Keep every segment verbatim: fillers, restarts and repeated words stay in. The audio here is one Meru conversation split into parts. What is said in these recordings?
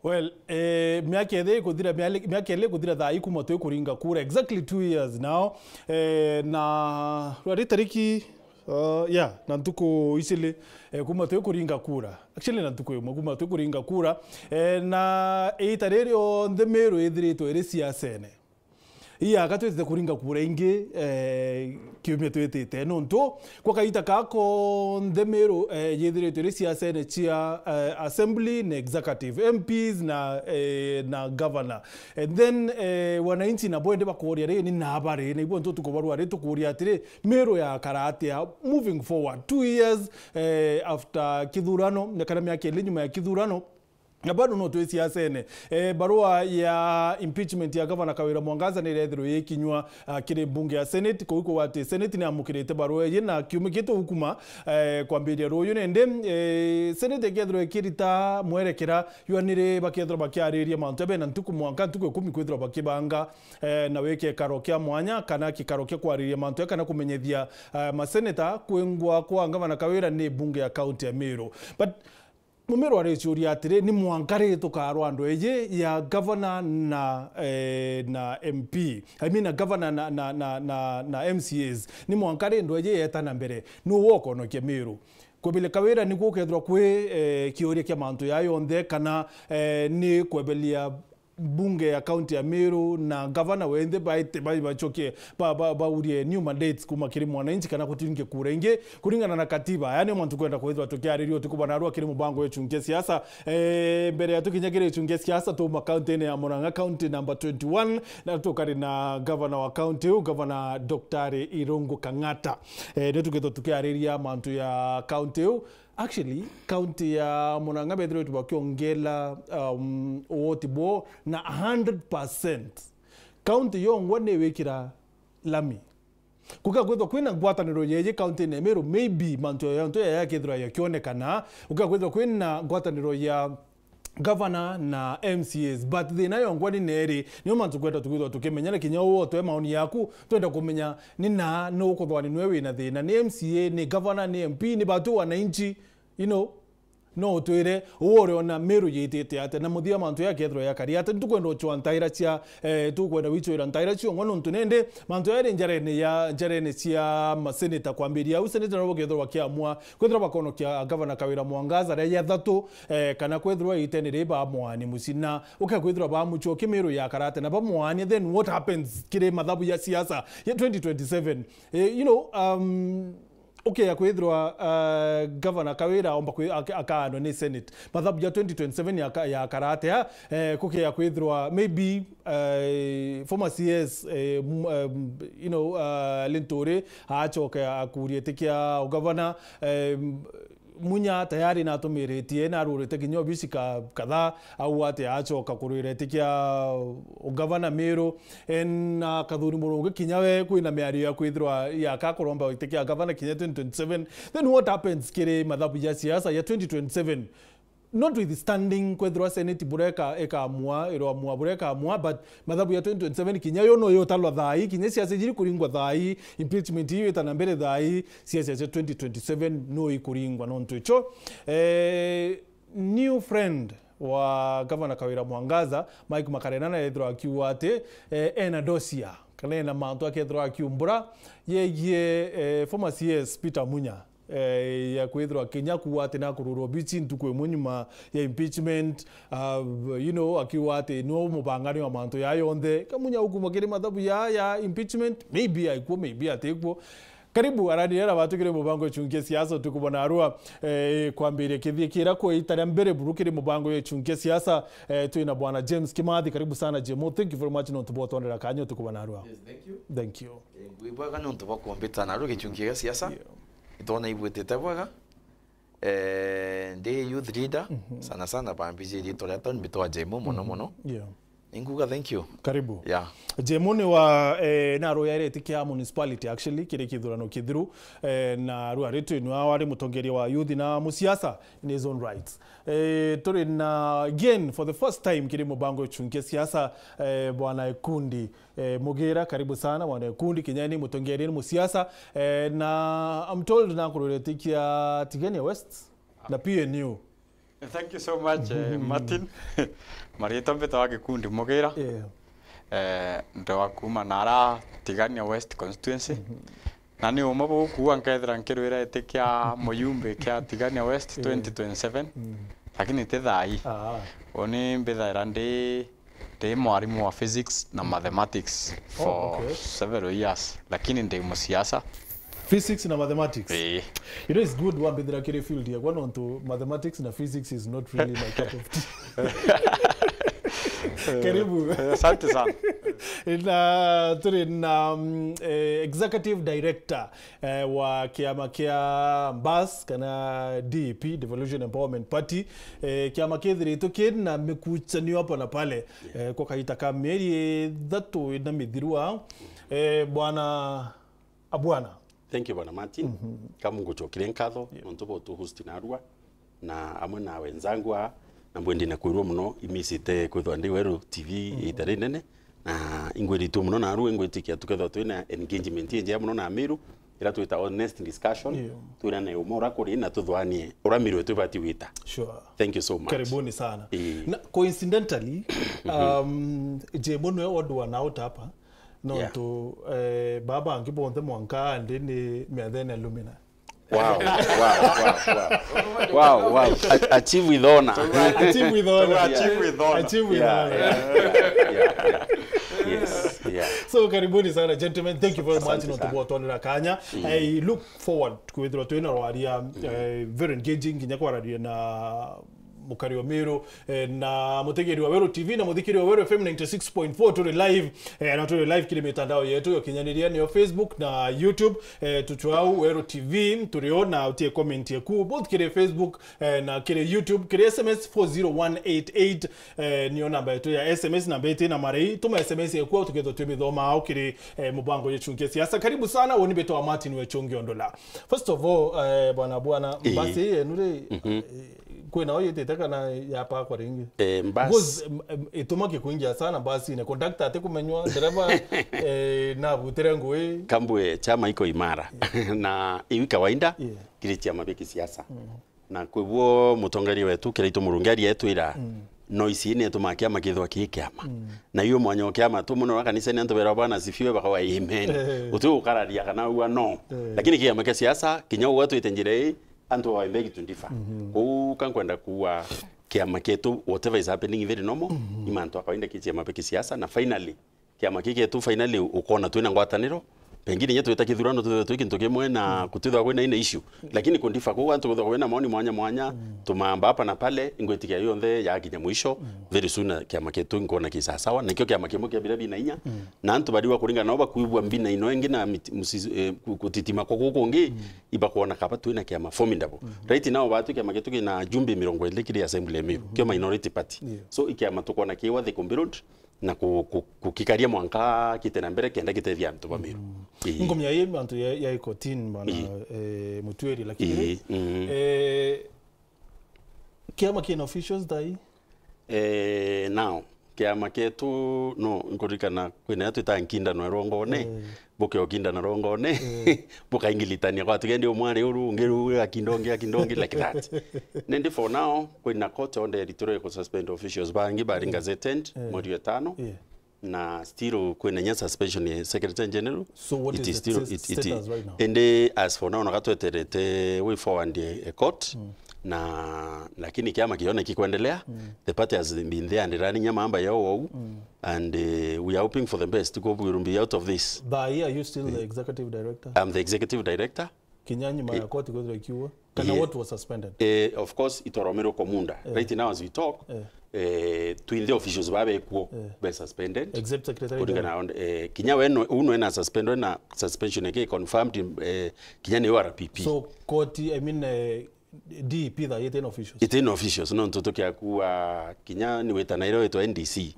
Well, eh, miaka iri ikuthira, miale-, miaka iri ikuthira thaa ii kuma twi kuringa kura. Exactly two years now. Eh, na rwari tariki, uh, yeah, na ntuku icili, eh, kuma twi kuringa kura. Actually, na ntuku imwe kuma twi kuringa kura. Eh, na iita riri rionthe Miru ithiritwe iri siasene. Iaka twitite kuringa kura ingi, eh, kiumia twitite. Nontu kwa kaita ka konthe Miru, eh, yithiritwe iri siasene cia, eh, assembly na executive, M Ps na, eh, na governor. And then, eh, wananchi nabo indi bakoria ri, ni nabari, na ibo ntu tukubarua ri, tukuria atiri, Miru yakara atia moving forward? Two years, eh, after kithurano, na kana miaka iri nyuma ya kithurano, na bado no twi siasene. Eh, barua ya impeachment ya Governor Kawira Mwangaza ni irethirwe ikinywa, ah, kiri mbunge ya Senate. Kuu kuuga ati Senate ni amukirite barua iji na kiumia giki tugukuma, eh, kwambiria ruyu. Nende, eh, Senate ikethirwa ikirita mwerekera, ywanire bakethirwa bakiariria mantu ya bena ntuku mwanka ntuku ikumi kwithirwa bakibanga, eh, na wike gikaro kia mwanya kana gikaro kia kwariria mantu ya kana kumenyethia, eh, maseneta kwingwa kwa Governor Kawira ni mbunge ya kaunti ya Miru. But Mumiru ariciuria atiri, ni mwanka ri tukarwa andu eji ya governor na, eh, na M P? I mean, na governor na, na, na, na, na M C As. Ni mwanka ri ndu eji yeta na mbere? Nu ukonokia Miru? Kwibile Kawira niguo ukethirwa kwi, eh, kiuria kia mantu ya yonthe, kana, eh, ni kwebelia mbunge ya kaunti ya Miru na gavana wenthe baite bai bachokie, ba, ba, baurie new mandates kuma kiri mwananchi kana gutiringe kura ingi kuringana na katiba. Yani, mantu kwenda kwithirwa tukiariria utuku bwa narua kiri mubango wa Ichunkia Siasa. Eh, mbere ya tukinya kiri Ichunkia Siasa, tuma kaunti-ini ya Murang'a, kaunti number twenty-one, na tukari na gavana wa kaunti iu, gavana Daktari Irungu Kang'ata. Eh, ni tukithirwa tukiariria mantu ya kaunti iu. Actually, kaunti ya Murang'a bethirwe bakiongela, um, woti bo na a hundred percent. Kaunti yongwa ni wikira lami. Kuka kwithwa kwina ngwataniro yeji kaunti-ini ya Meru, maybe mantu ya yonto ya yakithirwa yakionekana. Kuka kwithwa kwina ngwataniro ya governor na M C As, but thina yongwa ni neri? Nio mantu kwenda tukwithwa tukimenya, na kinya uu utwe maoni yaku, twenda kumenya ni na nu ukuthwani nwe wina thina, ni M C A, ni governor, ni M P, ni batu wananchi, you know, no utwire uu uriona Meru yitite atia, na muthia mantu yakethirwa yakari atia. Nitukwenda uchwa ntaira cia, eh, tukwenda wichwira ntaira ciongwa, nontu nende mantu yari njarene ya, njarene cia maseneta kwambiria au, seneta nabo kethirwa bakiamua kwithirwa bakonokia gavana Kawira Mwangaza ria ya thatu, eh, kana kwithirwa itene ri bamwani mucina, uke kwithirwa bamuchoki Meru ya karate na bamwani, then what happens kiri mathabu ya siasa ya twenty twenty-seven? Eh, you know, um, uke ya kwithirwa, uh, gavana Kawira omba kwi-, ak-, akaanwa ni Senate. Mathabu ya twenty twenty-seven ya ka-, ya karate, eh, kuke ya kwithirwa maybe, eh, former C S, eh, m-, um, you know, uh, Linturi achoke akurie iti kia ugavana, eh, Munya tayari natumiritie, narurite kinya obisi ka-, kadhaa, au ati achoka kurwira iti kia ugavana Meru, en, na Kathuri Murungi kinya we kwina miario ya kwithirwa yaka kuromba iti kia gavana kinya twenty twenty-seven. Then what happens kiri mathabu ya siasa ya twenty twenty-seven? Notwithstanding kwethirwa Senate bureka ikamua, iroamua bureka amua, but mathabu ya twenty twenty-seven kinya yo no yo talwa thaa ii, kinya siasa jiri kuringwa thaa ii, impeachment iyo ita na mbere thaa ii, siasa cia twenty twenty-seven no ikuringwa nontu icho. Eh, new friend wa Governor Kawira Mwangaza, Mike Makarena, na ethirwa akiuga ati, eh, ena dossier, kana ena mantu akethirwa akiumbura yegie, eh, former C S Peter Munya, eh, ya kwithirwa kinya kuuga ati nakururwa obici ntuku imwe nyuma ya impeachment. Uh, you know, akiuga ati no mubangani wa mantu ya yonthe. Kamunya ukuma kiri mathabu ya, ya impeachment, maybe aikuo, maybe atikuo. Karibu, arani era batukire mubango Ichunkia Siasa utuku bwa narua, eh, kwambiria kithie kira kwa ita ria mbere buru kiri mubango ya Ichunkia Siasa, eh, twina bwana James Kimathi. Karibu sana, J M O. Thank you very much nontu bwa utondera kanya utuku bwa narua. Yes, thank you. Thank you. Eh, ngwi bwega nontu bwa kumbita narua gichunkia gia siasa. Yeah. Itona ibwitite bwega. Eh, ndi youth leader, mhm, sana sana bambijirie ritwa ria town mbitwa J M O mono, mhm, mono. Yeah. Ninguga thank you. Karibu. Yeah. J M O ni wa, eh, na roya iri iti kia municipality actually, kiri kithurano kithiru, eh, na rua ritu ni wa wari mutongeria wa youth na musiasa in his own rights. Eh, turi na again for the first time kiri mubango Ichunkia Siasa, eh, bwana Ikundi, eh, Mugira, karibu sana bwana Ikundi, kinya ni mutongeria ni musiasa, eh, na I'm told na kururetikia Tigania West na P N U. Thank you so much, eh, Martin. Maritwa mbitagwa Gikundi Mugira. Yeah. Eh, ndi wa kuuma nara Tigania West constituency. Na ni uma bukuua nkethira nkirwira iti kia muyumbi kia Tigania West twenty twenty-seven. Lakini ti thaa ii. Ah. Uni mbithaira ndi, ndi mwarimu wa physics na mathematics for, oh, okay, several years. Lakini ndi musiasa. Physics na mathematics. Eh. You know, it's good wambithira kiri field yakwa nontu mathematics na physics is not really my cup of tea. Karibu. Eh, asante sana. Na turi na, mm, eh, executive director, eh, wa kiama kia Mbas kana D E P, Devolution Empowerment Party. Eh, kiama kithiritwe kina mikuchanio hapa na pale, eh, kwa kaita ka mieri ithatu ina mithiru au. Eh, bwana Abwana. Thank you, Bwana Martin. Ka Mungu chokire nkatho, nontu bwa utu host narua, na amwe na wenzangu aa, na mbwendi na kwirua muno, imisite kwithwa ndi Weru T V ita rinene, na ingwiritue muno narua, ingwitikia tukethwa twina engagement injea muno na Amiru, ira twita honest discussion, twirane uma ura kuri, na tuthwanie ura Miru yetu ibati gwita. Sure. Thank you so much. Karibuni sana. Ii. Na coincidentally, um, Jemo nwe odd one out hapa, nontu, eh, baba angi bonthe mwanka andi ni miathene alumina. Wow, wow, wow, wow. Wow, wow. A-, achieve with honor. Achieve with honor. Achieve with honor. Achieve with honor. Yeah, yeah, yeah. Yes, yeah. So, karibuni sana, gentlemen. Thank you very much nontu bwa utwanira kanya. I look forward kwithirwa twina rwaria, eh, very engaging, nginya kwararia na mukari wa Miru, eh, na mutegeri wa Weru T V na muthikiri wa Weru F M ninety six point four. Turi live, eh, na turi live kiri mitandao yetu ya ukinyaniria, niyo Facebook na YouTube. Eh, tuchwau Weru T V, turi o na utie comment yeku both kiri Facebook, eh, na kiri YouTube, kiri S M S four zero one eight eight, eh, niyo namba yetu ya S M S, namba iti na marei. Tuma S M S yeku au tukethwa twimithoma au kiri, eh, mubango yetu kia siasa. Karibu sana, woni mbitwa Martin Wechungi Ondola. First of all, eh, bwana, bwana, mbasi yenu ri, eh, kwina o yitite kana yapakwa ringi? Eh, mbasi. Because, em, em, ituma kikuingia sana mbasine. Conductor atikumenywa, ndereva, eh, nabutire ngui. Kambwe chama iko imara. Na iwi kawaida, kiri chama bia kisiasa. Na kwiguo mutongeria wetu Kiraitu Murungi aria etwira, noise ii ni itumaa kiama kithwa ki kiama. Na iyo mwanya o kiama tu muno wa kanisa ni antu bera bwana asifiwe bakawa amen. Uti gukararia kana ua no. Lakini kiama kia siasa, kinya ugwe atwite njira ii, antu bawe mbegi twenty-four. Kou ka nkwenda kuuga kiama kietu, whatever is happening very normal, ni mantu a kawaida ki kiama bia kisiasa, na finally, kiama kiki gietu finally ukona twina ngwataniro, pengine inya twita kithurano twithwe twi kintu kimwe na kutithwa kwina ina issue. Lakini kundifa kuu antu kwithwa kwina maoni mwanya mwanya, tumamba hapa na pale, ingwitikia yonthe yakinya mwisho, very soon na kiama kietu nkona ki sawa sawa, na ikio kiama kimwe kia biria bina inya, na antu bariwa kuringana nao bakwigua mbina ino ingi na miti-, musi-, eh, ku-, kutitima kwa guku kungi, ibakwona kaba twina kiama formidable. Right now, batu kiama gietu kina ajumbe mirongo iri kiri assembly ya Meru, kio minority party. So, i kiama tukona kiwa the Kombi Road, na ku-, ku-, kukikaria mwanka kite na mbere kenda gitethia antu ba Meru. Ii. Ngomya ii antu ya, ya ikotini bana, eh, Mutuiri, lakini, eh, kiama kina officials thaa ii? Eh, now, kiama kietu, no, nkuririkana kwina ya twita nkindano ya rwongone, buke ukindana rwongone, bukaingilitania kwa tugendi umwari uru, ungi ru, akinda ungi, akinda ungi, like that. Nindi for now, kwina court order eritiro ya ku suspend officials bangi bari gazetted, mweri wa itano. Na still kwina nya suspension ya Secretary General. So what is the still, sta-, it, it, status right now? Indi as for now, naga tweterete way forward a, a court. Na, lakini kiama kione kikwendelea. The party has been there and running ya mamba yao wau. And, eh, we are hoping for the best. Ko we will be out of this. Thaa ii, are you still the executive director? I'm the executive director. Kinya nyuma ya koti kwithirwa ikiuga? Kana what was suspended? Eh, of course, itoromerwe kwa muda. Right now as we talk, eh, twinthe officials babekuo be suspended. Except secretary general. Kuringana na, eh, kinya we no, uno ena suspended na suspension yake confirmed, eh, kinya ni R P P. So, koti, I mean, eh, D P thaa ii iti na officials? Iti na officials, no ntu tukiakua kinya ni wita nairo witwa N D C.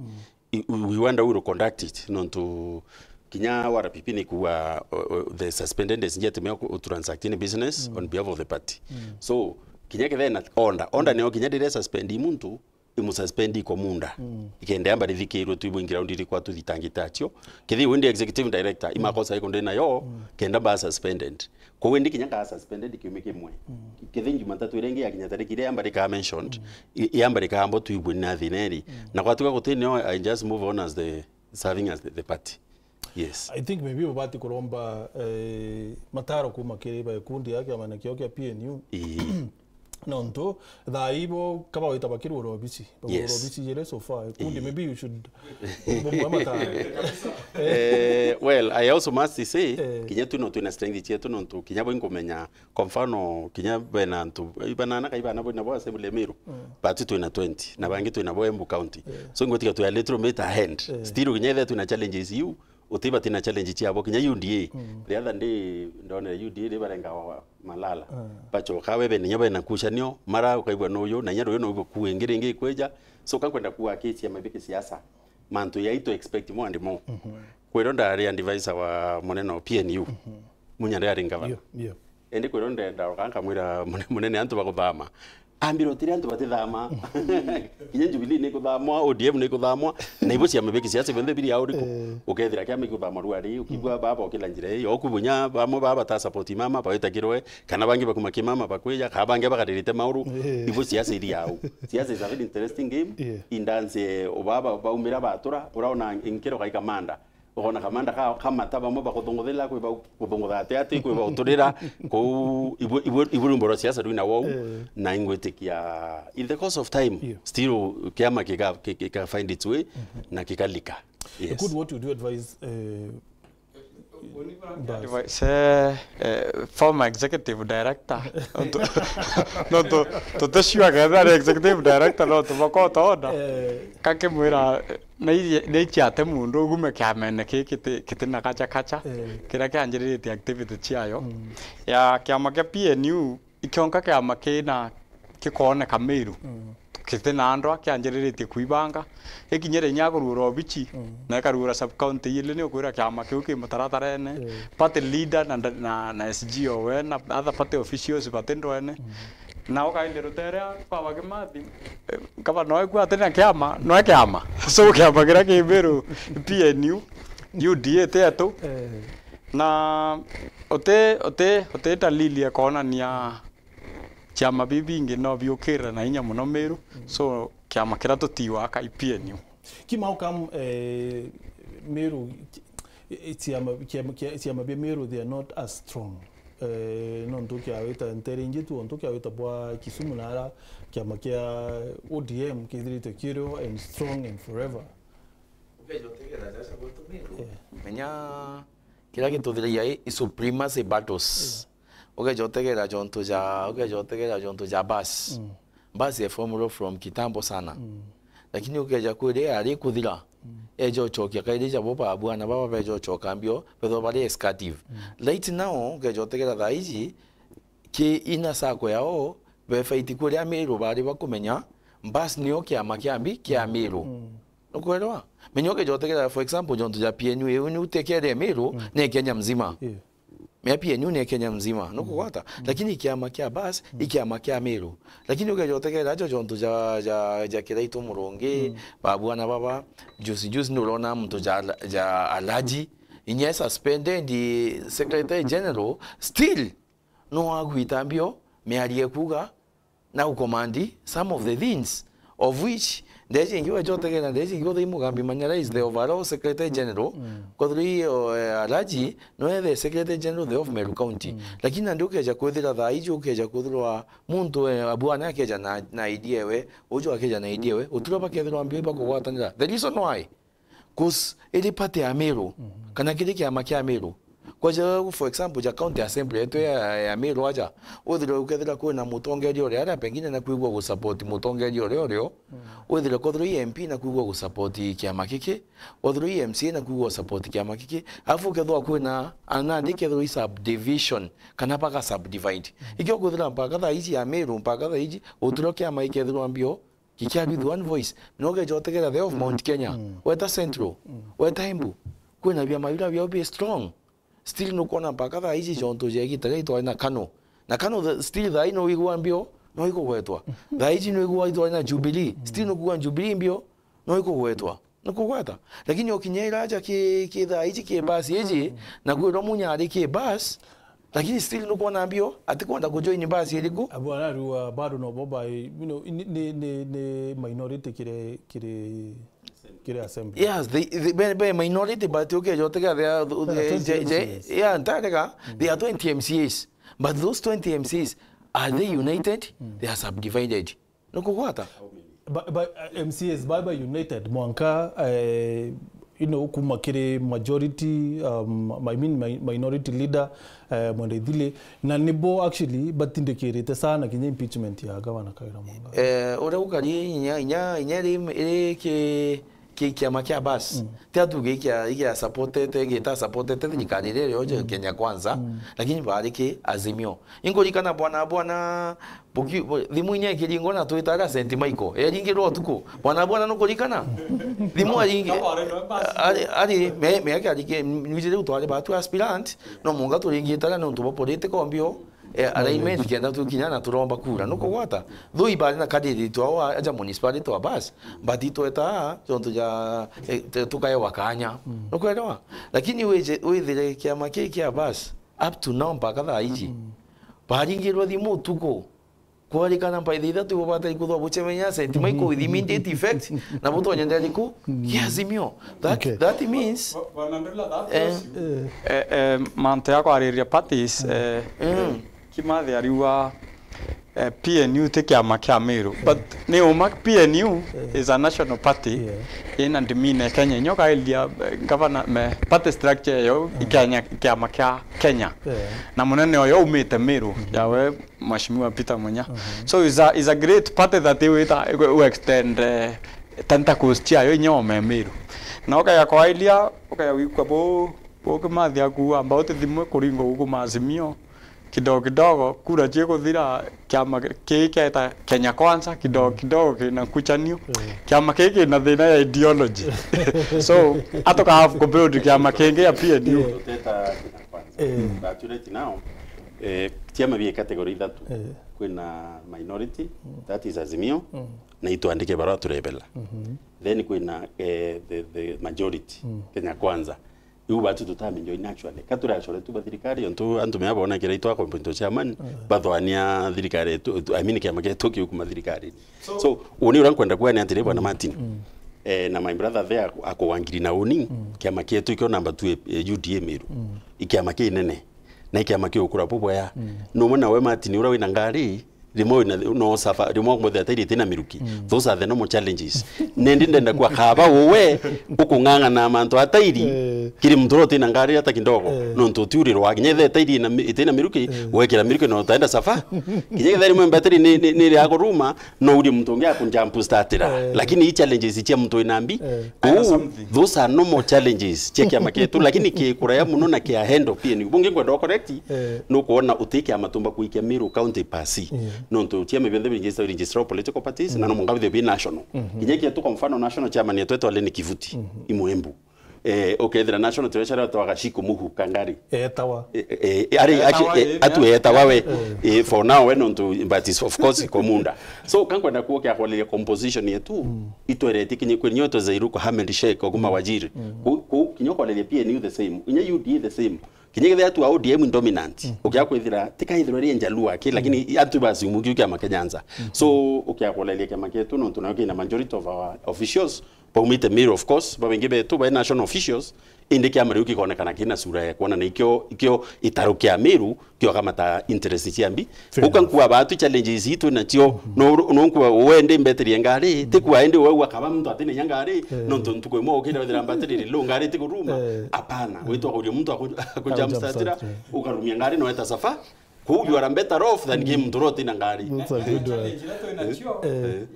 I-, we, we wonder who will conduct it, nontu kinya R P P ni kuuga, uh, uh, the suspended is yet me ku-, transact in business on behalf of the party. So, kinya kethena order, order nio kinya ndire suspend muntu, imususpendi kwa muda. Ikenda yamba rithikirwe twibwe ground iri kwa tuthitangite atio. Kethi we ndi executive director, imakosa iko ndi nayo, kenda ba suspended. Kwa we ndi kinya nkaa suspended kiumia kimwe. Kethi Jumatatu iria ingi yakinya tariki iria yamba rika mentioned, i- yamba rikambwa twibwe ni na thina iri. Na gwatuka guti nio, I just move on as the, serving as the, the party. Yes. I think maybe ubati kuromba, eh, mataro kuma kiri ba ikundi ya kiama na kio kia P N U. Ii. Nontu thaa ibo kaba wita bakirura obisi. Bagurura obisi jere so far. Ikundi, maybe you should ubomba mataro. Eh, well, I also must say, kinya tu no twina strength cietu nontu kinya bo inkumenya, kwa mfano, kinya bena antu, banana kai bana bo nabo assembly ya Meru, but twina twenty, na bangi twina bo Embu County. So, ingwitikia twi a little bit ahead. Still, kinya ithe twina challenges iu, uti bati na challenge ciabo, kinya U D A. The other day, ndonere U D A ri barenga wa Malala. Bachoka we bene nya bena kucanio, mara ukaigua nuyu, na nya ruyu nuyu ku ingi ringi ikwija. So, kankwenda kuwa case ya mabiki siasa. Mantu yai to expect more and more. Kwiro ndari advisor wa munene wa P N U. Munya ndari ngavana. Indi kwiro ndenda ukankamwira mune-, munene antu bakuthama. Ambira utiri antu batithama. Kinya Jubilee ni kuthamwa, O D M ni kuthamwa, na ibo ciama biki siasa bionthe biri au riku. Ukethira kiama gikuthamwa ruari, ukigua baba ukila njira ii, oku bunya bamwe baba bata support mama, bawita kirwe, kana bangi bakuma ki mama bakwija, kana bangi bakaririte mauru. Ibo siasa iri au. Siasa is a very interesting game. Indanse ubaba baumira batura, uraona inkiro kai kamanda. Ukona kamanda ka, kamata bamwe bakuthunguthira, kwi bakuthungutha ati ati, kwi bauturira, kou ibu, ibu, ibu rumbo rwa siasa rwina wou, na ingwitikia, in the course of time, still kiama kika, kika, kika find its way, na kikalika. Yes. Good, what would you advise, eh, Advice, eh, eh, former executive director. Nontu, nontu, tuticiuaga ethira ari executive director, no tubakota ona. Kakimwira, eh, na ici, na ici ate mundu ugume kiamene ki kiti, kiti na kacha kacha, kiria kianjiriritie activity ciayo. Ya kiama kia P N U, ikionka kiama kina gikooneka Meru. Giti na andwa, kianjiriritie kuibanga. Ikinyire inya kurura obichi, na ikarura sub county ili, ni ukwira kiama kiu ki mutaratarene. Party leader na, na, na S G O we, na other party officials bati ndwene. Na ukaindi rutere kwa bakimathi, eh, kaba no ikua ati na kiama, no kiama. So kiama kiria ki Meru, P N U, U D A ti etu. Na uti, uti, uti dalili ya kuonania ciama biu bingi no biukirire na inya muno Meru. So, kiama kiria tutiwaa kai P N U. Kimau kam, eh, Meru, eh, ciama, ciama, cia-, ciama bia Meru, they are not as strong. Eh, nontu kiawita ntere ingi tu, ontu kiawita bwa Kisumu na ara kiama kia O D M kithirite kirio and strong and forever. Ukeja utegera jaja gwetu Meru. Menya kiria gituthiragia i, i supremacy battles. Ukeja utegera jontu ja, ukeja utegera jontu ja bus. Bus ya form from kitambo sana. Lakini ukeja kwiri ari kuthira. Eja uchokia kairi jabo ba bwana baba beja uchoka mbio, betho bari escative. Right now, ukeja utegera thaa iji, ki ina sako yao, be fight kuria Meru bari bakumenya, bus nio kiama kia mbi, kia Meru. Nukwelewa? Menya ukeja utegera, for example, jontu ja P N U, iu ni utekere Meru, ni Kenya mzima. Mea P N U ni Kenya mzima, nukugwata? Lakini kiama kia bus, i kiama kia Meru. Lakini ukeja utegera ajo jontu ja, ja, ja Kiraitu Murungi, ba bwana baba, juzi juzi nurona muntu ja, ja Alaji, inya suspended secretary general, still, no agwita mbio, miarie kuga, na ukomandi some of the things of which, ndeji ingi weja utegera, ndeji ingi uthei Mugambi Manyara is the overall secretary general, kwethirwa i, o, eh, Alaji, no ethe secretary general the of Meru County. Lakini nandi ukeja kwithira thaa iji, ukeja kwithirwa muntu, eh, abwana akeja na, na idea ewe, uju akeja na idea ewe, utura bakethirwa mbio ibakugwatanira. The reason why? 'Cause iri party ya Meru, kana kiri kiama kia Meru. Kwaja, for example, ja county assembly yetu ya, ya Meru aja, withire ukethira kwina mutongeria uria aria pengine na kwigua gu support mutongeria uria urio, withire kwethirwa i M P na kwigua gu support kiama kiki, wethirwa i M C A na kwigua gu support kiama kiki, alafu ukethirwa kwina anandi kethirwa i subdivision, kana baga subdivide. Ikio kwithira mpaka thaa iji ya Meru, mpaka thaa iji, uturo kiama ikethirwa mbio, kikiaruithua one voice. No ukeja utegera the of Mount Kenya. Weta Central. Weta Embu. Kwina biama biria biao bi strong. Still nukwona mpaka thaa iji jontu ja igita riria itwari na Kano. Na Kano the, still thaa ino wigua mbio, no ikugwetwa. Thaa iji no igwetwa na Jubilee. Still no kuga Jubilee mbio, no ikugwetwa. Ni kugweta. Lakini ukinya iraja ki, ki thaa iji ki basi iji, na kwirwa Munya ari ki bus, lakini still nukwona mbio, atikwenda kujoin bus iriku? Abo ararua bado no bo by, you know, ni, ni, ni, ni minority kiri, kiri, kiri assembly. Yes, they, they, be, be minority, but ukeja utega they are, they, twenty they, they, M C As. Yeah, ntarega, they are twenty M C As. But those twenty M C As, are they united? They are subdivided. Ni kugwata? Ba, ba, uh, M C As baba united mwanka, eh, you know, kuma kiri majority, um, I mean, mi-, minority leader, eh, Mwenda Ithili, na nibo actually batindikirite sana kinya impeachment ya Gavana Kawira Mwangaza. Eh, uria gukari inya, inya, inya ri, ri ki, ki kiama kia bus. Ti atuge ikia, ikia supportete, gita supportete thirikari iria iri Kenya Kwanza, lakini bari ki Azimio. Inkurikana bwana, bwana, Buki-, bu-, thimu inya ikiringwa na twitaga Saint Michael. Eringirwa utuku. Bwana, bwana, nukurikana? Thimu aringi-, ari, ari, me, me ake arike, nwizi riu twari batu aspirant, no munga turingitaga nontu bwa political mbio, eh, alignment kenda tukinya na turomba kura. Nukugwata? Though ibari na candidate twao aja municipality wa bus, but itweta tontu ja, eh, te-, tukaewa kanya. Nukwelewa? Lakini wije, withire kiama kii kia bus, up to now mpaka thaa iji, baringirwa thimu utuku. Kwarikana mpaitha ithatu ibo batari kuthwa bucemenya Saint Michael with immediate effect, na butonye ndariku? Ki Azimio. That, okay, that means, Bwana Ndula, that eh, tells you. Eh, eh, mantu ya kwariria parties, eh, Kimathi ariuga, eh, P N U ti kiama kia Meru. But ni uma P N U is a national party, ina ndimine Kenya. Inyo kairia, eh, governor, me, party structure yo, i Kenya, kiama kia Kenya. Na munene oyo umite Meru, yawe Mheshimiwa Peter Munya. So is a, is a great party that we ta, we extend, eh, tentacles ciayo inya ome Meru. Na ukaya kwailia, ukaya wikwa bo, bo Kimathi aku amba uti thimwe kuringo guku ma Azimio. Kidogo kidogo, kura ciikuthira, kiama ki-, kii kieta Kenya Kwanza, kidogo kidogo kina nkuchanio. Kiama kii kina thina ya ideology. So, atuka have kubuild kiama kingi ya P N U. Tuteta Kenya Kwanza. But right now, eh, ciama bie category ithatu. Kwina minority, that is Azimio, na itwandike barua turebela. Then kwina, eh, the, the majority, Kenya Kwanza. Iu batu tutamenjoin actually. Ka turacore tu ba thirikari, ontu antu mea bona kira itwa appoint chairman, bathwania thirikari tu, tu, I mean, kiama kietu kiu kuma thirikari. So, uni uria nkwenda kuga ni atiri, bwana Martin. Eh, na my brother there aku-, akuwangiri na uni, kiama kietu ikio namba two, eh, U D A Meru. I kiama kinene. Na i kiama kiukura bubwea. Numwe nawe Martin uria wina ngari, rimwe wina, no safa, rimwe ngothe atairi itina miruki. Those are the normal challenges. Nendi ndenda kwa kaba uwe, ukung'ang'ana mantu atairi, kiri muntu uria utina ngari ata kidogo. Nontu utiurirwa, kinya ithe atairi ina mi-, itina miruki, wekira miruki na utaenda safa. Kinya ithe rimwe mbatiri ni, ni, ni ria kuruma, no urie muntu ungi akunjump startira. Lakini i challenges cia muntu wina mbi, Either something. Those are normal challenges cia kiama kietu, lakini kikuraya muno na kia handle P N U. Bungi ngwenda correct, nukwona uti kiama tumba kuikia Meru County pasi. Nontu ciama bionthe bi register, register of political parties, na no munga bithio bi national. Kinya kietu kwa mfano national chairman yetu etwa Leni Kivuti, i Mwembu. Eh, ukethira national treasurer etwa Gachiko Muhu Kangari. Etawa. Eh, eh, eh, ari, Etawa, actually, eh, eh, atu etawa we. Eh, for now, we nontu, but is of course, komunda. So, kankwenda kuokia kwaleria composition yetu, itweretie kinyi kwenye nyoto za iruko Ahmed Sheikh, Oguma Wajiri. Ku, ku, kinyo kwaleria P N U the same. Inya U D A the same. Kinyi githia tu O D M dominant. Ukia kwithira, tika ithirwa ri Njaluo aki, lakini atu basi umuki ukia Makenyanza. So, ukia kwaleria kiama kietu, nontu nayo kina majority of our officials, baumite Meru, of course, babaingi betu, bai national officials, indi kiama riu gikonekana kina sura ya kuonana ikio, ikio itaro kia Meru, kiokamata interest cia mbi. Fair enough. Uka nkua batu challenges itu nacio, no, no nkua wende mbeterie ngari, ti kua indi wewe akaba muntu atine nya ngari, nontu ntuku imwe ukira wethira mbatiri lo ngari ti kuruma. Hapana, witwa kuria muntu aku-, aku jumpstart-ira, ukarumia ngari na weta safa. Kuu you are better off than game mtu uria utina ngari. That's a good one. Challenge iria twina cio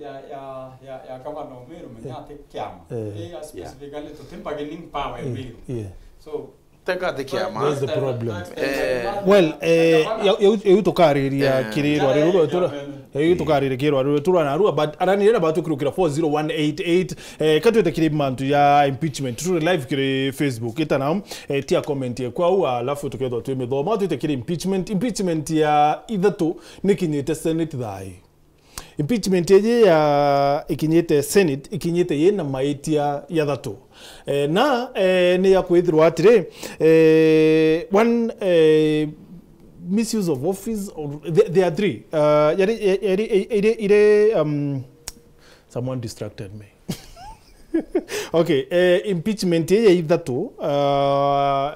ya, ya, ya, ya Gavana Meru, menya ati kiama. Eh, specifically, tuti bargaining power ya Meru. So, teka ati kiama. That's the problem. Well, eh, ya, ya, ya tukariria kiri rwari ruru rwetu rwa, ya tukariria kiri rwari ruru rwetu rwa narua, but aranire na batu kirukira four zero one eight eight. Eh, ka twite kiri mantu ya impeachment, turi live kiri Facebook, itana, eh, tia comment ye kwau, alafu tukethwa twi mithoma, twite kiri impeachment, impeachment ya ithatu nikinyite Senate thaa ii. Impeachment iji ya ikinyite Senate, ikinyite yina maitia jathatu. Eh, na, eh, ni ya kwithirwa atiri, eh, one, eh, misuse of office, or there, there are three. Uh, yari, yari, iri, iri, um, someone distracted me. Okay, eh, impeachment ii ya ithatu, uh,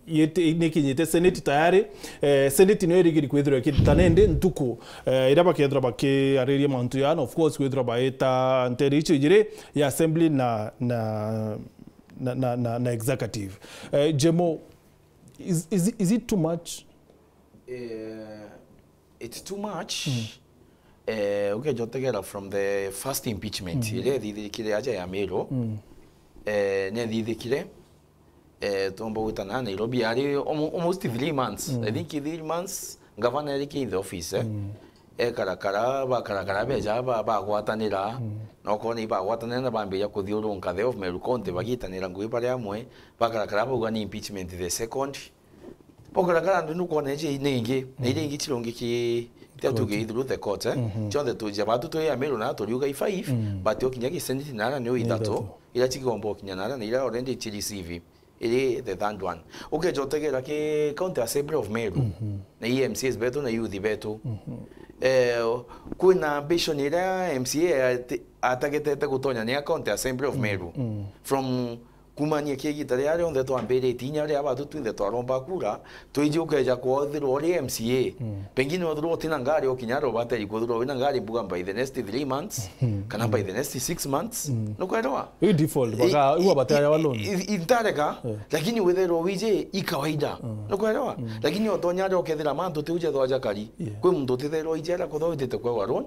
yete-, nikinyite Senate tayari. Eh, Senate niyo irigiri kwithirwa ikirita nindi ntuku, eh, iria bakethirwa bakiariria mantu ya, na of course kwithirwa baita ntere icio ijiri ya Assembly na, na, na, na, na, na Executive. Eh, Jemo, is, is, is it too much? Eh, it's too much. Eh, ukeja utegera from the first impeachment, iria ithithirikire aja ya Meru, eh, nethithikire, eh, twomba gwitana Nairobi, ari almo-, almost three months. I think three months, gavana eriki in the office, eh. Ekarakara, bakarakara beja, ba-, bagwatanira, na ukona ibagwatanira na bambiria kuthiurunka the of Meru County, bagitanira ngugi bari amwe, bakarakara bauga ni impeachment the second. Bokarakara andu nukwona iji ni ingi, na iria ingi cirungi ki tia tuge through the court, eh. Cionthe tuja batu twi ya Meru na turiuga i five, but okinya ki Senate nara ni ithatu, ithatu. Ira cigomba okinya nara na ira already ci receive. Iri the third one. Ukeja utegera ki County Assembly of Meru, na E M Cs betu na youth betu. Eh, kwina ambition iria M C A ati-, atagetete gutonya ni a County Assembly of Meru. From kumania kia igita riria rionthe twambiritie inya riria batu twinthe twaromba kura, twiji ukeja kwithirwa uri M C A. Pengine withirwa utina ngari, ukinya ro bateri kwithirwa wina ngari mbuga by the next three months, kana by the next six months. Nukwelewa? Hii default, baka, i-, iwa i-, bataya wa loan. I-, i-, intareka, lakini withirwa wiji i kawaida. Nukwelewa? Lakini otonya ri ukethira mantu ti uje thwaja kari. Kwi muntu utithirwa ijera kuthwa witite kwewa loan.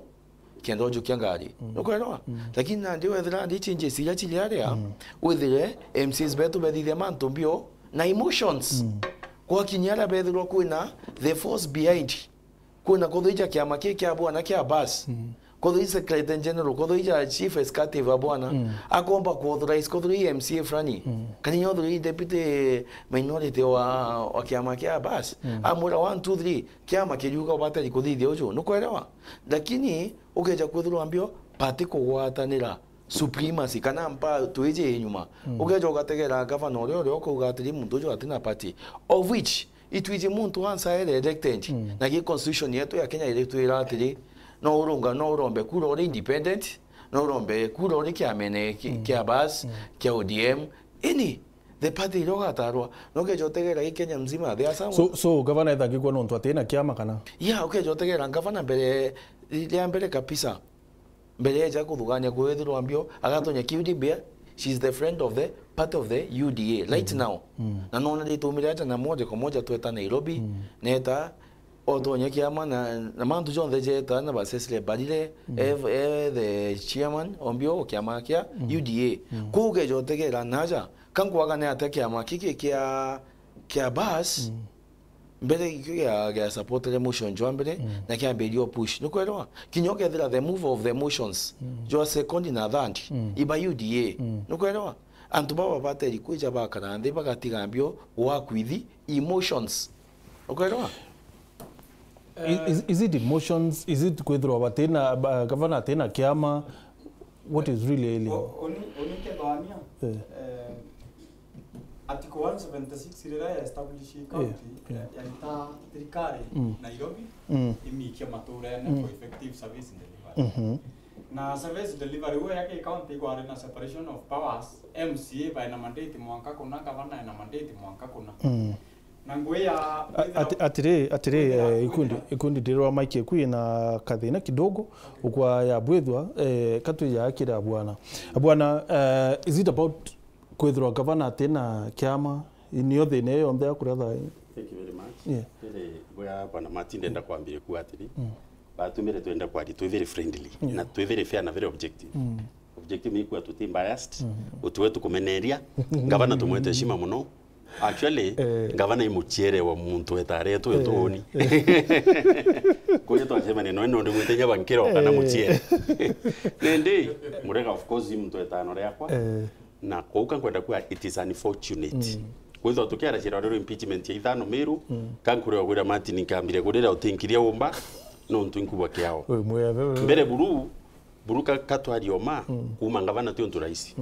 Kenda ujukia ngari. Nukwelewa? Lakini nandi wethira ndi changes iria ciri aria, withire M Cs betu bethithia mantu mbio na emotions. Gwakinya aria bethirwa kwina the force behind. Kwina kuthija kiama ki kia bwana kia bus. Kuthija secretary general, kuthija chief executive a bwana. Akomba ku authorize kuthija M C A fulani. Kana inya authorize deputy minority wa, wa kiama kia bus. Amwira one, two, three, kiama kiriuga ubateri kuthithia uju. Nukwelewa? Lakini ukeja kwithirwa mbio party kugwatanira, supremacy, kana mpa twiji inyuma. Ukeja ugategera gavana uria, uria ukauga atiri muntu uju atina party. Of which, itwiji muntu once aere elected. Na gi constitution yetu ya Kenya iritwira atiri, no urunga, no urombe kura uri independent, no urombe kura uri kiamene ki-, kia bus, kia O D M, any the party iria ugatarwa. Na ukeja utegera gi Kenya mzima, there are some. So, so gavana ethangikwa nontu atina kiama kana? Yeah, ukeja utegera gavana mbere, ria mbere kabisa, mbere eja kuthugania kwithirwa mbio, agatonya ki U D A, she's the friend of the party of the U D A right now. Na nona ritumire aja na moja kwa moja tweta Nairobi, neta otonya kiama na, na mantu jonthe jeta na ba Cecily Mbarire, e, e the chairman ombio kiama kia U D A. Kuu ukeja utegera naja, ka nkwagane atia kiama kiki kia, kia bus, mbere gikio gia, gia supportere motion jwa mbere, na kiambiria push. Nukwelewa? Kinya ukethira the move of the motions jwa second na third, iba U D A. Nukwelewa? Antu baba bateri kwija bakara nthi bagatiga mbio work with emotions. Nukwelewa? I-, is, is it emotions? Is it kwithirwa batina, ba-, gavana atina kiama? What is really ailing? O-, oni, oni kethania, eh, Article one seventy-six riria ya establish county, yeah, ya, yarita thirikari Nairobi imikia maturene for effective service delivery. Na service delivery uo ya ki county ikwari na separation of powers, M C A bae na mandate mwanka kuna, gavana ena mandate mwanka kuna. Na ngui ya A-, ati-, atiri, atiri, eh, ikundi, ikundi ndirwa Mike iku ina kathina kidogo, ukwa ya bwithwa, eh, katwija kira bwana. Bwana, eh, is it about kwithirwa gavana atina kiama? Niyo thina iyo yonthe ya kuria thaai. Thank you very much. Yeah. Iri, bwa bwana Martin, ndenda kwambiria kuuga atiri, batumire twenda kwaria twi very friendly, na twi very fair na very objective. Objective ni kuuga tuti biased, utiwe tukumeneria. Gavana tumwete heshima muno. Actually, eh, gavana i muciere wa muntu wetaretwe, eh, tuuni. Kuria twacemania noe no ndimwite nyaba nkiro kana muciere. Nindi, Murega, of course, i muntu wetano riakwa. Eh. Na kuu ka nkwenda kuuga, it is unfortunate. Kwithwa tukiara cira rero impeachment ya ithano Meru, ka nkuria gwira Martin nkambire kurira utinkiria umba. nontu inkubwa kiao. Mbere buru, buru ka-, katwari oma, kuuma ngavana ti untu rahisi.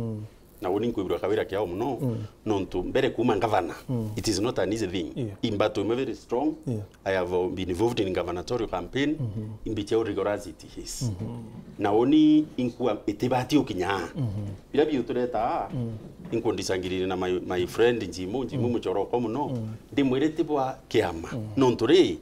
Na uni nkwibirwa kawira kiao muno, nontu mbere kuuma ngavana, it is not an easy thing. Yeah. Imbato imwe very strong. Yeah. I have, uh, been involved in gubernatorial campaign. Imbitia rigorous it is. Na uni inkua itibati ukinya. Bira biu tureta, inkundisangirire na my, my friend Njimu, Njimu muchoroko muno. Ndimwire tibwa kiama. Nontu ri,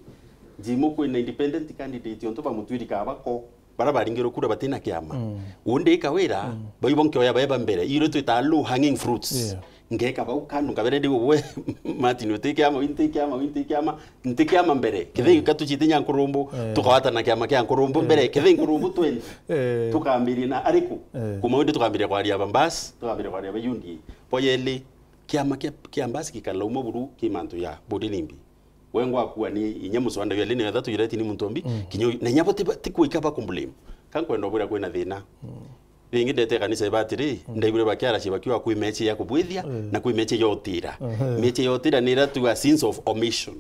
Njimu kwina independent candidate ontu bamutwiri kabako. Bara baringirwe kura batina kiama. Undi ikawira, baibo nkioya baeba mbere. Iro twita low hanging fruits. Yeah. Ngeka bau kando, nkabere ndi gwe, Martin, uti kiama, uyu nti kiama, uyu nti kiama, nti kiama mbere. Kethe katuchite nya nkurumbu, tukawata na kiama kia nkurumbu mbere. Kethe nkurumbu twenty, tukambiria na ariku? Kuma undi tukambiria kwaria ba Mbas, tukambiria kwaria ba U D A. Boyeli, kiama kia, kia Mbas gikalauma buru ki mantu ya bodi nimbi. Wengwa akua ni inya muswanda yeli ni ethatu yireti ni muntu ombi, kinyo na inya bo ti ba-, ti kuika ba kumblame. Ka nkwenda ubwira kwina thina. Ringi ndete kanisa iba atiri, ndaigure bakiara ciba kiwa kwi meche ya kubwithia, na kwi meche ya utira. Meche ya utira ni ira tu a sins of omission.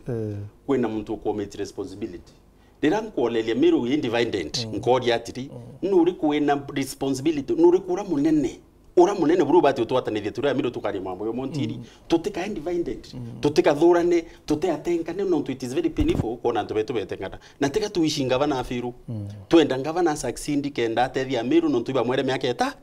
Kwina muntu ukomit responsibility. Rira nkwoleria miru i dividend, nkoria atiri, nuri kwina responsibility, nuri kura munene? Ura munene buru ubati utwatanithia turi amiru tukaria mambo yo montiri. Tutikae divided. Tutikathurane, tutiatenkane, nontu it is very painful kwona antu betu betengana. Na tiga tuishi ngavana afiru. Twenda ngavana succeed kenda atethia amiru, nontu ibamwere miaka eta-,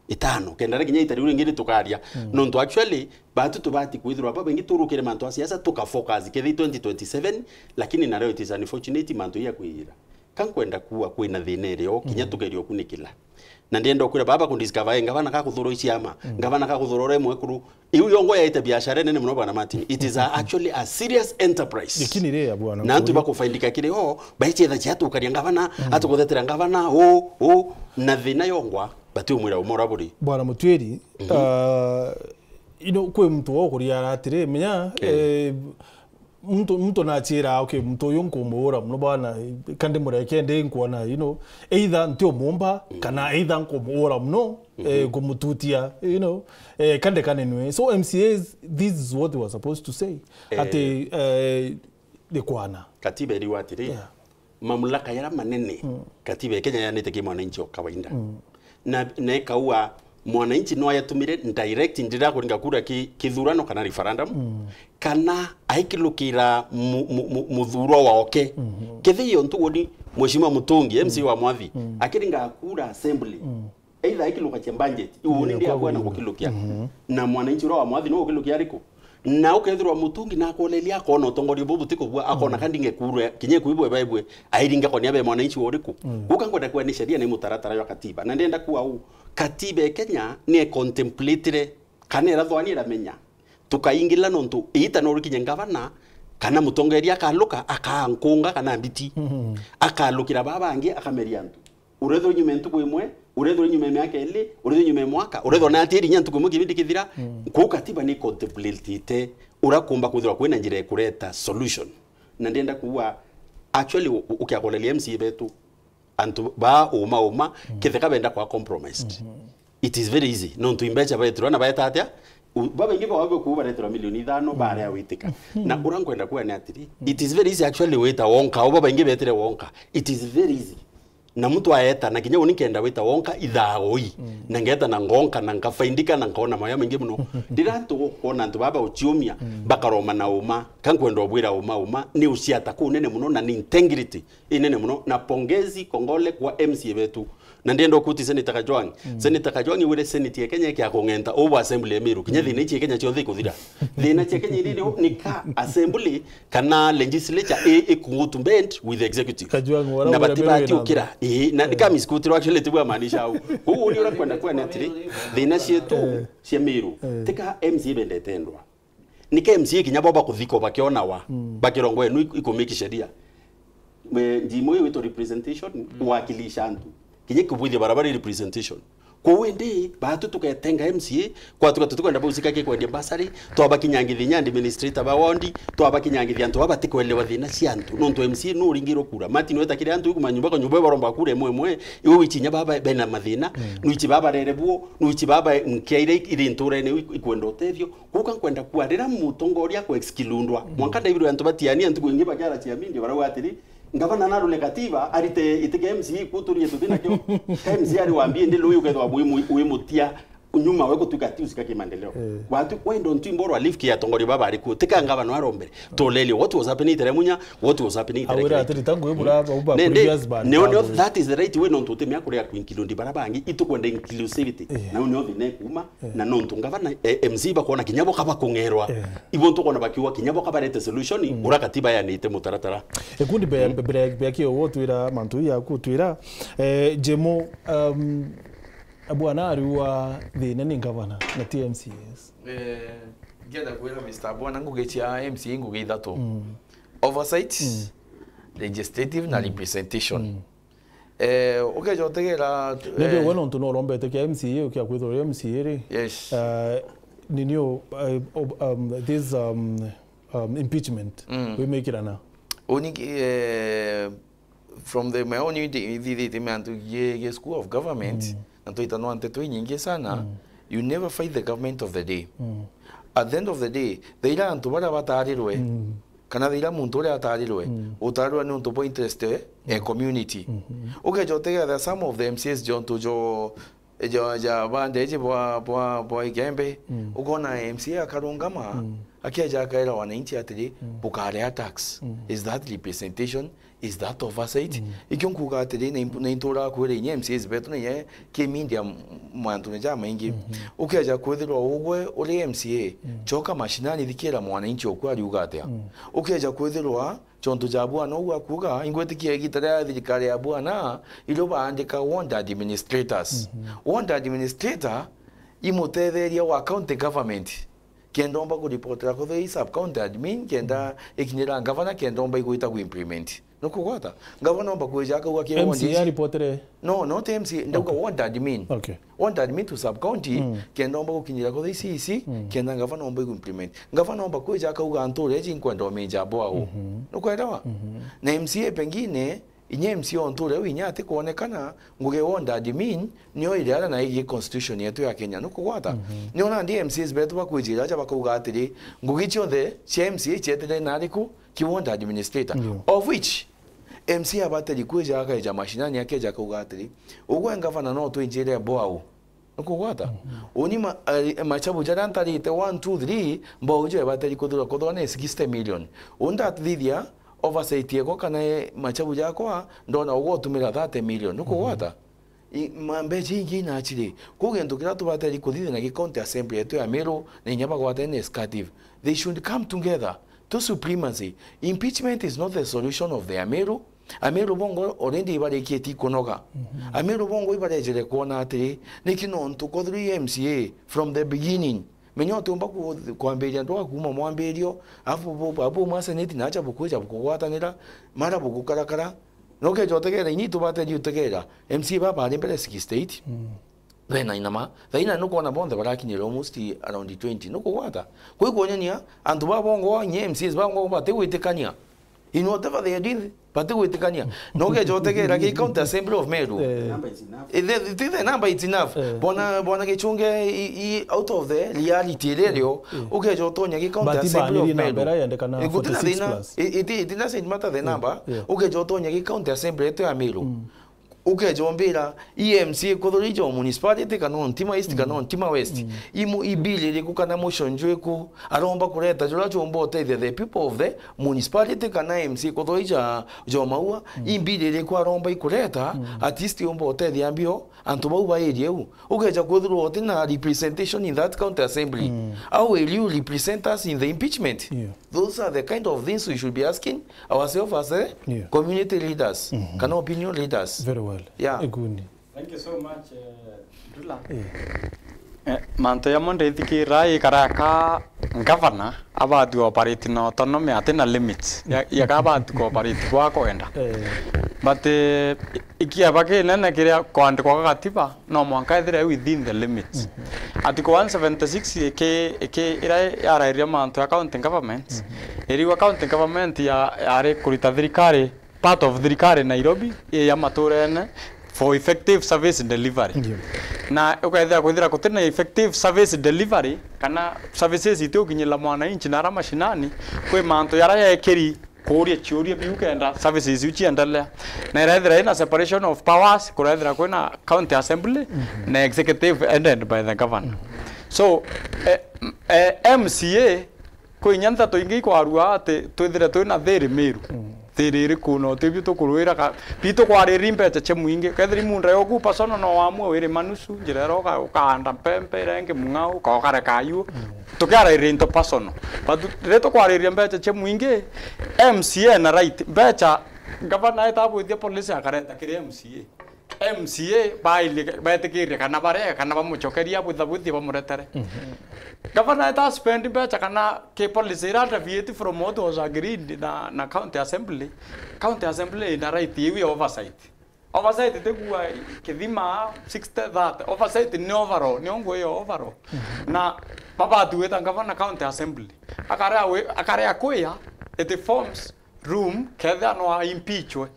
itano. Kenda ri kinya itari uri ngiri tukaria. Nontu actually, batu tubati kwithirwa babaingi turukire mantu a siasa, tukafocus kethi twenty twenty-seven, lakini na leo it is unfortunate mantu iya kwiyira. Ka nkwenda kuua kwina thina irio, kinya tugeria ukunikila. Na ndienda ukwira baba kundiscover, eh, ngavana ka kuthura iciama, ngavana ka kuthura ore mwekuru. Iu yongo yaite biashara nene muno, bwana Martin. It is a, actually a serious enterprise. Lakini ri, bwana, na antu bakufaindika kiri o, baichetha chiatu ukaria ngavana, atukuthetera ngavana, o, o, na thina yongwa, bati umwira umora buri. Bwana Mutwiri, uh, you know, kwi muntu wo kuria atiri, menya, eh, muntu, muntu nachira, okay, muntu uyu nkumuura muno bwana, kandi mureke ndi nkuona, you know, either nti umumba, kana either nkumuura muno, eh, nkumututia, you know, eh, kande kanenwe. So M C As, this is what they were supposed to say. Eh. Ati, eh, ni kwana. Katiba iriwa atiri, yeah, mamlaka yara manene, katiba ya Kenya yanite ki mwananchi wa kawaida. Na, na ikaua mwananchi no ayatumire direct ndira kuringa kura ki, kithurano kana referendum, kana aikilukira mu, mu, mu, muthuro waoke. Kethi iyo ntugu ni Mheshimiwa Mutungi, M C A wa Mwathi, akiringa kura assembly. Either aikiluka cia budget, iu ni ndi akwena gukilukia. Na mwananchi uria wa Mwathi no gukilukia ariku? Na ukethirwa Mutungi na akolelia, akona utongoria bubu ti kubua, akona kandi nge kurwe, kinya kuibwe baibwe, airinga konia be mwananchi wa uriku? Guka nkwenda kuwa ni sheria ni mutaratara jwa katiba. Na ndenda kuwa u, katiba ya Kenya ni contemplate-re, kana irathwani iramenya. Tukaingila nontu iita no rikinye ngavana, kana mutongeria akaluka, akankunga kana mbiti. Akalukira baba bangi, akameria antu. Urethirwa nyuma ya ntuku imwe, urethirwa nyuma ya miaka ili, urethirwa nyuma ya mwaka, urethirwa na atiri nya ntuku imwe kibindi kithira, kuu katiba ni contemplate-ite uria kumba kwithirwa kwina njira ya kureta solution. Na ndenda kuuga, actually, u-, u-, ukiakoleria M C A betu, antu ba uma uma, ketheka benda kwa compromise. It is very easy. Nontu imbecha baetirwa na baeta atia? U-, babaingi bao kuu bareterwa milioni ithano, barea witika. Na uria nkwenda kuga ni atiri, it is very easy actually wita wonka, au babaingi betire wonka. It is very easy. Na muntu aeta, na kinya uni nkenda wita wonka, ithaa ui. Na ngeta na ngonka, na nkafaindika, na nkona maya maingi muno. Ndira antu kwona antu baba uchiumia, bakaroma na uma. Ka nkwenda ubwira uma, uma, ni uciata kuu nene muno, na ni integrity inene muno. Na pongezi, kongole kwa M C A betu. Na ndienda ukuti Senator Kajwang'. Senator Kajwang' iwire Senate ya Kenya ikia kung'enta ubu Assembly ya Meru. Kinya thina ichi ya Kenya chionthe ikuthira. Thina cia Kenya iriri ni ka Assembly kana legislature i, i kugutu bend with the executive. Kajwang', wala na wira batibati Meru ukira. Ii, na nika miskutirwa actually tibwa maanisha au. Kuu ni ura kwenda kwena atiri, thina cietu cia Meru, tika M C A bendete endwa. Nika M C A kinya bo bakuthikwa bakionawa, bakirongwa enu iku-, ikumiki sheria. We, njimu iwitwa representation, kuwakilisha antu. Kinya kubwithia barabara i representation. Kwou indi, batu tugetenga M C A, kwatuka tutikwenda bausika ki kwendia bursary, twabakinyangithia inya administrator ba ward, twabakinyangithia antu baba batikwelewa thina cia antu. Nontu M C A nu uringirwe kura. Martin weta kiri antu ikuma nyumba kwa nyumba baromba kura imwe imwe, iwe wichi inya baba bena mathina, nwichi baba rere buo, nwichi baba nkia iria iri nturene ikwenda utethio. Kuka nkwenda kuwa rira mutongoria ku excludwa. Mwanka ndaibirwe antu batiania ntuku ingi bakiara cia mindia barauga atiri, Ngavana narule katiba, arite iti kia M C A ku turie tuti nakio. Ka M C A ari wambi, indi lui ukethwa wi mu-, wi mutia nyuma we gutuika ati usika kimaendeleo. Eh. Watu, why don't you borrow a leaf kia atongoria baba ari ku? Tika ngavana arombere. Tolelio, what was happening Teremunya, what was happening Awira Teremunya. Atiri tangu ibura, uba Nende, previous ban, neo, neo, tangu. That is the right way nontu utimea kuria kuinclude bara bangi, itukwenda inclusivity. Eh. Na neo thina kuma, Eh. na nontu ngavana, eh, M C A bakwona kinya boka bakung'erwa. Eh. Ibo ntukwona bakiuga kinya boka barete solution, Mm. ura katiba yanite mutaratara. Ekundi be, Mm. be, be, be kio wotwira mantu ya kutwira, eh, Jemo, um, Bwana ariuga thina ni ngavana na ti M C As. Eh, ngenda kwira Mister Bwana ngugi cia M C A ngugi ithatu. Mm. Oversight, Mm. legislative na Mm. representation. Mm. Eh, ukeja utegera, Maybe eh, we nontu no urombete kia M C A, ukia kwithirwa M C A ri. Yes. Eh, ninio, eh, ob-, um, this, um, um, impeachment. Mm. Wimikirana. Uni, eh, from the, my own unit, ithithite me antu ye, ye school of government, Mm. na twitanwa nteto inyingi sana, Mm. you never fight the government of the day. Mm. At the end of the day, thaira antu baria batarirwe, Mm. kana thaira muntu uria atarirwe, Mm. utarirwe ni untu bwa interest, eh, e Mm. community. Mm-hmm. Ukeja utegera some of the M C As jontu jo, jo, ja bande eje bwa, bwa, bwa Igembe, Mm. ukona M C A akarungama, Mm. akeja akaira wananchi atiri, Mm. bukarea tax. Mm. Is that representation? Is that oversight? Mm. Ikio nkuga atiri, na imp-, na intura kwira inya M C As betu na inya ki media m-, mantune jamaingi. Mm-hmm. Ukeja kwithirwa ugwe uri M C A, Mm. choka mashinani thikira mwananchi oku ariuga atia. Mm. Ukeja kwithirwa jontu ja bwana uu akuuga, ingwitikia igita ria thirikari ya bwana, irio baandika ward administrators. Mm-hmm. Ward administrator imutetheria wa county government. Kenda omba kuripotera kuthe i sub county admin, kenda ikinyira ngavana, kenda omba igwita ku implement. Nukugwata? Ngavana omba kwija akauga ki M C A ward ici. Aripotere? No, not M C A, ndauga Okay. ward admin. Okay. Ward admin to sub county, Mm. kenda omba gukinyira kuthe i C E C, Mm. kenda ngavana omba igu implement. Ngavana omba kwija akauga nture iji nkwenda uminja bwau. Mm-hmm. Nukwelewa? Mm-hmm. Na M C A pengine, inya M C A o nture iu inya atikwonekana, ngugi ward admin, nio iri aria na igi constitution yetu ya Kenya. Nukugwata? Mm-hmm. Nio nandi M C As betu bakwijira aja bakauga atiri, ngugi cionthe cia M C A cietire nariku? Ki ward administrator. Ndio. Of which, M C A abateri kwija akaija mashinani akeja akauga atiri, ugwe ngavana no twinjire bwau. Nukugwata? Mhm. Uni ma-, eh, machabu jaria ntarite one, two, three, mbau jo ibateri kuthirwa, kuthirwa ni sixty million. Uni ndathithia oversight yekwa kana, eh, machabu jakwa ndona ugwe utumira thirty million. Nukugwata? Mhm. I, ma-, mbeca ingi inachire. Kuu gintu kiria tubateri kuthithia na ki county assembly yetu ya Meru na inya bagwatene na executive. They should come together. To supremacy. Impeachment is not the solution of the Ameru. Ameru bongo already ibarikitie kunoga. Mhm. Ameru bongo ibarejere kuona atiri, niki nontu kwethirwa i M C A from the beginning. Menya utiumba ku-, kwambiria ndoa kuuma mwambirio, afu bu-, abu mwa senate na acha bukwija bukugwatanira, mara bugukarakara. Na ukeja utegera, inyi tubateri utegera, M C A baba ari mbere sixty-eight. Mm. Bena inama. Thaina nukwona bonthe barakinyira almost around twenty. Nukugwata? Kwi kuonania, antu ba bongo, nye M C As ba bongo batigwitikania. In whatever they are doing, batigwitikania. Na ukeja utegera ki County Assembly of Meru. Eh. Number is enough. Eh, the, the, the number is enough. Eh. Bona, bona Gichunge, i, i, out of the reality iria irio, eh, ukeja utonya ki County Assembly of Meru. But ibaniri namba iria yendekana forty-six plus. It, it, it doesn't matter the number. Yeah, yeah. Ukeja utonya ki County Assembly yetu ya Meru. Mm. Ukeja umbira, E M C A kwethirwa ijo municipality kana o Ntima East kana o Ntima West. Mm. Imu, i bill iriku kana motion jwiku aromba kureta juria jumba utethia the people of the municipality kana M C A kwethirwa ija jo Maua, mm, i bill iriku aromba ikureta, mm, at least yumba utethia mbio antu bau ba area iu. Ukeja kwethirwa utina representation in that county assembly. Mm. How will you represent us in the impeachment? Yeah. Those are the kind of things we should be asking ourselves as a, yeah, community leaders, mhm, kana opinion leaders. Very well. Yeah. Eguni. Thank you so much, eh, Ndula. Eh. Eh, mantu jamwe ndithikira i karaka ngavana abatua operate na autonomy ati na limits. Ya, ya ka abatua operate bwa kwenda. Eh. But, eh, ikiaba kinene kiria kwandikwa ga gatiba, no mwanka ethire within the limits. Mhm. Article one seventy-six iki, iki, iria yarairia mantu ya county government, mhm, iriuga county government ya, yari kurita thirikari, part of thirikari Nairobi, i ya maturene for effective service delivery. Ndio. Na ukethira kwithira gutina effective service delivery, kana services itiukinyira mwananchi na ara mashinani, kwi mantu yara yekiri kuuria ciuria biu kenda services iu ciendelea. Na irethira ina separation of powers, kurethira kwina county assembly na executive headed by the governor. So, eh, m- eh, M C A, kwi inya nteto ingi ikwarua ati twithire twina thiri Miru. Thiri iriku? Na utibio tukurwira ka, bi tukwariria mbeca cia mwingi. Kethira i munda yoku personal, no wamue wirima nusu, njira iria uka- ukaanda mpempe, iria ingi mung'ao, uka- ukareka ayuo. Tukiarairia into personal. But riria tukwariria mbeca cia mwingi, M C A ena right. Mbeca, gavana etabwithia policy akareta kiri M C A. M C A baili-, betikirie kana barega kana bamucokeria abwithabwitie bamuretere. Gavana eta spend mbeca kana ki policy ira deviate from what was agreed na, na county assembly. County assembly ina right iu ya oversight. Oversight tigua kithima sixty thirty. Oversight ni overall, ni ongo iyo overall. Na babati gwita gavana county assembly. Akarea wi-, akarea kwia, it forms room kethia no impeachwe.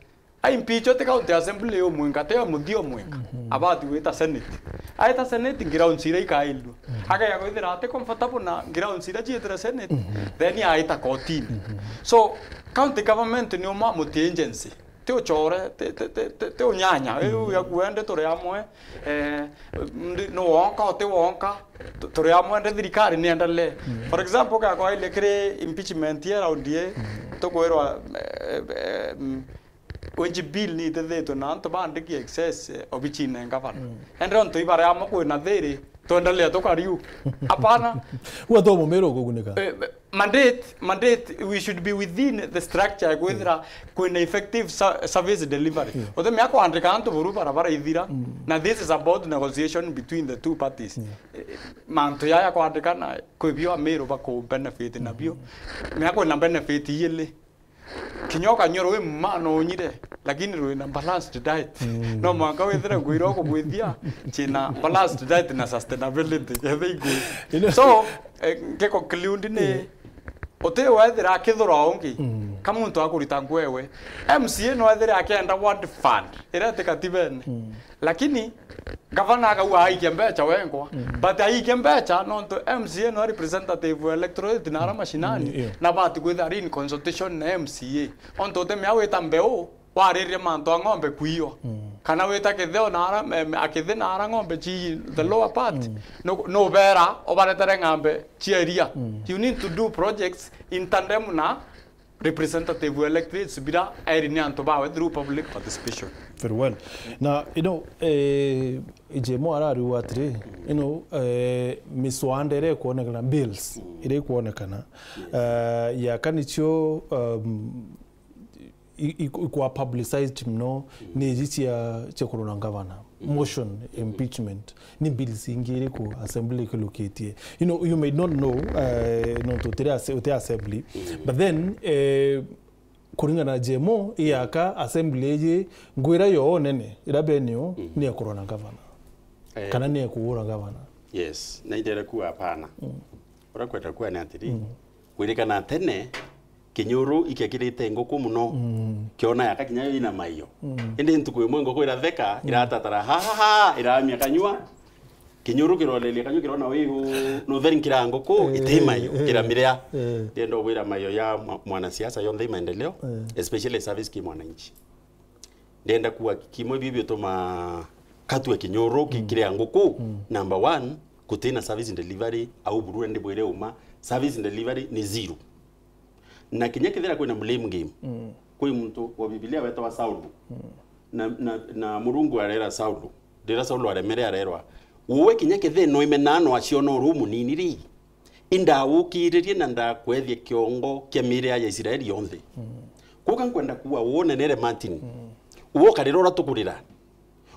Aimpeachwe ti county assembly yo mwenka, ti yo muthia o mwenka. Abati gwita senate. Aita senate, grounds iria ikairua. Akega kwithira ati comfortable na grounds iria ciitire senate, then aita kotini. So, county government ni uma multi agency. Ti ucore, ti, ti, ti, ti, ti unyanya. Iu ya kuende turi amwe, eh, ndi-, ni wonka, uti wonka, tu-, turi amwe, ndi thirikari ni endelee. For example, gakwaile kiri impeachment ya round ye, tukwirwa, eh, eh, mm, wage bill ni itethitwe na antu bandiki excess, eh, obichine ngavana. Ende ontu ibare amwe kwina thiri, twendelea tukariu. Hapana. Huwa tu mumero kugunika. Eh, mandate, mandate, we should be within the structure ya kwithira kwina effective ser-, service delivery. Utemea kwandika antu buru barabara ithira. Na this is about negotiation between the two parties. Eh, mantu yaya kwandikana, kwi bio Amiru baku benefit nabio. Mea kwina benefit iili. Kinya ukanyua rwi mma no unyire, lakini rwina balanced diet. No mwanka withire ngwira ukugwithia, cina balanced diet na sustainability. Kethe ingui. So, eh, nge conclude ni, uti wethira akithura ungi, ka muntu akurita ngwewe. M C A no ethire akienda ward fund, iria ti katibene. Lakini, gavana akauga aikia mbeca wengwa, but aikia mbeca nontu M C A no representative wa electorate na ara mashinani, na bati kwithira ari in consultation na M C A. Ontu utemea wita mbeu, waririe mantu a ng'ombe kuiwa. Kana wita kitheo na ara, em, akithi na ara ng'ombe ci the lower part. No, no bera, ubaretere ng'ombe cia iria. You need to do projects in tandem na representative electorates bira eri ni antu bawe through public participation. Very well. Na, you know, eh, J M O arariuga atiri, you know, eh, miswanda iria ikwonekana, bills iria ikwonekana, eh, yaka nicio, um, i-, i-, ikwa publicized muno ni iji cia, cia kurora ngavana. Motion, impeachment. Ni bills ingi iriku assembly ikilukitie? You know, you may not know, eh, nontu utiri ase-, uti assembly. But then, eh, kuringana na J M O, iyaka assembly iji, ngwira yo nene, ira benio, ni ya kurora ngavana. Eh. Kana ni ya kuura ngavana. Yes, na indere kuwa hapana. Uria kwenda kuwa ni atiri, kwirikana tene, Kinyuru ikekirite nguku muno. Kiona yaka kinya yo ina maio. Indi ntuku imwe nguku iratheka, iratatara, ha, ha, ha, iramia kanyua. Kinyuru kiroleria kanyua, kirona wiu, no theri kira nguku, iti maio, kiramiria. Ndienda gwira maio ya mwa-, mwanasiasa yonthe i maendeleo, especially service ki mwananchi. Ndienda kuwa kimwe biu biutuma katue Kinyuru ki-, kiria nguku, number one, kutina service delivery, au buru ndi bwire uma, service delivery ni zero. Na kinya kethira kwina blame game, kwi muntu wa Bibilia wetagwa Saulu. Na, na, na Murungu arera Saulu. Rira Saulu aremere arerwa, "Uwe kinya kethira no imenaa no aciona uru munini ri, indawukiririe na ndakwethia kiongo kia miiri ya Israeli yonthe." Kuga nkwenda kuwa uwe unenere Martin. Uwe ukarira uria tukurira.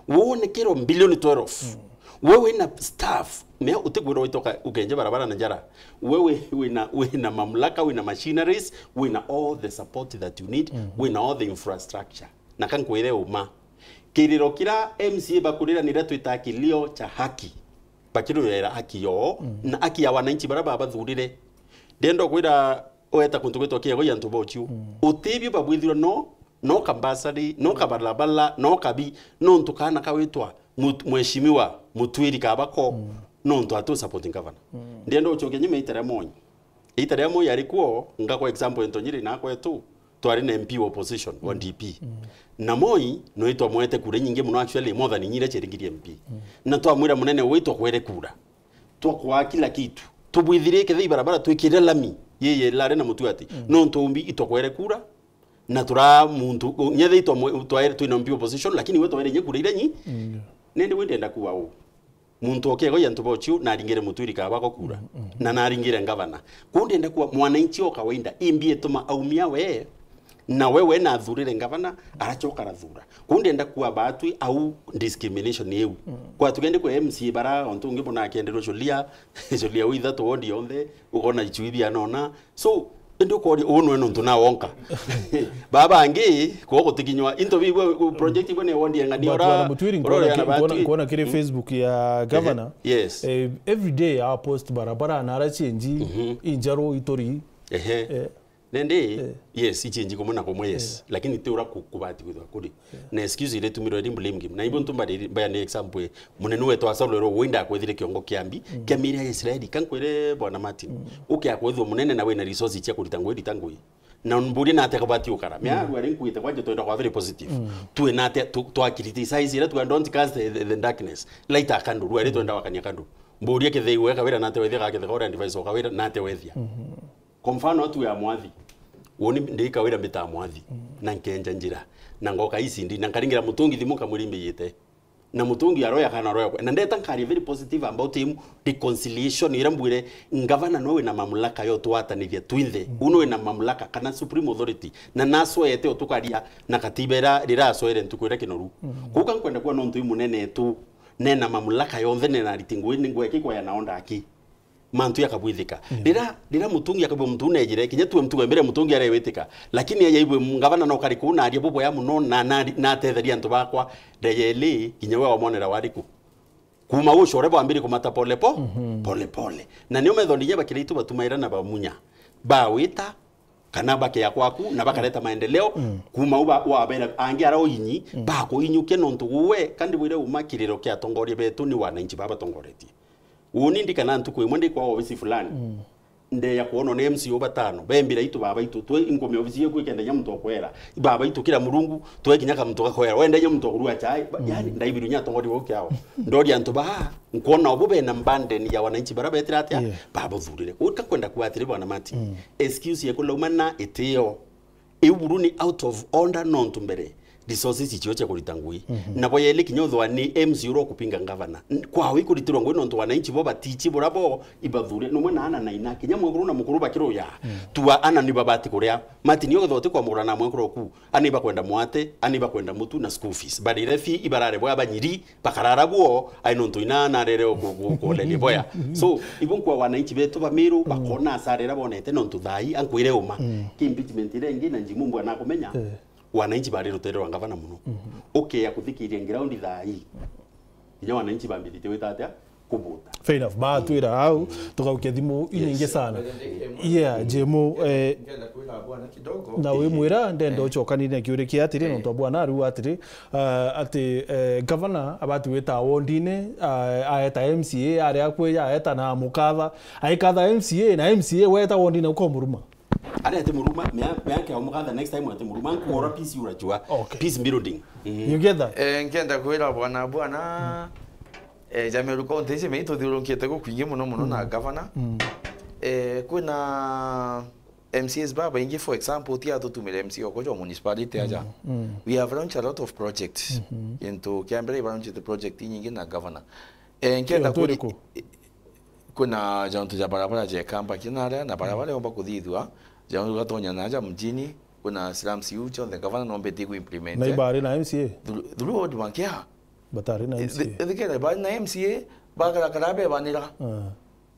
Wonekerwa bilioni twelve. We wina staff, mea utikwirwa witoka ukenje barabara na njara. We wi-, wina, wina mamlaka, wina machineries, wina all the support that you need, wina all the infrastructure. Na kankwire uma. Kiriro kira M C A bakurira niria twita kilio cha haki. Bakirurera haki yoo, na haki ya wananchi bara babathurire. Ndienda kwira weta kuntu gwitwa Kiego ya antu bochiu. Utibio babwithirwa no, no kambasari, no kabalabala, no kabi, nontu kana kawitwa mut-, mheshimiwa Mutwiri Kabako, nontu atu supporting governor. Ndienda uchoke nyuma itare Moi. Itare Moi ari kuo, nga kwa example into Nyeri na kwetu, twari na M P wa opposition wa D P. Na Moi, nwe twamwete kura inyingi muno, actually, more than inya iria ciaringiri M P. Na twamwira, "Munene, wi twakwere kura. Twakwaa kila kitu. Tubwithirie kethe ibarabara, twikire lami." Yeye lare na mutu ati, "Nontu umbi itwakwere kura, na tura muntu, nyethe itwa mwe-, twaere, twina M P opposition, lakini we twaere inya kura iria nyi." Nindi we ndenda kuwa u. Muntu okiegwa antu bochiu, naringire mutwiri kaba gukura. Na naringire ngavana. Kuu ndenda kuwa mwananchi o kawaida, imbi ituma aumia we, na we, we nathurire ngavana, arachoka arathura. Kuu ndenda kuwa batwi au discrimination iu. Kwa tugende kwa M C A bara, ontu ungi bona akienderwa Sholia, Sholia u ithatu wodi yonthe, ukona ichui bia nona. So, indi ukoria, uu nwe nontu na wonka. Baba angi, kwa gutikinywa, into bigwe, project igwe ni wodi eng'ani. But ora, wana Mutwiri, ora nkuona ori ki-, ana nkuona, batwi. Nkuona kiri Facebook ya governor. Yes. Eh, every day a post barabara na ara change, injaru ituri. Ehe. Eh. Nende, yes, ichange kumwe na kumwe, yes. Lakini ti ura ku-, kubati kwithwa kuri. Na excuse iria itumirwe ri blame game. Na ibo ntu mbari, mbaya ni example, munene wetu wa Saul ero, wenda akwethire kiongo kia mbi, kia miri ya Israeli. Kankwire, Bwana Martin, uke akwethwa munene na wina resources cia kurita ngui, rita ngui. Na mburia nate akubati ukara. Mea, rwari nkuite kwanje twenda kwa very positive. Tuwe nate, tu-, twa criticize ira tuwe, "Don't cast the, the, the darkness. Light a candle, rwari twenda wakania candle." Mburia kethei weka wira nate wethia, gaketheka ore advice o kawira nate wethia. Kwa mfano, atu ya mwathi. Woni ndi kawira mbita mwathi. Na nkenja njira. Na ngoka ici ndi, na nkaringira mutungi thimu nkamwira imbiyite. Na mutungi aroya kana aroya kwe. Na ndeta nkaria very positive about him, reconciliation, ira mbwire, ngavana nowe wina mamlaka yo twatanithia twinthe. Uno wina mamlaka kana supreme authority. Na naswete utukaria na katiba ira, rira aswere ntuku ira kinoru. Kuka nkwenda kuwa nontu i munene tu. Nena mamlaka yonthe, nena riti ngui, ni ngweki kwaya na onda aki. Mantu yakabwithika. Rira, rira mutungi akabwa mutu nejire, kinya tuwe mtugo mbere mutungi arewitika. Lakini aya ibwe ngavana no kari ku na aria buboya muno na, na, na atetheria antu bakwa, ndeyeli, kinya we wamonera wariku. Kuma ucore bwambiri kumata pole po, pole pole. Na nio metho ndinya bakira itu batumaira na bamunya. Bawita, kana bakea kwaku, na bakareta maendeleo, kuma uba wabera angi ara uinyi, bakuinyukia nontu guwe, kandi bwire uma kiriro kia atongoria betu ni wananchi baba batongoretie. Uni ndi kana ntuku imwe ndi kwa ofisi fulani. Ndeya kuonwa ni M C O batano. Bembira itu baba itu, twe inkumia ofisi yeku ikenda nya muntu okwera. Baba itu kila murungu, twe kinya ka muntu gakwera. Wenda nya muntu okurua chai. Ba-, yani, ndaibiru nya tongori woke ao. Ndori antu ba, nkuona obu bena mbandeni ya wananchi bara betira atia? Yeah. Babuthurire. Uka kwenda kuwa atiri, Bwana Martin. Excuse yeku laumana itio. Iu buru ni out of order nontu mbere resources icio cia kurita ngui. Nabo yeli kinya uthwa ni M C uria ukupinga ngavana. N-, kwao ikuritirwa ngui nontu wananchi bo batichi bura bo ibathure. Numwe na ana na ina, kinya mwekuru na mukuru bakiruya. Tua ana ni babati kuria. Martin, ugethwa uti kwamugura na mwekuru oku, ani bakwenda mwate, ani bakwenda mutu na school fees. Barire fee ibarare bwa banyiri, bakarara buo, ai nontu ina narere o ku-, ku-, kuoneria boya. So, ibu nkwa wananchi betu ba Meru, bakona asara ira bonete nontu thai, ankwire uma. Ki impeachment ira ingi na njimu mbwa nakumenya, wananchi bari rutere rwa ngavana muno. Ukea kuthikiria ground thai. Kinya wananchi bambirite wita atia? Kubuta. Fair enough. Batwira au, tugaukia thimu inyingi sana. Yeah, Jemu, eh, Ngenda kwira bwana kidogo. Na wimwira, ndenda ucokanire na kiuria kia atiri, nontu bwana ariu atiri, ah, ati, eh, gavana abati wita wondine, ah, aeta M C A, ari akwe, aeta na mukatha, aikatha M C A, na M C A weta wondine ukomuruma. Ari ati muruma, mea-, meake omukatha next time ati muruma, nkuora peace urajua. Okay. Peace building. You get that? Eh, nkenda kwira bwana, bwana, eh, ja Meru County ici me ituthiurunkite gukwingi muno muno na gavana. Eh, kwina M C As babaingi, for example, ti atutumire M C A okwa jwa municipality aja. We have launched a lot of projects. Gintu kia mbere, iba launched project inyingi na gavana. Eh, nkenda kuri-, kwina jauntu ja barabara jekamba kinaria, na barabara yomba kuthithua, jauntu gatonya na ja mjini, kwina slums iu cionthe gavana nombetie ku implement. Na ibari na M C A? Through, through World Bank, yeah. Batari na M C A. Ethikere, bari na M C A, bakarakara bebanira.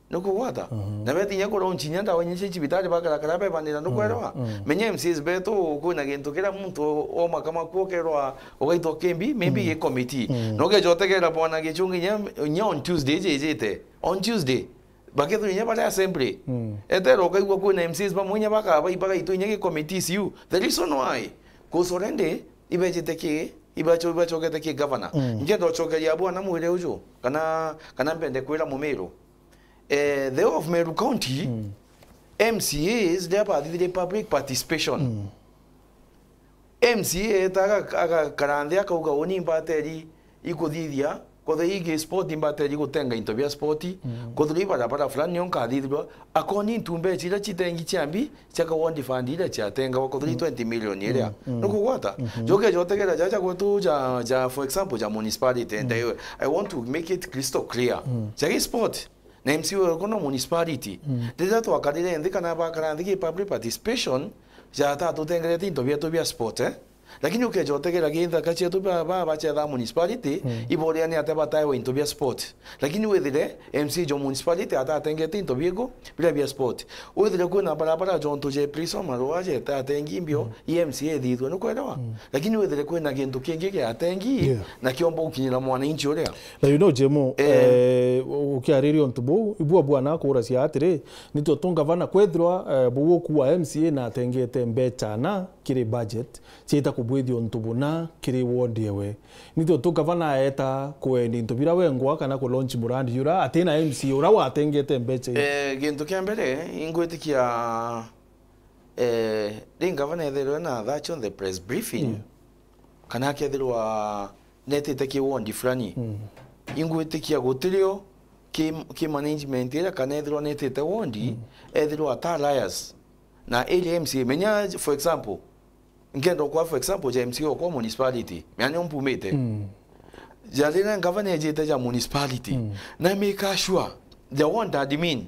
Nukugwata? Na betinya kuraunchinya ndawa inya cia cibitari bakarakara bebanira, nukwerewa? Menya M C As betu, kwina gintu kira muntu omaka maku ukerwa ugaitwa kimbi, maybe gi committee. Nogeja utegera bwana Gichungi nya, nya on Tuesday iji ijite. On Tuesday. Bakethirwa inya bari assembly. Etera ukaigua kwina M Cs bamwe inya bakaba, bagaitwa inya gi committees iu. The reason why? 'Cause already ibejete ki, ibacho-, ibachokete ki governor. Nkenda uchokeria bwana mwire uju, kana, kana mpende kwira Mumiru. Eh, the whole of Meru County, M C As riria bathithirie public participation, M C A eetaga aga-, agakara nthi akauga, "Uuni mbateri ikuthithia, kwethirwa ii sport mbateri gutenga into bia sport, kwethirwa ii barabara fulani nio nkathithirwa." Akoni ntu mbecha iria citengi cia mbi cia ka ward fund iria ciatengagwa, kwethirwa ii twenty million iria. Nukugwata? Joke jotegera jaja gwetu ja, ja, for example, ja municipality, and I, I want to make it crystal clear. Ja gi sport, na M C A uriku no municipality. Riria twakarire nthi kana bakara nthi gi public participation, jatatutengerete into bietu bia sport, eh? Lakini ukeja utegera gi nthaka cietu ba, ba, bachethaa municipality, iboria ni atia bataewa into bia sport. Lakini withire M C A jo municipality atatengete into bieku biria bia sport. Withire kwina barabara jontu je prison marua jetatengi mbio, i M C A ithithwe, nukwelewa? Lakini withire kwina gintu kingi giatengi, na kiomba gukinyira mwananchi uria. Na you know, Jemo, eh, ukiariria untu buu, ibua bwana kuuracia atiri, nitwe tu ngavana kwethirwa, eh, buu ukua M C A na atengete mbecha na kiri budget, ciita kubwithia untu buna kiri ward ewe. Nitwe tu ngavana aeta kwendia into bira wengwa kana ku launch murandi jura atina M C A ura watengete mbecha ii. Eh, gintu kia mbere, ingwitikia, eh, ri ngavana ethirwe na that on the press briefing, kana akethirwa netite ki ward fulani. Ingwitikia gutirio ki, ki management ira kana ethirwa netite ward, ethirwa ata liars. Na area M C A, menya, for example, nkenda kwa, for example, ja M C A okwa municipality, menya nio mpumite. Ja riria ngavana ejite ja municipality, na make sure the ward admin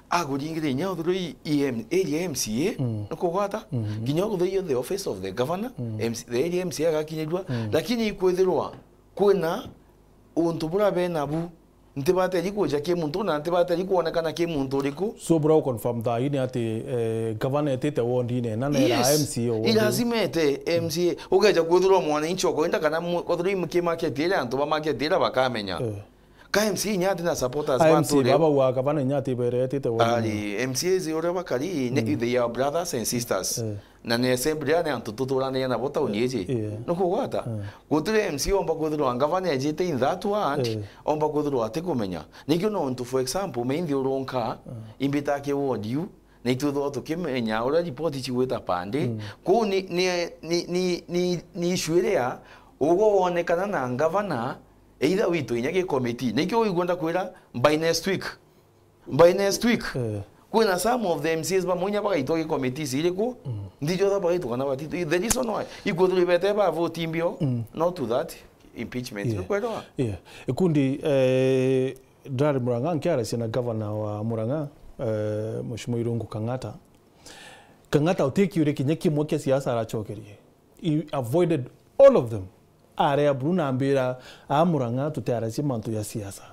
aguringira inya uthirwe i, i M-, area M C A, nikugwata? Kinya uthirwe the office of the governor, M C, the area M C A agakinyirua, lakini ikwithirwa kwina untu bura benabu, ntibateri kuja ki muntu na ntibateri kwonekana ki muntu uriku. So, bura u confirm thaa ii ni ati, eh, gavana etite ward-ini na nera M C A o ward? Ilazima ete M C A. Ugeja kwithirwa mwananchi okoinda kana mu-, kwithirwa i ki market iria antu ba market iria bakamenya. Eh. Ka M C A inya atina supporters ba M C A nturia. Baba wa gavana inya ati beretite ward-ini. Ari, M C As uria bakari, ne, they are brothers and sisters. Eh. Na ni assembly ya ni antu tuturanagia nabo tauni iji. Yeah. Nukugwata? Gutiri M C A omba kwithirwa ngavana ejite in that ward, omba kwithirwa atikumenya. Nikio nontu, for example, me nthi urunka, imbita ki ward yu, na itwithirwa tukimenya uria ripoti cigwita pande. Kuu ni, ni, ni, ni, ni, ni issue iria ugwe wonekana na ngavana, either witu inya gi committee. Nikio wigua ndakwira by next week, by next week, eh, kwina some of the M C As bamwe inya bagaitwa gi committees iriku, ndijotha bagaitwa kana batitu. The reason why, ikwithirwa ibete ba vote mbio, not to that impeachment. Yeah. Nukwelewa? Yeah. Ikundi, eh, ndari Murang'a nkiaracia na governor wa Murang'a, eh, Mheshimiwa Irungu Kang'ata. Kang'ata uti kiuria kinya kimwe kia siasa aracokerie. He avoided all of them. Area buru na ambira, "A Murang'a tutiaracia mantu ya siasa."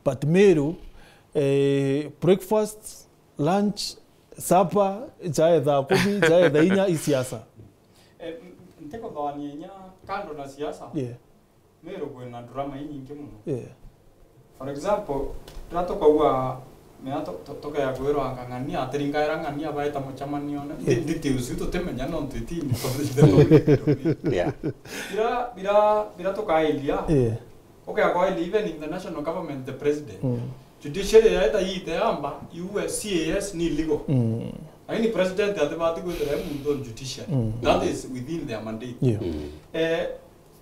But Meru, eh, breakfast, lunch, supper, chai thaa kumi, chai thaa inya i siasa. Eh, m-, ntikuthoania inya kando na siasa. Yeah. Meru kwina drama inyingi muno. Yeah. For example, riria tukauga, mea tu-, tu-, tukea kwirwa anga ng'ania, atiringaira ng'ania baita mucemanione. Yeah. Ndi-, details iu tutimenya nontu itini ithe. Yeah. Bira, bira, bira tukailia. Yeah. Ukea kwaili even in the national government, the president. Mm. Judiciary yaita iite yamba, iue C A S ni illegal. Mm. Lakini president atibati kwithira e muntu on judiciary. Mm. That is within their mandate. Yeah. Mm. Eh,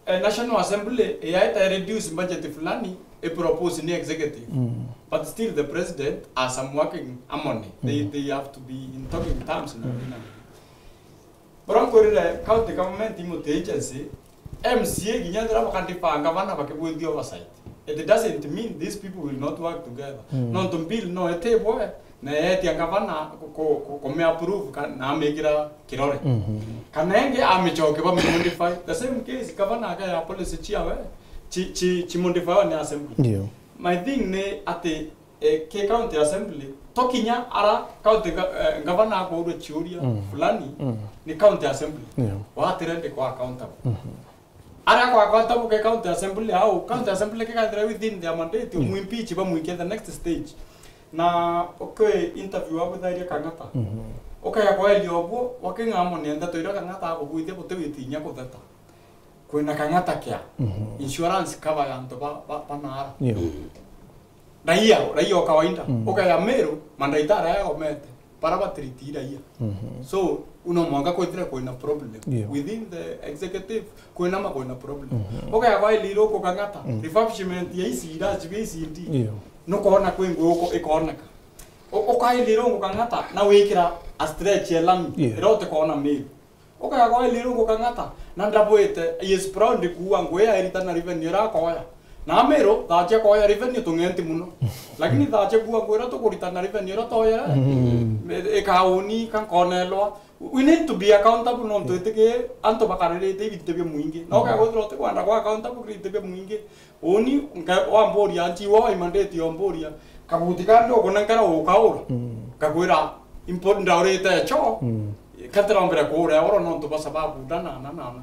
eh, National Assembly yaita reduce budget fulani, e propose ni executive. Mm. But still the president as I'm working harmony. They, mm, they have to be in talking terms na, mm, na. Bora nkwirire county government i multi agency, M C A kinya ethira bakadipanga bana bakibwithia oversight. It doesn't mean these people will not work together. Mm. Nontu bill no etibwe, na yetia gavana ku-, ku-, ku-, kume approve ka-, na amikira kirore. Mhm. Kana ingi amicoke bamimodify. The same case, gavana akaya policy ciawe, ci-, ci-, cimodifywa ni assembly. Ndio. My thing ni ati, eh, ki county assembly, to kinya ara county ga-, eh, gavana akourwe ciuria, mm, fulani, mm, ni county assembly. Ndio. Watirende kwa accountable. Mhm. Aria kwa accountable ke county assembly au, county assembly kikathira within their mandate, yeah, umwimpeach bamwikie the next stage. Na uke interview abutharia Kang'ata. Mhm. Ukaya kwaeria obuo, waking'amo ni ndeto iria Kang'ata akugwithia buti witinya kutheta. Kwina Kang'ata kia, mhm, insurance cover ya antu ba, ba, ba naara. Yeah. Mm. Raia, raia o kawaida. Mm. Ukaya Meru, mandaitari aya agomete, bara batiriti raia. Mhm. So, No mwanka kwithire kwina problem. Yeah. Within the executive, kwina ma kwina problem. Mhm. Ukaya kwailirwo kukang'ata, mm, refurbishment ya ici ira, cibi ici ndi. Yeah. Nukoona kwi ngui uko-, ikoneka. U-, ukailirwo ngukang'ata, na wikira a stretch ya lami, yeah, ira utikoona miru. Ukaya kwailirwo ngukang'ata, na ndabwite, he is proud kuuga ngui ya iritana revenue ira akoya. Na amiru, thaa cia koya revenue tung'enti muno. Lakini thaa cia kuuga ngui ira tukuritana revenue ira toyere, mm, i-, ikauni, kankonelwa. We need to be accountable, nontu, yeah, itiki antu bakaririte ibintu bia mwingi. Na ukaya kwithirwa utikwenda kwa accountable kiri ibintu bia mwingi. Uni, nka-, wamburia, nchiwa waimanditi omburia, kaguti kandi ukunenkera ukaura. Mm. Kakwira, impo-, ndaurite choo, mm, katirombere kuura oro nontu bwa sababu nda na, na, na, na.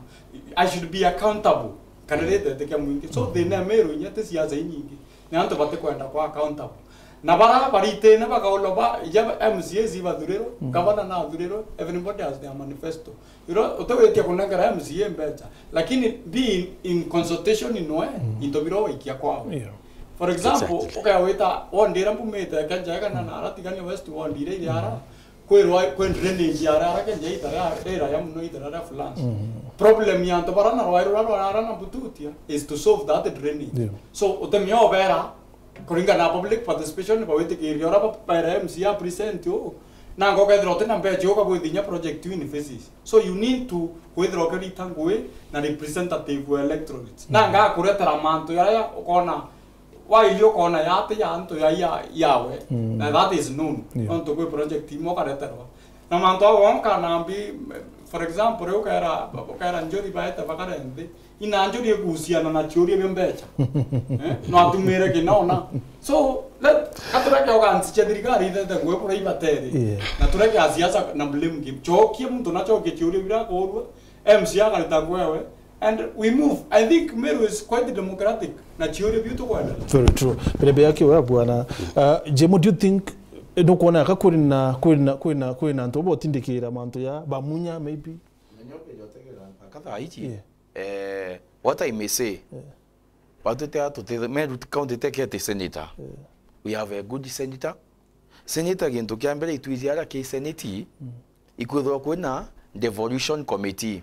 I should be accountable. Kana ritete kia mwingi. So, mm, thina ya Meru inya ti siasa inyingi. Ni antu batikwenda kwa accountable. Na bara baritine bakaulwa ba, ija M C As ibathurirwe, mm, gavana nathurirwe, everybody has their manifesto. Iro, utiwitia kunengera M C A mbecha. Lakini be in, in consultation noe, mm, into biro waikia kwao. Yeah. For example, exactly, ukaya wita, wondira mbumite Kenjae kana, mm, nara Tigania West wondire iri ara, mm. Kwi rwai-, kwi drainage ya rara Kenjae itara, rira ya muno itara ria Flans. Mm. Problem ya antu bara na rwai rura rwa rara na Bututia is to solve that drainage. Yeah. So, utemia obera, kuringana na public participation, bawitikiria ura ba-, baera M C A present u, na ngo kethira utina mbecha uka bwithinya project u in phases. So, you need to kwithira ukirita ngui na representative wa electorates. Mm. Na nga kuretera mantu yaya ukona Waili ukona yati ya antu ya, ya, yawe, mm, na that is known. Yeah. Nontu kwi project imwe ukareterwa. Na mantu au onka nambi, for example, riu ukera, ukera njuri baete bakare nthi, ina njuri iguciana na ciuria bia mbecha. Eh? No atumire kina ona. So, let, katureke ogansi cia thirikari ithete ngwe bura ibateri. Yeah. Na tureke a siasa na blame game. Chokie muntu na chokie ciuria bira kurua, M C A akarita ngwewe, And we move. I think Meru is quite democratic. Na ciuria biu tukwenda. Very true. Birebea kiu ya bwana. Uh, Jemo, do you think, eh, nukwona ka kwina, kwina, kwina, kwina antu botindikira mantu ya bamunya maybe? Menyo ke jotegera mpaka thaa ici. Yeah. Eh, what I may say. Yeah. Watu te atu te Meru County tekete senator. Yeah. We have a good senator. Senator gintu kia mbere itwiji ara ki senate. Mm. Ikwithirwa kwina devolution committee.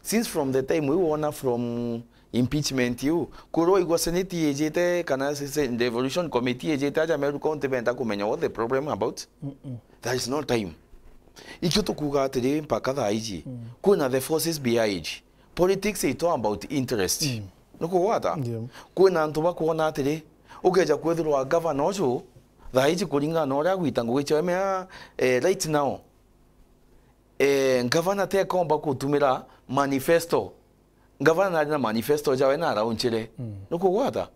Since from the time we wona from impeachment iu, kurwa igwa Senate ijite kana se-, se-, devolution committee ijite aja Meru County benda kumenya what the problem about. Mm-mm. There is no time. Ikio tukuga atiri mpaka thaa iji, mm, kwina the forces behind. Politics is all about interest. Mm. Nukugwata? Yeah. Kwina antu bakwona atiri, ukeja kwithirwa governor uju, thaa iji kuringana na uria agwita ngugi ciawe, mea, eh, right now, Eh, ngavana tekomba kutumira manifesto. Ngavana nari na manifesto jawe na araunchire. Mm. Nukugwata?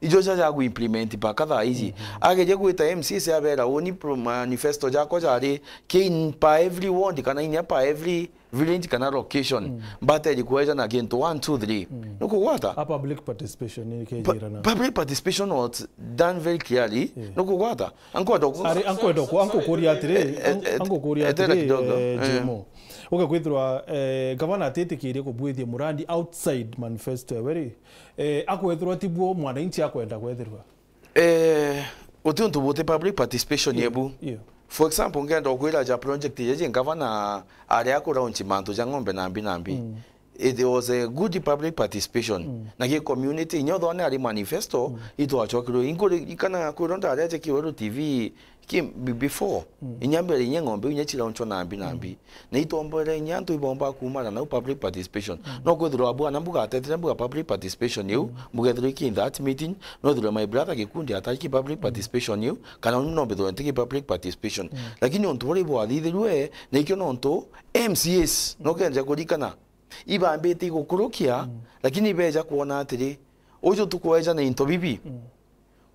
Ijo ja ja ku implement mpaka thaa iji. Mm-hmm. Ageria gwita M C A abera, "Uni pro-, manifesto jakwa jari ki in per every ward kana inya per every village kana location." Mm. Bateri kweja na gintu one, two, three. Mm. Nukugwata? A public participation ni kejira na. Public participation was done very clearly. Yeah. Nukugwata? Ankwenda ku- Ari, ankwenda ku-, ankukuria atiri, eh, eh, an-, eh, ankukuria etera atiri, kidogo. Eh, eh. Jemo. Ugakwithirwa, eh, gavana atitikirie kubwithia murandi outside manifesto ewe ri, eh, akwethirwa ti bwo mwananchi akwenda kwethirwa. Eh, guti untu buti public participation. Yeah, ebu. Yeah. For example, ngenda kwira ja project yeje gavana aria ku launch mantu ja ng'ombe nambi nambi. Mm. It was a good public participation. Mm. Na gi community, inya uthone ari manifesto, mm, itwachokirwe. Inkuri-, ikana kwirwo ndaria ajekiwe ru T V, ki, be-, before. Mm. Inya mbere inya ng'ombe, inya chiraunchwa nambi nambi. Mm. Na itombore inya antu ibomba kumara nau public participation. Mm. No kwithirwa bwana mbuga atetire mbuga public participation iu, mm, mbuga ethirwa iki in that meeting, no thirwa my brother Gikundi atari ki public, mm, participation iu, kana no mbithirwa ntiki public participation. Mm. Lakini untu buri bwathithirwe, na ikio nontu M C As, no kenje kurikana, ibambite igukurukia, mm, lakini ibeja kwona atiri, uju tukweja na into bibi. Mm.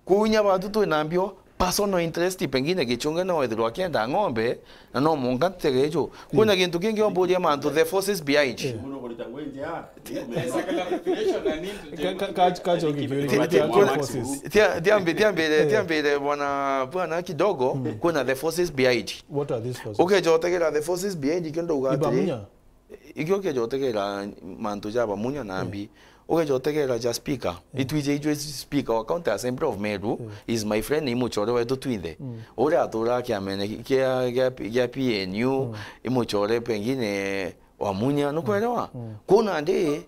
Kwou inya batu twina mbio, personal interest, pengine Gichunge no ethirwa akienda ng'ombe, na no mwanka ntege ijo. Kwina, mm, gintu kingi omburia mantu, the forces behind. Eh. Muno kurita ngwenje a. Ka-, ka-, ka-, kacho kibiuri, tia-, tia-, tia-, forces. Tia-, tiambi-, tiambire, eh, tiambire bwana, bwana kidogo, mm, kwina the forces behind. What are these forces? Ukeja utegera the forces behind, ikio ndauga atiri. Ibamunya? Ikio ukeja utegera mantu ja bamunya nambi. Eh. Ugeja utegera ja speaker. Itwiji ijwe speaker wa County Assembly of Meru is my friend, ni muchore wetu twinthe. Uria aturaga kiamene kia, kia, kia P N U, i muchore pengine wa Munya, nukwelewa? Kuna ndi,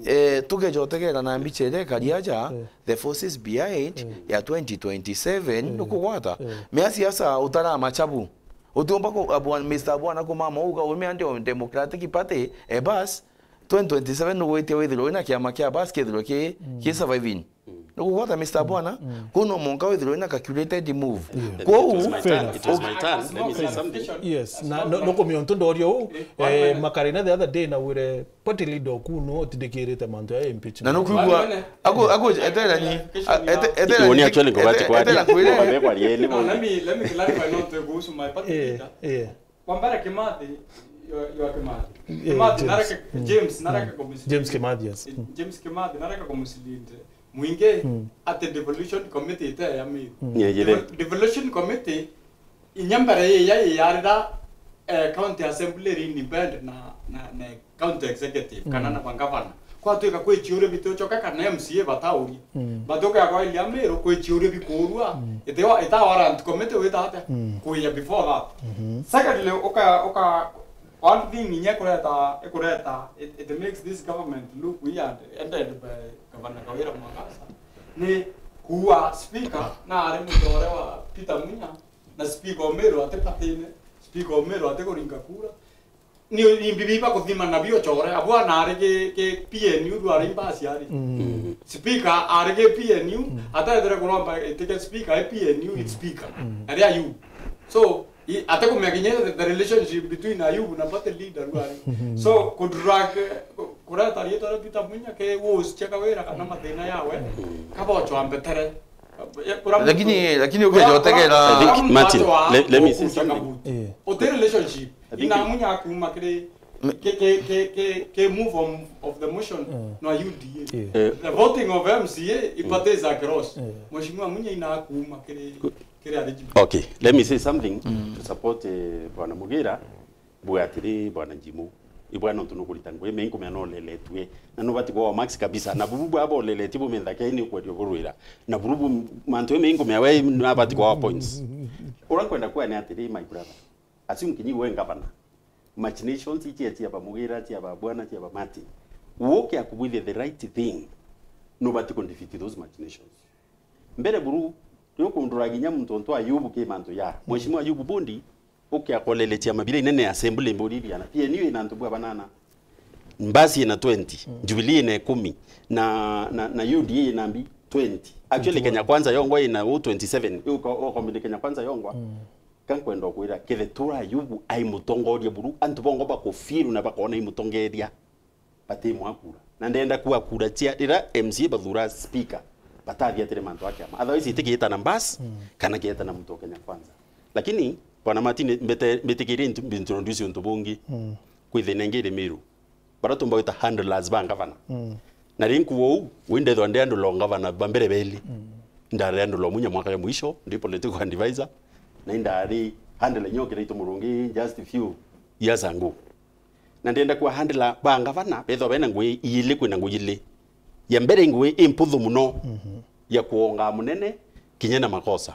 eh, tugeja utegera na mbicha iria ikari aja, the forces behind ya twenty twenty-seven, nukugwata. Me asiasa utara machabu. Utiumba ku, abwa-, Mister Bwana kumama uga, ume andi Democratic Party, e bas, twenty twenty-seven nugwitia withirwe wina kiama kia bas kithirwe ki, ki surviving. Nukugwata, Mister Bwana, kuna monka withirwe wina calculated move. Kwou, it was my turn. It was my turn. Let me say something. Yes, na no, no kumia untu ndorio u, eh, Makarina the other day na wire party leader oku no utindikirite mantu ya impeachment. Na nukwigua, aku, aku, etera ni, etera ni, actually ngobati kwari. Etera kwire. No, let me, let me clarify not to kuhusu my party leader. Eh. Kwa mbere Kimathi, you are, you are Kimathi. Eh, Kimathi, James. Nareke, James, nareke kumislead. James Kimathi, yes. Eh, James Kimathi, nareke kumislead mwingi ati devolution committee ite ya Meru. Yeah, yeah. Devo-, devolution committee, inya mbere iya iyarira, eh, county assembly iri independent na, na, na county executive, kana na bangavana. Kwatuika kwi ciuria bitucoka kana M C A batauria. Batuka ya kwa William Meru kwi ciuria bikuurua. Ite wa-, ita warrant committee wita atia? Kuya before that. Secondly, uka, uka, one thing inya ikureta, ikureta, it, it makes this government look weird, headed by Governor Kawira Mwangaza, ni kuua speaker na ari muthore wa Peter Munya, na speaker o Meru ati patine, speaker o Meru ati kuringa kura. Ni, ni mbibi bakuthima nabio chore. Abwana ari ki, ki P N U, rwari mbasi ari. Speaker ari ki P N U, ataethire kuromba itike speaker, e P N U, it's speaker. Ari Ayubu. So, i, ate kumenya kinya the, the relationship between Ayubu na party leader rwari. So, kudrag, kureta rietwa ria Peter Munya ke worse chia Kawira kana mathina yawe, kabocho ambetere. Lakini, lakini ukeja utegera. I think, Martin, let, let me say something. Uti relationship. I think ina Munya akuma kiri ke, ke, ke, ke, ke move of, of the motion no U D A. Eh. The voting of M C A, ipate is across. Mheshimiwa Munya ina akuma kiri, kiri eligible. Okay, let me say something to support, eh, Bwana Mugira. Bwa atiri, Bwana Njimu, ibwa nontu nukurita ngugi, me inkumea no leletue. Na nubati kwa max kabisa. Na buru bwa boleletie bumenthake ni kwerio burwira. Na buru bu mantu me inkumea we nabati kwa points. Ura nkwenda kwa ni atiri, my brother. Assume kinyi we ngavana. Machinations ichia chia ba Mugira, chia ba Bwana, chia ba Martin. Uke akubwithie the right thing. Nubati ku defeat those machinations. Mbere buru, rio kundura ginya muntu ontu Ayubu ki mantu ya. Mheshimiwa Ayubu Bundi, uke akolele chiama bira inene ya assembly mburi biana. P N U ina antu bwa banana. Mbasi ina twenty, Jubilee ina ikumi, na, na, na U D A ina mbi twenty. Actually, Kenya Kwanza yongwa ina u twenty-seven. Uko, uko mbindi Kenya Kwanza yongwa. Kankwenda kwira, kethe tura Ayubu ai mutongoria buru, antu bongo bakufeel na bakona i mutongeria. Bati mwakura. Na ndenda kuwa kura chia rira M C A bathura speaker, batathiatire mantu a kiama. Otherwise, itikiita na bus, kana kieta na mtu wa Kenya Kwanza. Lakini, Bwana Martin, mbete-, mbitikirie ntu-, mbintroduce untu bungi. Kwi thina ingi iri Meru. Bara tumba gwita handlers ba ngavana. Na ri nkuo uu, wi ndethwa ndi handle o ngavana ba mbere beli. Ndari handle o Munya mwaka ya mwisho, ndi political advisor. Na indari handle nyo kira itu Murungi just few years ago. Na ndenda kwa handle ba ngavana, bethwa bena ngui iili, kwina ngui iili. Ya mbere ngui imputhu muno ya kuonga munene, kinya na makosa.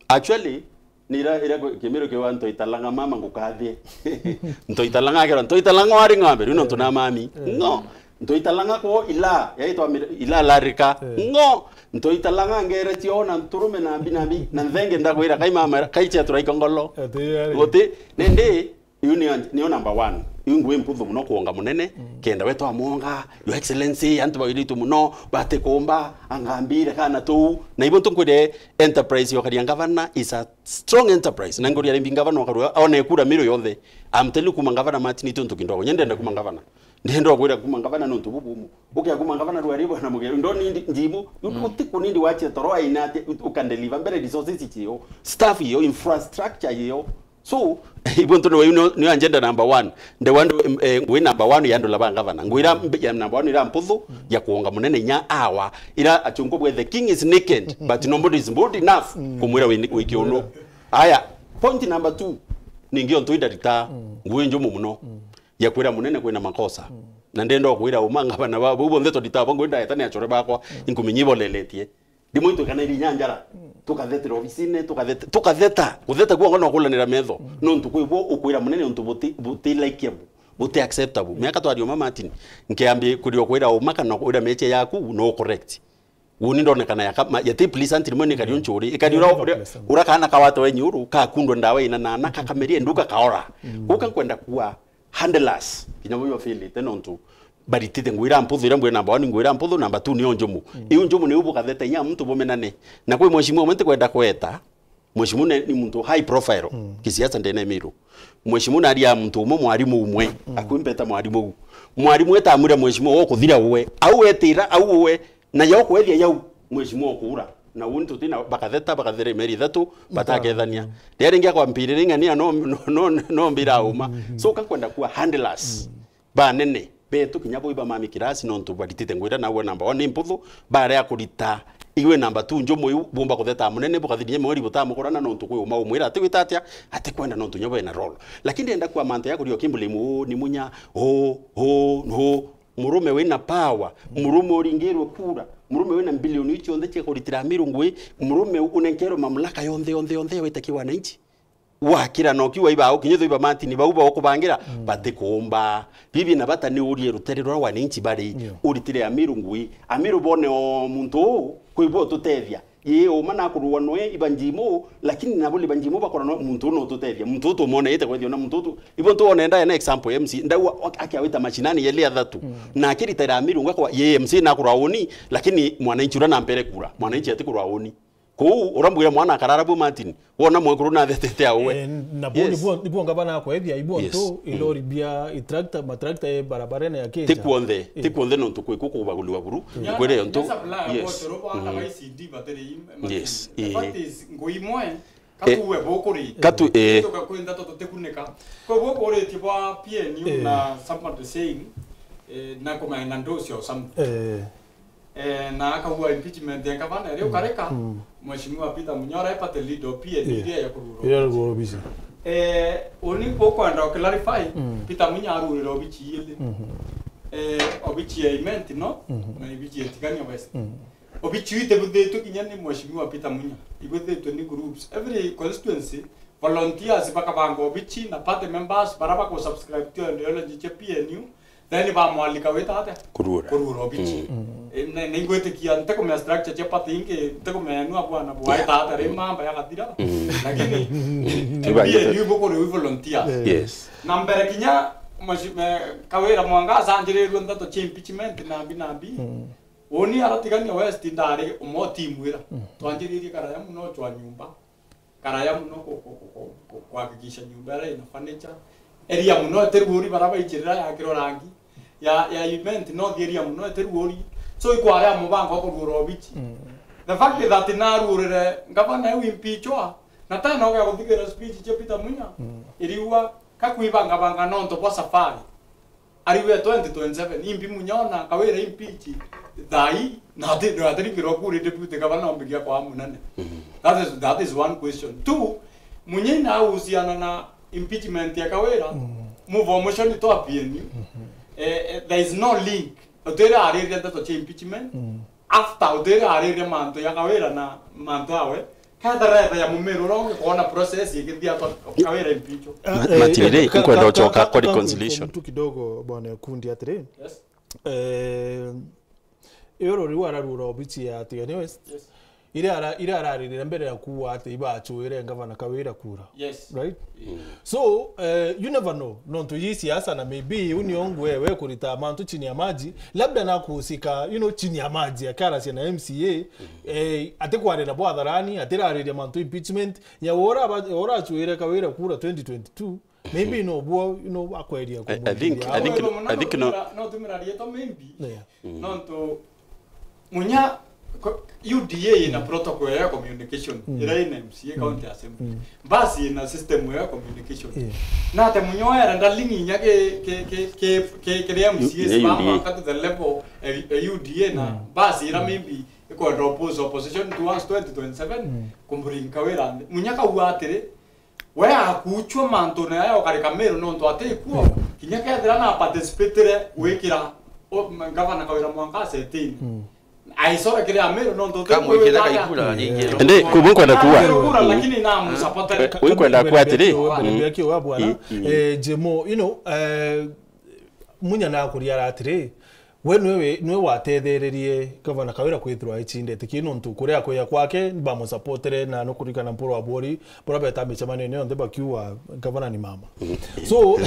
Actually, ni ira, ira kwi-, kimiro kiwa Ntoitalanga mama ngukathie. Ntoitalanga akirwa, Ntoitalanga wari ng'ombe, riu nontu na mami. Ngo, Ntoitalanga kwo ila, yaitwa mir-, ila larika. Ngo, Ntoitalanga ngere chiona nturume na mbi na mbi, na nthenge ndagwira, kai mama, kai chia turaiko ngolo. Guti, nindi, iu niyo, niyo number one. Iu ngui mputhu muno kuonga munene, kenda we twamwonga, Your Excellency, antu bairitu muno, batikumba, angambire kana tuu. Na ibo ntunkwire enterprise yokaria ngavana is a strong enterprise. Na nguri arimbi ngavana wakarua, one kura Meru yonthe. I'm telling you, kuma ngavana Martin itu ntu kindogo. Nyende ndenda kuma ngavana. Ndenda kwira kuma ngavana nontu bubumu. Ukia kuma ngavana rwari bwana Mugeru. Ndo nindi Njimu, utiku nindi wachia toro aina ati ukandeliver mbere resources icio, staff iyo, infrastructure iyo. So, ibo ntu niwe niyo, niyo agenda number one. The one, eh, ngui number one ya ndola ba ngavana. Ngwira mbe-, ya number one ira mputhu ya kuonga munene inya awa. Ira achunko bwe the king is naked, but nobody is bold enough kumwira wi, wi kiuno. Aya, point number two. Ningi ontu indarita ngui njumu muno ya kwira munene kwina makosa. Na ndenda kwira uma ngavana ba, bau bonthe tonditaga bo ngwenda eta ni achore bakwa, inkumenyi boleletie. Rimwe itwikanaire inya njara, tukathetera obisine, tukatheta, tukatheta. Kutheta kuongo no kulanira metho. Nontu kwi bo ukwira munene untu buti, buti likeable, buti acceptable. Miaka twari uma Martin, nkiambi kuria kwira uma kana kwira meche yaku, no correct. Uni ndonekana ya kama, yati pleasant rimwe ni kari unchuri. Ikari ura, ura, ura kana kawate wenyu uru, kakundwa ndawa ina na, na kakameria nduka kaora. Guka nkwenda kuwa handlers. Kinya bo feel te nontu baritite ngwira mputhu, ira mbwira number one, ngwira mputhu, number two niyo njumu. Iu njumu niu bukatheta inya muntu bumenane. Na kwi mheshimiwa umwe ntikwenda kweta, mheshimiwa ni, ni muntu high profile kisiasa ndene Miru. Mheshimiwa naria muntu umwe, mwarimu umwe, akwimbeta mwarimu u. Mwarimu etamwira mheshimiwa, ukuthira uwe. Au etira, au uwe, na yo kwethia yau, mheshimiwa ukuura. Na uni tutina, bakatheta, bakathera imeri ithatu, batakethania. Ria ringi akwa mpirire ing'ania no, no, no, no mbira uma. So, kankwenda kuwa handlers. Banene betu kinya bo iba mami kirasi nontu baritite ngwira nawe number one ni mputhu, baria kurita iwe number two njumu iu, bumba kutheta munene, bukathiria mweri butamukurana nontu kwi uma umwira ati wita atia, ati kwenda nontu nyo bena role. Lakini ndenda kuwa mantu ya kuria ukimblame, "Oh, ni Munya, oh, oh, no." Murume wina power, murume uringirwe kura, murume wina mbilioni icio nthe cia kuritira Amiru ngui, murume unenkerwe mamlaka yonthe, yonthe, yonthe ya wite ki wananchi. Wakira no kiwa iba ukinyitho iba Martin bau ba ukubangira, batikuumba. Bibi na bata ni urie rutere rwa wananchi bari, uritire Amiru ngui. Amiru bone o muntu uu, kwi bo tutethia. Ii, uma na kurua noe iba njimu, lakini nabo liba njimu bakora no muntu uu no tutethia. Muntu uu tumwone ite kwethio na muntu uu tu-, ibo ntu wone ndaya na example ya M C A, ndau a-, akiawita mashinani yeli athatu. Na akiritira Amiru ngakwa, ye M C A na kurua uni, lakini mwananchi ura na mpere kura. Mwananchi ati kurua uni. Kuu, urambwira mwana akarara bu Martin, wona mwekuru nathetete awe. Eh, na bo. Yes. Nibuo, nibuo ngabana akwethia, ibuo. Yes. Ntu, ilori bia, itrakta, matrakta e barabarene ya Kenya. Ti kuonthe, ti kuonthe nontu kwi kuku kubaguliwa buru. Kwire yo ntu. Yes. Yes. The fact is, ngui imwe, katu we bukuri. Katu, eh. Tuka kwenda tutikunika. Kwa bukuritie bwa P N U na somebody saying, eh, na kumaina ndosi or something. Eh. Eh, na akaua impeachment ya gavana, riu kareka, Mheshimiwa Peter Munya ura e party leader o P N, iria ya kurura. Iria ya kurura obichi. Eh, uni ukwenda clarify, Peter Munya arurire obichi ili. Eh, obichi ya Imenti no, na obichi ya Tigania West. Obichi ite buthitwe kinya ni Mheshimiwa Peter Munya. Ibuthitwe ni groups. Every constituency, volunteers bakabanga obichi na party members, bara baku subscribe to ideology cia P N U, then bamwalika wita atia? Kurura. Kurura obichi. Mm. Eh, ne, ne ingwitikia ntikumenya structure cia party ingi, ntikumenya nu abwana bwaita atia ri mamba yagathira. Lakini P N U bukuri wi volunteers. Yes. Na mbere kinya mwashi-, me-, Kawira Mwanga acanjirirwe ndeto cia impeachment nambi nambi. Uni aratigania West ndari umwe o timu ira. Twanjiririe karaya muno chwa nyumba. Karaya muno ku-, ku-, ku-, ku-, ku-, kuhakikisha nyumba iria ina furniture. Area muno itiruuri bara baichirira yakirwa rangi. Ya, ya event no thi area muno itiruuri. So ikwarea mubango wa kurura obichi. The fact is that narurire ngavana eu impeachwa, na tena uga guthigira speech cia Peter Munya. Iriua kakwibangabanga nontu bwa safari. Ariwe twenty twenty-seven, imbi Munya ona Kawira impeach thai, na ati, na atiringirwa kuri deputy governor ombigia kwa munene. That is, that is one question. Two, Munya inahusiana na impeachment ya Kawira, move wa motion twa P N U. Eh, eh, there is no link. Utire ariria ndeto cia impeachment. After utire ariria mantu ya Kawira na mantu awe, ketha retha ya mumiru uria ungi kwona process igithia atwa Kawira impeachwa. Ma-, eh, Martin, eh, ri, ka-, nkwenda ka-, ucoka ka-, kwa ka-, reconciliation. Inform tu kidogo, bwana Kundi, atiri. Yes. Eh, iyo riu ararura obichi ya Tigania West. Yes. Ira ara-, ira araririra mbere ya kuwa ati ibachuire ngavana Kawira kura. Yes. Right? So, eh, you never know. Nontu yi siasa na maybe uni ongu wewe kurita mantu chini ya maji, labda na kuhusika, you know, chini ya maji akarasia na M C A, eh, atikwarira bwa hadharani, atirariria mantu impeachment, ya ora ba-, ora achuire Kawira kura twenty twenty-two, maybe no buo, you know, akweria I, I think, kumwingiria. I think, Wewe I think no, no tumira, no tumira rieto maybe. Yeah. Nontu Munya, ko-, U D A ina protocol ya communication, ira ina M C A, county assembly. Basi ina system ya communication. Yeah. Na ate Munya era ndalingi inya ke, ke, ke, ke, ke, ke M C As ni bamba U D A. Wakati the level, eh, eh, U D A na basi ira maybe ikwenda oppose opposition towards twenty twenty-seven, kumburinka wira nthi. Munya kauga atiri, We akuchwa mantune aya ukarika Meru nontu atikuo, kinya kethira na participatire gwikira, o, m-, Gavana Kawira Mwanka setini. Aicora kiri Ameru nontu Kamwikire Kaikura ringi. Ndi, kumwe kwenda kuwa. Kura, lakini na musapotere. We kwenda kuwa atiri. Wabere bia kiwa bwana. Mm, mm. Eh, Jemo, you know, eh, Munya nakuria atiri, we nwe, nwe watethererie Gavana Kawira kwithirwa icindete ki nontu kuria kuya kwake bamusapotere na nukurikana Mpuru wa Bwori, bura beta micemanio-ini yonthe bakiuga, "Gavana ni mama." So,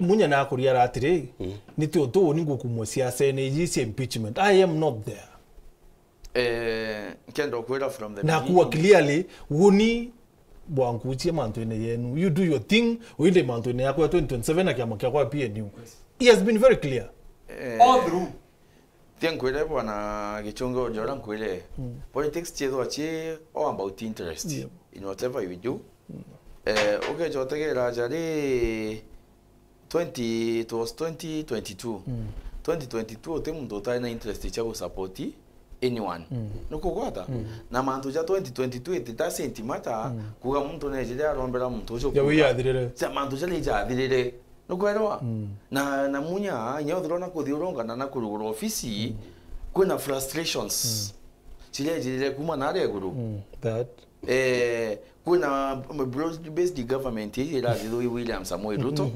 Munya nakuria atiri, ni ti untu uni ngukumwa siasene iji cia impeachment. I am not there. Eh, nkenda kwira from the Na beginning. Kuwa clearly, uni bwankuchia mantu-ini yenu. You do your thing, uinde mantu-ini yakwa ya twenty twenty-seven na kiama kiakwa P N U. He has been very clear. Eh, all through. Tia nkwire bwana Gichungi, uria nkwire, politics chiethwa chi all about interest in whatever you do. Eh, ukeja utegera aja ri, twenty, it was twenty twenty-two. Twenty twenty-two, uti muntu utari na interest cia gusupport anyone. Nukugwata? Na mantu ja twenty twenty-two, it doesn't matter kuga muntu nejire arombera muntu ucio. Jawi yathirire. Cia mantu jaria jathirire. Nukwelewa? Na, na Munya, inya uthirwa na kuthiurungana na kurugura ofisi, kwina frustrations. Ciria ejirire kuma naria iguru. That. Eh, kwina broad-based government ii irathithwa i William Samoei Ruto.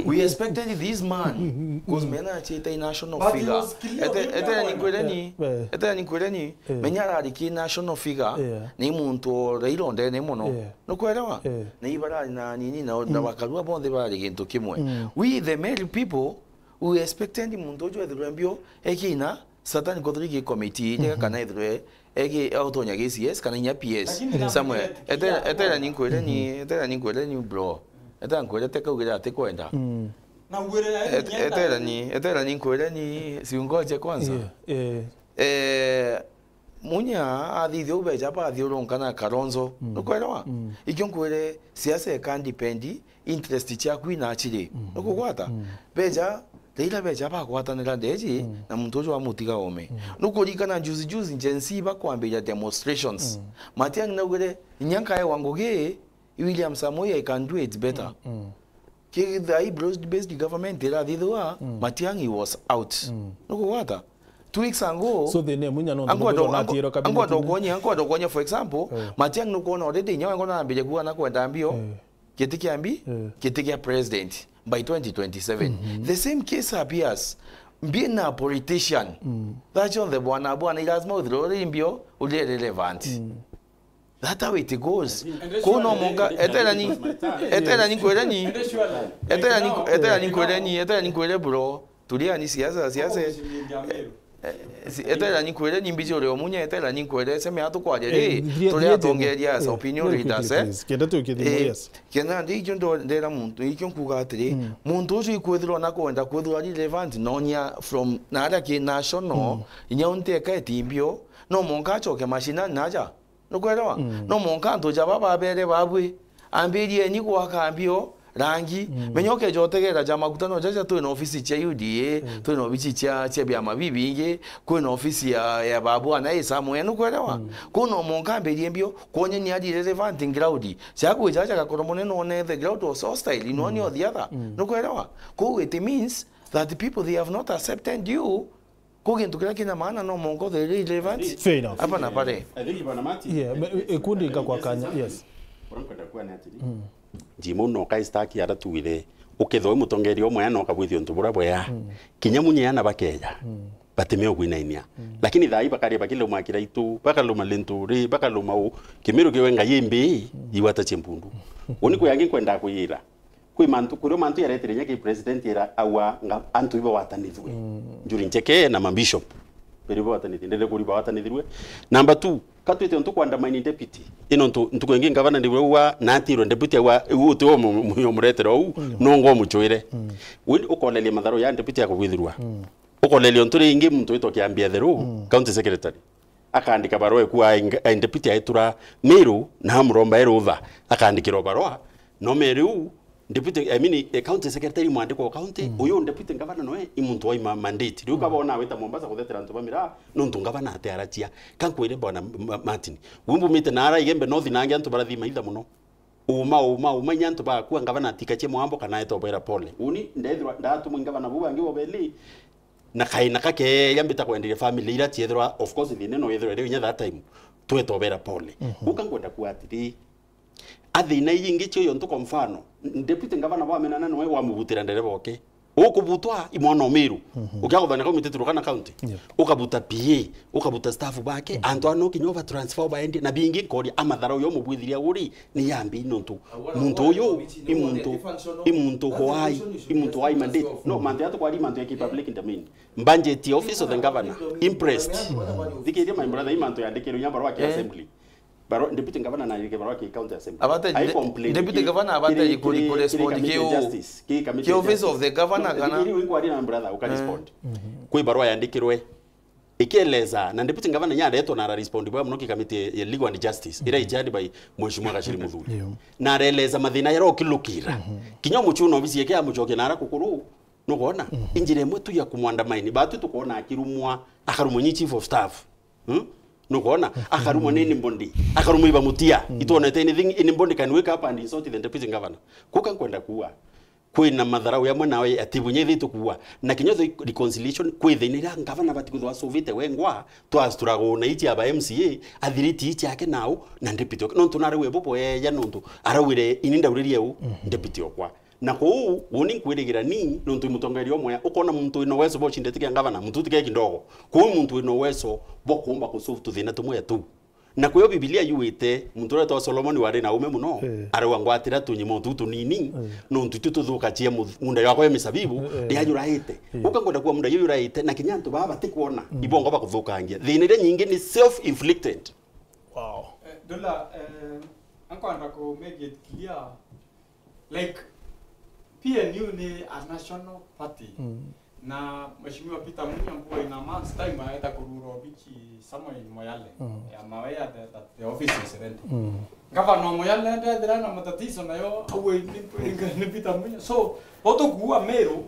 We expected this man, 'cause mena achita i national figure. But he was clear, Ete-, William etera ni kwireni, Yeah, yeah. Etera ni kwireni, Yeah. menya arari ki national figure, Yeah. ni muntu o Raila ondene mono. Yeah. Nukwelewa? Yeah. Na ibarari na nini na, na Bakarua bonthe barari gintu kimwe. We the Meru people, we expected muntu uju ethirwe mbio ekina Satanic Authority Committee, ijega kana ethirwe egi autonya G C S kana inya P S. Lakini somewhere. Etera, etera ni nkwire ni, etera ni nkwire ni bro. Etera nkwire te kaugire ati kwenda. Na uwire ya Et-, etera ni, etera ni nkwire ni, si ungoje kwanza. Yeah, yeah. Eh, Munya athithia ubeja bathiurunka na Kalonzo. Nukwelewa? Ikio nkwire siasa ika depend interest ciaku inachiri. Nukugwata? Beja, Raila beja bagwatanira ndeji, na muntu uju amutiga ome. Nukuririkana juzi juzi Gen Z bakwambiria demonstrations. Matiang'i naugire, "Inya nkaewa ngugi, William Samoei, I can do it better." Kithai broad-based government irathithwa, Matiang'i was out. Nukugwata? Two weeks ago, So, thina imunya no angwenda, nthuguru angwa-, natirwo angwenda kabinetine. Ukonya, angwenda ukonya, for example, Matiang'i nukwona already inya wengwa naambirie kuga na kwenda mbio, Giti kia mbi, Eh. giti kia president by twenty twenty-seven. The same case appears. Mbi na politician. Thaa cionthe bwana, bwana, i lazima uthire uri mbio, uri relevant. That how it goes. Kuu no monka, eterani, eterani nkwireni, eterani, eterani nkwireni, eterani nkwire bro. Tuliani siasa, siasa. Eh, si-, etera ni nkwire ni mbiji uri omunya, etera ni nkwire, seme atukwaria ri, turi atongeria as opinion leaders, eh? Kenda tu kithimo, eh, yes. Kenda ndi ikio ndo-, ndera muntu, ikio nkuga atiri, muntu ucio ikwithirwa na kwenda kwithirwa relevant, nonya from naria ki national, inya unteka etimbio, no monka acoke mashinani naja. Nukwelewa? No monka antu jaba babere babwi. Ambirieni gwaka mbio rangi. Menya ukeja utegera ja maguta no jaja twina ofisi cia U D A, twina ofisi cia, cia biama bibingi, kwina ofisi ya, ya babu ana i somewhere, nukwelewa? Kuna monka ambirie mbio, kwonyeni ari relevant in ground. Jaku jaja gakoro munene one the ground was hostile in one or the other. Nukwelewa? Kou it means that people they have not accepted you. Ku gintu kiria kina maana no mongo the relevant. Fair enough. Hapa na pale. I think Bwana Mati, yeah, me-, ikundi ika kwa kanya, yes. Ura nkwenda kuwa ni atiri. Jimo no kai staki ara tuwire. Ukethwa wi mutongeria umwe na ukabwithia untu bura bwea. Kinya munye ana bakeja. Batime ugwinainia. Lakini thai bakaria bakiluma kiraitu, bakaluma linturi, bakaluma u. Kimiru kiwe ngai imbi, iwata chimbundu. Uni kuyangi nkwenda kuyira. Kwi mantu, kurio mantu yaretire inya ki president era awa nga antu iba watanithwe. Njuri Ncheke na mabishop. Beri bawatanithie, ndende kuri bawatanithirwe. Number two, katwite untu kwandamana deputy. Ino ntu, ntuku ingi ngavana ndiwe uwa na atirwe deputy awa, uti o mu-, mu-, muretera u, no ngo muchwire. Windi ukolelia matharo ya deputy akubwithirwa. Ukolelia untu ringi muntu witwa Kiambia Theru, county secretary. Akaandika barua ikuwa aing-, aindepiti aitura Meru na amuromba erutha. Akaandikirwa barua, no Meru Deputy, I mean, eh, county secretary mwandikwa wa county, mm, uyu deputy governor noe i muntu wa ima-, mandate. Riu, mm, kabona wita Mombasa kuthetera antu ba miraa, nontu governor ate arachia. Kankwire bwana Ma-, Martin, wimbu mite na ara Igembe North nangi antu barathi maitha muno. Uma, uma, uma, inya antu bakua, governor atikachie mwambo kana etobera pole. Uni ndethirwa ndatumwa governor bu bangi bobeli, na kaina kakeya mbita kwenderia family ira ciethirwa, of course, thina no yethirwa iri inya that time, twetobera pole. Mhm. Uka ngwenda kuga atiri, a thina ii ingi cio yontu, kwa mfano, deputy governor bwamenana noe wamubutira ndereba oke. Ukubutwa i mwana o Meru. Mhm. Ukiaguthania kaumite Turkana County. Yeah. Ukabuta P A, ukabuta staff bake, mhm, antu ano kinya uba transfer ubaendie, na bingi nkoria amatharau yo mubwithiria uri, ni yambi nontu muntu uyu i muntu, i muntu hwai, i muntu hwai mandate. No, mantu ya tukwari mantu ya ki public domain. Budget ya office of the governor, impressed. Thikiria my brother, i mantu yandikirwe nya barua ki, eh, assembly. Barua, deputy governor na yike barua ki county assembly. Abate, ai de-, complain deputy ki, governor abate kiri, kuri, kuri respond committee ki ya u-, justice, ki committee ki ya office of justice. The governor. No, kana kiri inquiry na brother uka, eh, respond. Mhm. Kwi barua yandikirwe ikieleza, na deputy governor nya aretwa na ara respond bwa muno ki committee ya legal and justice, ira, mhm, ichaired by Mheshimiwa Gachiri Muthuri. Ndio. Na areleza mathina yara ukilukira. Mhm. Kinya muchuna obisi yake amuchoke na ara kukuru. Nugona? Mhm. Injira imwe tu ya kumwandamaini. Batu tukona akirumwa, akarumwa nyi chief of staff. Hmm? Nugona? Mhm. Akarumwa ni anybody. Akarumwa iba mutia. Mhm. Itwonete anything, anybody can wake up and insult the deputy governor. Kuka nkwenda kuwa. Kwina matharau yamwe nawe ati bunya ithi tukuwa. Na kinya the reconciliation kwi thina ira ngavana bati kwithwa asuvite wengwa, twa struggle na ichi aba M C A, athiriti ichi ake nau, na deputy okwa. Nontu nari we bubweya nontu, arawire ini ndauririe u, mhm, deputy okwa. Na kuu, uni nkwirigira ni, nontu i mutongeria umwe, ukona muntu wina uwezo bwa ucindete kia ngavana, muntu ti kia kindogo. Kuu muntu wina uwezo bwa kuumba kusolve tuthina tumwe tu. Na kwio Bibilia yuite, muntu uria wetagwa Solomoni wari na ume muno, eh, arauga, "Ngwatira tunyimo tutu tunini, eh, nontu itu tuthukachia mu-, munda yakwa ya misabibu, eh, iria yuraite." Eh. Uka ngwenda kuwa munda iu yuraite, na kinya antu baa batikwona, mm, ibongo bakuthukangia. Thina iria nyingi ni self-inflicted. Wow. Eh, Dola, eh, ankwenda ku make it clear. Like, P N U ni a national party. Mm. Na Mheshimiwa Peter Munya mbuga in a month's time aeta kurura obichi somewhere in Moyale. Mm. Ya mawe ya the, that the office is rented. Mm. Gavana Moyale ndethira na matatizo nayo, awe ni, ni Peter Munya. So, boto kuwa Meru,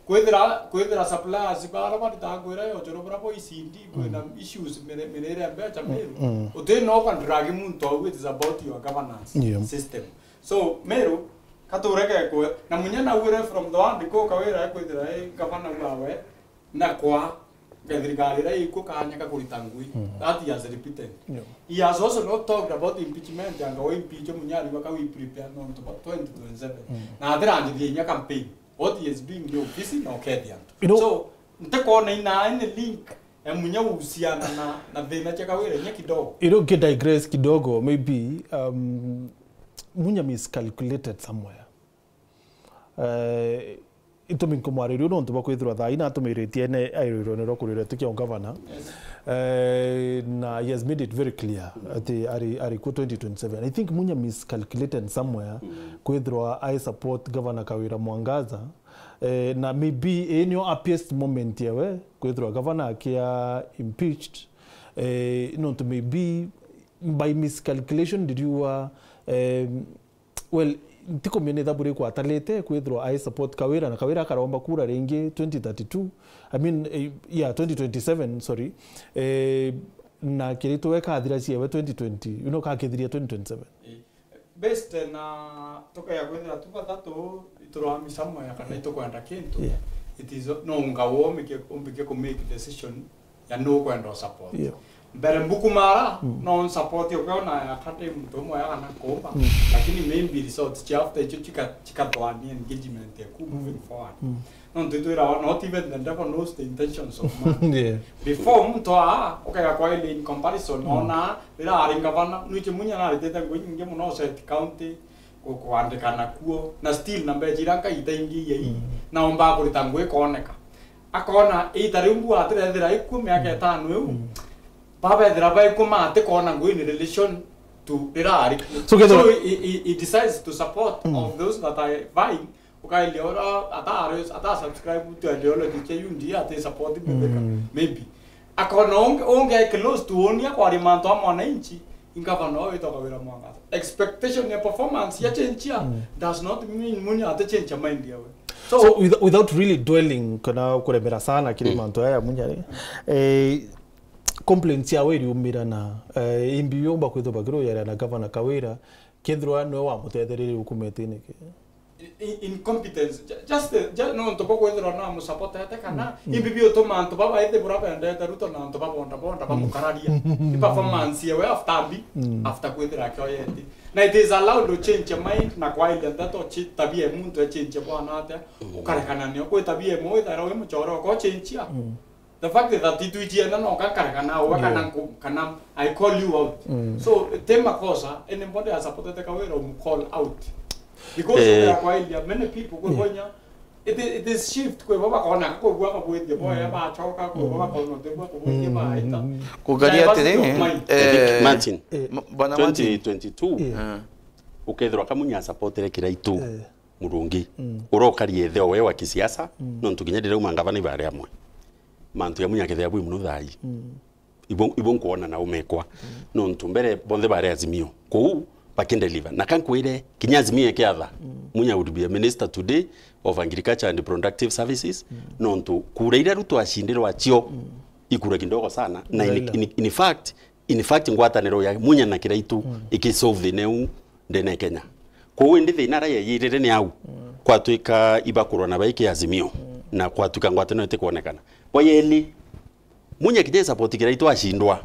kwithira, kwithira suppliers bara baritaga kwira yo choro bara bo isindi, kwina, mm, issues mire, mirire mbecha Meru. Mm. Uti no kwa drag muntu au, it is about your governance, yeah, system. So, Meru, katureke kwe, na munya na ure from the one ko Kawira ekwithira e gavana wawe, na kwa, ga thirikari ira ikuo kanya ka kurita ngui. Mm. That he has repeated. Yeah. He has also not talked about impeachment, anga we impeach munya ari waka we prepare nontu ba twenty twenty-seven. Mm. Na atira anjithia inya campaign. What he is doing ni ofisi na ukethi antu. You know, so, ntikona ina any link ya munya uhusiana na, na thina cha Kawira inya kidogo. You know, ki digress kidogo, maybe, um, Munya miscalculated somewhere. Eh, itumi nkumwariria nontu bwa kwithirwa thaa ina atumiritie ene airwirwe ni rwa kurira tu kia ugavana. Yes. Eh, na he has made it very clear, mm, ati ari, ari ku twenty twenty-seven. I think Munya miscalculated somewhere, mm, kwithirwa I support Governor Kawira Mwangaza. Eh, na maybe ii nio happiest moment yawe kwithirwa gavana akia impeached. Eh, nontu maybe by miscalculation ndiriua, eh, well, ntikumenya ni thabu riku atalite kwithirwa I support Kawira, na Kawira akaromba kura ringi twenty thirty-two. I mean, eh, yeah, twenty twenty-seven, sorry. Eh, na kiritwe kathira ciewe twenty twenty, you know, kakithiria twenty twenty-seven. Eh, Based na tukaya kwithira tu bathatu iturwami somewhere kana, yeah, itukwenda kintu, yeah, it is no unga wo umbike, umbike ku make decision ya nu kwenda support. Yeah. Mbere mbukumara, mm, no support yo kwona ya kate muntu umwe ya kana kumba, mm, lakini maybe result cha after icho chika, chikathwania engagement ya ku moving forward. Mm. Nontu itwirawa, not even the devil knows the intentions of man. Yeah. Before muntu aa, ukega kwa ile in comparison, mm, ona rira ari ngavana, nwiche Munya naritite ngui nyingi muno set county, ku-, kuandika nakuo, na still na mbecha iria nkaita ingi ia ii, mm, naomba kurita ngui ikooneka. Akona ita riu mbu atirethira ikuo miaka, mm, itano iu, mm, babethira baikuo matikona ngui in relation to rira ari kuo. So, so he, he, he decides to support, mm, of those that are vying. Ukailia ura ata, ata subscribe to ideology cia U D A, ati support Mithika, mm, maybe. Akona ungi, ungi close to unia kwari mantu a mwananchi, Ngavana wao witagwa Kawira Mwangaza. Expectation ya performance ya change ya does not mean Munya ate change ya mind yawe. So, So, with, without really dwelling kana kuremera sana kiri mantu aya ya Munya ri, eh, complaints yawe iriumira na, eh, imbi biumba kwithirwa bakiruyaria na Gavana Kawira kethirwa niwe wamutethererie ukumetini ki? In- incompetence. Ju- just the- ju- no ntu bwa kwithirwa na musapotete kana imbi biutuma antu baba ithi bura bendete Ruto na antu babonda bonda bamukararia. I performance yewe after mbi, after kwithira akioyeti. Na it is allowed to change your mind na kwailia ndeto chi- tabia ya muntu echange bwana atia. Ukarekana nio kwi tabia imwe withira wi muchore uko change ya. The fact that itwijiene no kankarekana uwe kana nku- kana I call you out. So te makosa, anybody asapotete Kawira umu call out. Because Eh. ya kwailia many people kwi konya it, i- it is shift kwi bo bakona kugua kabwithie boya bachoka kwi bo bakona te bo kubwithie baita. Kugaria atiri, Diversity of mind. eh, Martin, m- bwana Martin, twenty twenty-two eh, ukethirwa Kamunya asapotire Kiraitu Murungi urokaria ithe owe wa kisiasa, nontu kinya riria uma ngavana ibari amwe mantu ya Munya kethira bwi muno thai. Ibo ibo nkwona na umekwa nontu mbere bonthe bari Azimio kou bakindeliver na kankwire kinya Azimio ekiatha Munya would be a minister today of agriculture and productive services, nontu kura iria Ruto acindirwa cio ikura kidogo sana na in, in, in fact in fact ngwataniro ya Munya na Kiraitu ikisolve thina u ndene Kenya. Kou indi thina ara yeyirire ni au kwatwika ibakurwa na baiki Azimio na kwatwika ngwataniro itikwonekana. Kwa yeli Munya kinya support Kiraitu acindwa.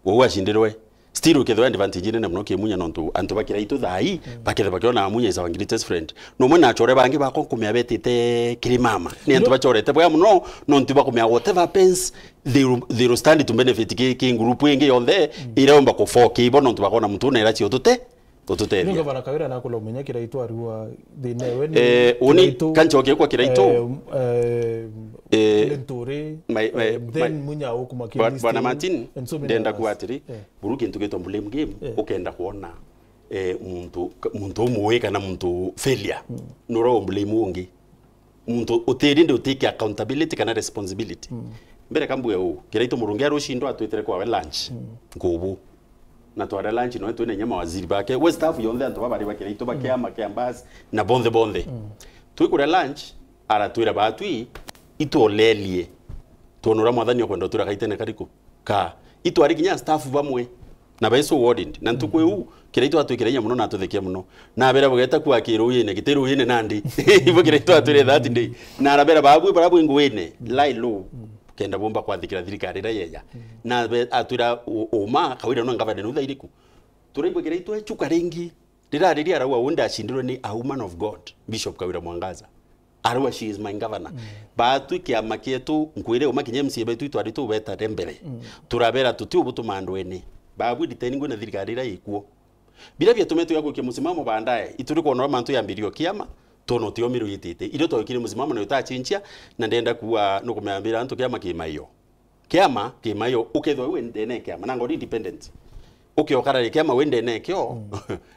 Wou acindirwe. Still ukethirwa advantage nene muno ki Munya nontu antu ba Kiraitu thai bakethe bakiona Munya is our greatest friend. No mwe na achore bangi bakwa nkumea betite kiri mama. Ni antu bachorete bwega muno nontu bakumea whatever happens they will, they will stand to benefit ki, ki group ingi yonthe iria yomba kufoki ibo nontu bakona muntu na ira cio tute Ututethia. Ndio gavana Kawira nakula umenya Kiraitu arua thina ewe ni Eh, uni Kiraitu, kanchoke kwa Kiraitu. Eh, eh, eh, Linturi, my, my, eh, then my, Munya ukuma Bwa- Bwana Martin, ndenda kuwa atiri, eh, buru kintu gitwa blame game, eh, ukenda kuona eh, muntu muntu umwe kana muntu failure, mm, nura blame ungi. Muntu utiri ndi utike accountability kana responsibility. Mm. Mbere kambue u Kiraitu Murungi arucindo atwitire kwawe lunch, mm, nkubu. Na twaria lunch noe twina inya mawaziri bake. We staff yonthe antu babari ba Kiraitu ba kiama kia mbasi na bonthe bonthe. Mm. Twikuria lunch, aratwira batwi itwolelie. Twonora mwathani okwenda utwira kaitene kariku. Ka itwari kinya staff bamwe na baisu worried na ntuku iu Kiraitu atwikire inya muno na atuthekia muno. Na abera bugeta kuakira uyine gitiru uyine nandi. Ibo Kiraitu atwire that day. Na arabera babwi bara bwi nguine lai low kenda bomba kwathikira thirikari iria yeja. Na be- atwira u- uma Kawira no ngavana nu thairiku. Turaigua Kiraitu echuka ringi. Rirariria arauga u ndacindirwe ni a woman of God, Bishop Kawira Mwangaza. Arauga she is my governor. Batwi kiama kietu nkwire uma kinya M C A betu itwari tubetare mbere. Turabera tuti ubu tumandwene. Babwi riteni ngwina thirikari iria ikuo. Biria biatume twiga gwikia musimamo baadaye, ituri kwona mantu yambirio kiama, tona utio miru yitite. Irio twawikire musimamo na utachinchia, na ndenda kuwa nukumeyambira antu kiama kimaio. Kiama kimaio, ukethwa we ndene kiama, na ngori independent. Ukiokararia kiama we ndene kio,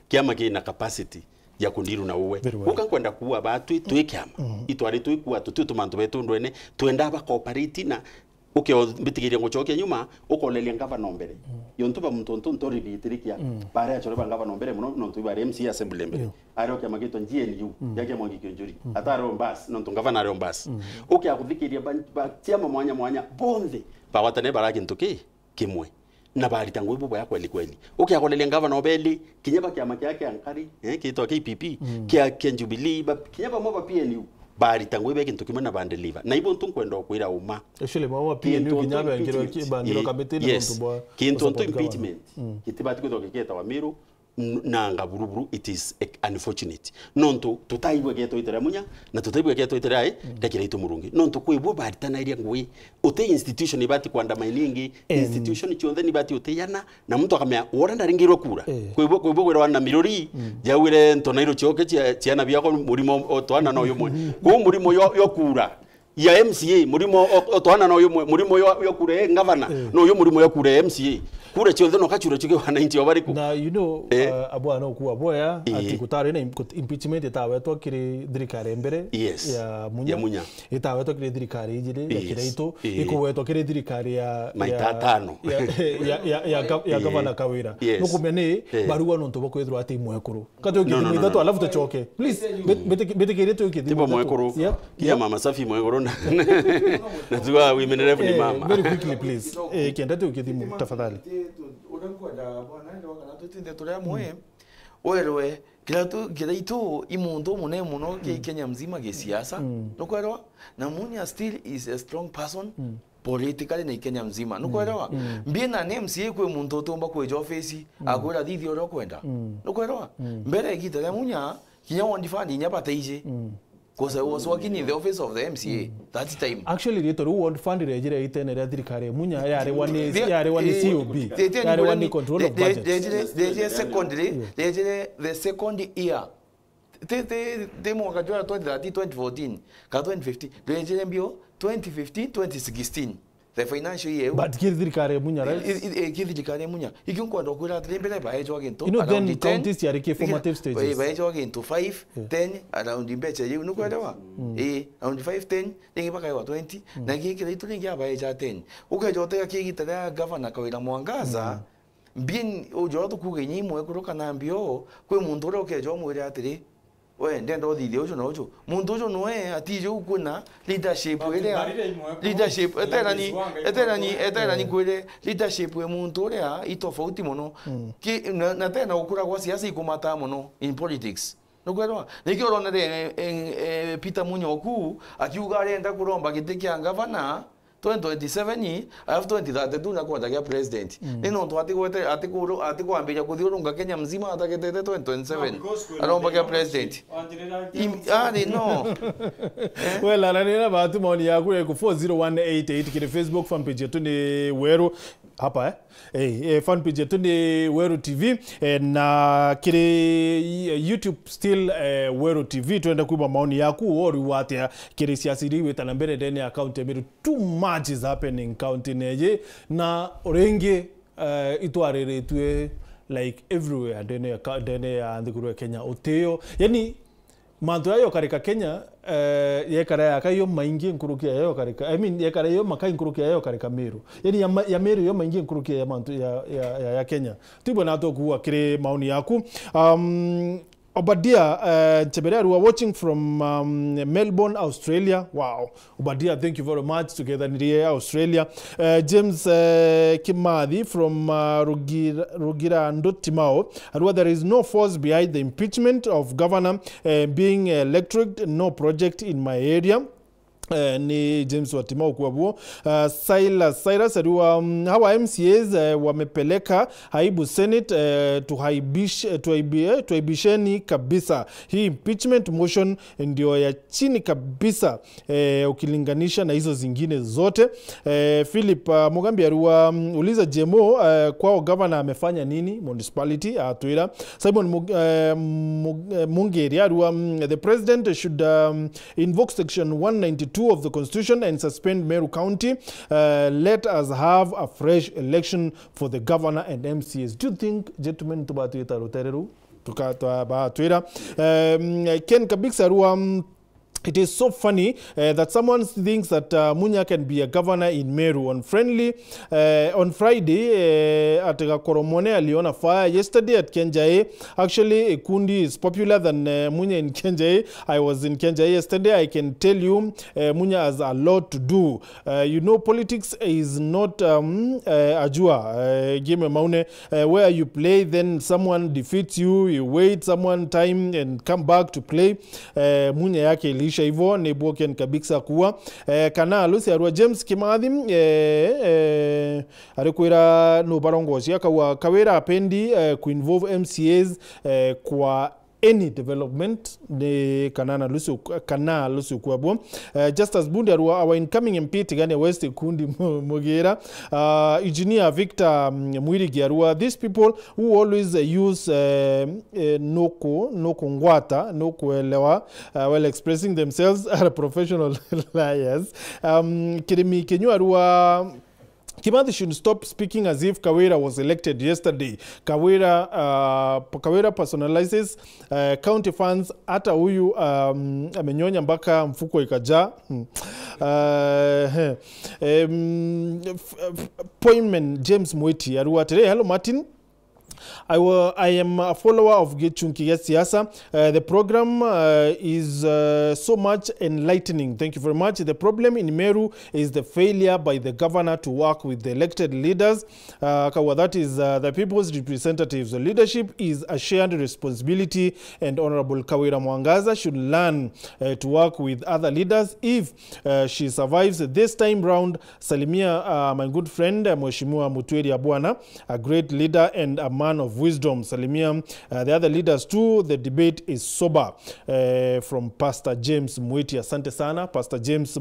kiama kina capacity ya kundiru na uwe. Very well. Uka nkwenda kuwa batwi twi kiama. Itwari twi kuwa tuti tumantu betu ndwene, twenda ba cooperate na Ukio mbitigiria ngucokia nyuma, ukoleria ngavana o mbere. Yontu ba muntu ntu ntori bitirikia. Bare achore ba ngavana o mbere muno, nontu ibare M C A assembly mbere. Are o kiama gitwa G N U, ya kia Mwangi Kiunjuri. Atare o mbasi, nontu ngavana are o mbasi. Ukia kuthikiria ba, ba ciama mwanya mwanya, bonthe, bagwatane bara kintu ki, kimwe. Na barita ngui bubu ya kweli kweli. Ukia koleria ngavana o beli, kinya ba kiama kia, kia Nkari, eh, kitwa K P P, kia, kia Jubilee, ba, kinya bamwe ba P N U. Barita ngui be kintu kimwe na bandeliver. Na ibo ntu nkwenda ukwira uma. Actually, mama P N U kinya bengirwe bangirwe kamiti na nontu bwa kintu ntu impeachment. Kitibati kwithwa giketawa Miru n- na anga buruburu, it is eh, unfortunate. Nontu tutaigwe getwa itera Munya na tutaigwe getwa itera ai, ndakira itu Murungi. Nontu kwi bo baritanairia ngui. Uti institution ibati kwandamainingi, institution cionthe nibati utiyana. Na muntu akamenya, wora ndaringirwe kura. Eh. Kwibwo, kwibwo gwirwa na mirori, jaugire nto nairo cioke cia, ciana biakwa murimo o twana no yumwe. Kuu murimo yo, yo kura. ya M C A, murimo o-, o-, twana no yo mu-, murimo yo, yo kura ya ngavana, Eh. no yo murimo yo kura ya M C A. Kura cionthe no kachura chuke wananchi obariku. Na, you know, Eh. uh, abwana okuwa boya, Eh. ati gutari na im-, gut-, impeachment itawetwa kiri thirikari mbere Yes. ya Munya. Ya Munya. Itawetwa kiri thirikari ijiri ya Yes. Kiraitu, Eh. ikugwetwa kiri thirikari ya, Maita ya, atano. ya, ya, ya, ya, ga-, ya Eh. gavana Kawira. Yes. Nukumenya ni Eh. barua nontu bwa kwithirwa ati mwekuru. Kati No, no, ukithimo no, ithatu, no. alafu tucoke. Please, mbit-, mbitiki-, mbitikirie tu ukithimo Tibo ithatu. mwekuru. Yeah, Kinya yeah. Mama Safi mwekuru na, na tuwa women ref ni Eh, mama. very quickly, please. Eh, kienda tu ukithimo, tafadhali. Uria nkwenda bwana, ndio kana tutinde turia mwe. Werwe, kila tu, kila itu, i muntu mune muno ki Mm. Kenya mzima ki siasa. Mm. Nukwerwa? Na Munya still is a strong person. Mm. Politically na i Kenya mzima. Nukwelewa? Mm. Mbina ni M C A kwi muntu utiumba kwija office, Mm. akwira thithi uria ukwenda. Mm. Nukwelewa? Mm. Mbere igita ria Munya, kinya ward fund inya bataiji. Mm. 'Cause I was working in the office of the M C A Mm. that time. Actually, rito riu ward fund riejire itene ria thirikari ya Munya, yari wa ni, Ria-, yari wa ni eh, C O B. ria-, ria-, Yari wa ni ni, control of ria-, budget. ria-, ria-, ria-, secondly, Yeah. riejire the second year. Ti, ti, ti mwaka jwa twenty thirteen, twenty fourteen, ka twenty fifteen. Riejire mbio twenty fifteen, twenty sixteen. The financial year. But kiri thirikari ya Munya, right? I, i, i, kiri thirikari ya Munya. Ikio nkwenda kwira atiri mbere baejwa gintu You know, around then ten. counties ciari ki Ikira-, formative stages. eh, baejwa gintu five, Yeah. ten, around mbecha iu. Nukwelewa? Mm. Eh, around five, ten, ringi bakaewa twenty. Mm. Na kiri kira itu ringi abaeja ten. Ukeja utega kigita ria gavana Kawira Mwangaza, Mm. Mbien, ujua tukuge inyi mwekuru kana mbio, kwi muntu uria ukeja umwire atiri, "We, ndenda uthithie uju na uju." Muntu uju nwe atiji ukwina leadership But iria, mbarire imwe ku-, leadership, eterani, Iswanga imwe eterani, ku-, eterani eh. kwire leadership ya muntu uria i tofauti muno. Mm. Ki-, na, na tena gukura gwa siasa ikumata muno in politics. Nukwelewa? Nikio uronere, eh, eh, eh, Peter Munyoku akiuga arenda kuromba giti kia gavana twenty twenty-seven, alafu twenty thirty-two na kwenda kia president. Mm. Ni nontu atigwete, atikuru-, atikwambiria kuthiurunga Kenya mzima atagetete twenty twenty-seven. No, because kwina Aromba kia president. Im-, ah, ni no. Well, aranira batu maoni yaku ya ku four zero one eight eight kiri Facebook fan page yetu ni Weru. Hapa, eh? Eh, eh, fan page yetu ni Weru T V, eh, na kiri, eh, YouTube still, eh, Weru T V. Twenda kuigua maoni yaku, wori watia kiri siasa iria igwitana mbere ndene ya county ya Meru. Too much is happening county neji, na ringi, eh, itwariritue, like, everywhere ndene ya ka-, ndene ya nthiguru ya Kenya. Utio, yani, mantu ya yokarika Kenya, eh, yekara yaka yo maingi nkuruki ya yokarika, I mean, yekara yo makai nkuruki ya yokarika Meru. Yani ya ma-, ya Meru yo maingi nkuruki ya mantu ya, ya, ya, ya Kenya. Tibwe na tukuwa kiri maoni yaku. Um, Obadia, eh, Nchebere arua watching from, um, Melbourne, Australia. Wow. Obadia, thank you very much. Together nirie Australia. Eh, James, eh, Kimathi from, uh, Rugira, Rugira Ndutimao. Arua, there is no force behind the impeachment of governor, eh, being elected, no project in my area. Eh, ni James Watima ukua buo. Eh, Silas, Cyrus arua, um, hawa M C As, eh, wamepeleka aibu Senate, eh, tuhaibish-, eh, tuaibi-, eh, tuaibisheni kabisa. Hii impeachment motion ndio ya chini kabisa, eh, ukilinganisha na hizo zingine zote. Eh, Philip, ah, Mugambi arua, mm, uliza J M O, eh, kwao governor amefanya nini? Municipality, atwira. Simon Mug-, eh, Mug-, eh, Mungiri arua, mm, the president should, um, invoke section one ninety-two of the constitution and suspend Meru County. Uh, let us have a fresh election for the governor and M C As. Do you think, gentlemen, tubatwita rutere ru? Tuka-, twa-, batwira. Um, Ken Kabiksa arua, um, it is so funny, uh, that someone thinks that, uh, Munya can be a governor in Meru on friendly, uh, on Friday, uh, at Gakoromone aliona fire. Yesterday at Kenjai, actually, Ikundi is popular than, uh, Munya in Kenjai. I was in Kenjai yesterday. I can tell you, uh, Munya has a lot to do. Uh, you know, politics is not, um, uh, a jua, uh, game ya maune. Eh, where you play, then someone defeats you, you wait someone time and come back to play. Eh, Munya yake iliisha hivyo, ni Boken Kabiksa kuwa. Eh, kana Lucy arua James Kimathi, eh, eh, arikwira no barongocia kawa Kawira apendi, eh, kuinvolve M C As, eh, kwa any development ni kana na Lucy Uk-, kana Lucy Ukwabuo. Uh, Justus Bundi arua, our incoming M P Tigania West Kundi Mu-, Mugira. Uh, Engineer Victor, um, Mwirigi arua, these people who always, uh, use, uh, uh, nuku, nuku ngwata, nuku elewa, uh, while expressing themselves are professional liars. Um, Kirimi Kinyua arua, Kimathi should stop speaking as if Kawira was elected yesterday. Kawira, uh, Kawira personalizes, uh, county funds. Hata huyu, um, amenyonya mpaka mfuko ikajaa. Hmm. Uh, he. Um, f-, f-, Poinman James Mwiti arua atiri, hello Martin. I, wa-, I am a follower of Gichunki ya Siasa. Uh, the program, uh, is, uh, so much enlightening. Thank you very much. The problem in Meru is the failure by the governor to work with the elected leaders. Uh, Kawa, that is, uh, the people's representatives. The leadership is a shared responsibility, and Honorable Kawira Mwangaza should learn, uh, to work with other leaders if, uh, she survives this time round. Salimia, uh, my good friend, uh, Mheshimiwa Mutwiri Abwana, a great leader and a man of wisdom. Salimia, uh, the other leaders too. The debate is sober. Uh, from Pastor James Mwiti. Asante sana, Pastor James, uh,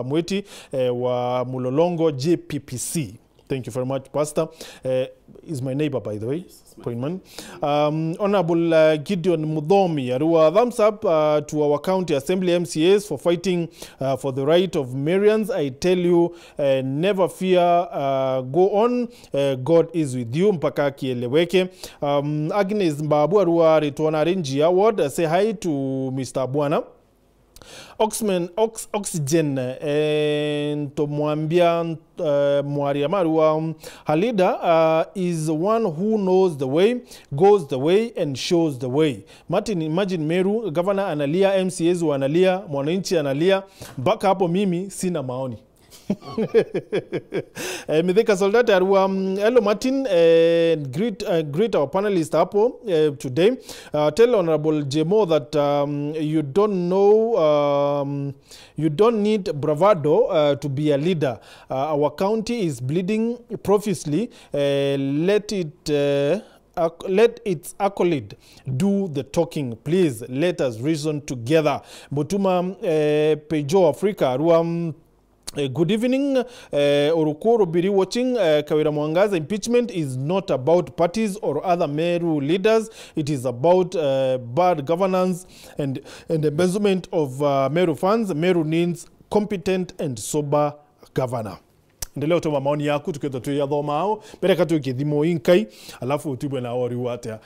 Mwiti, uh, wa Mulolongo J P P C. Thank you very much, Pastor. Uh, is my neighbor, by the way. Poinman. Um, Honorable, uh, Gideon Muthomi, arua, thumbs up, uh, to our county assembly M C As for fighting, uh, for the right of Marians. I tell you, uh, never fear, uh, go on, uh, God is with you, mpaka kieleweke. Um, Agnes Mbabu arua, ritwa na Renji Award, uh, say hi to Mister Bwana. Oxman-, Ox-, Oxygen, eh, ntomwambia, eh, mwaria marua, um, a leader, uh, is one who knows the way, goes the way and shows the way. Martin, imagine Meru, governor analia, M C As wanalia, mwananchi analia, mpaka hapo mimi sina maoni. Eh, Mithika Soldate arua, um, hello Martin, eh, greet, uh, greet our panelist hapo, eh, today. Uh, tell Honorable Jemo that, um, you don't know, um, you don't need bravado, uh, to be a leader. Uh, our county is bleeding profusely. Uh, let it, uh, acc-, let its accolade do the talking. Please, let us reason together. Mutuma, eh, Pejo Africa arua, um, Eh, good evening, eh, Orukuru Biri watching, eh, Kawira Mwangaza. Impeachment is not about parties or other Meru leaders. It is about, eh, bad governance and, and embezzlement of, uh, Meru funds. Meru needs competent and sober governor. Endelea utuma maoni yaku, tukithwa tuyathoma ao. Mbere ka twikithimo inkai, alafu utibwe na ori watia.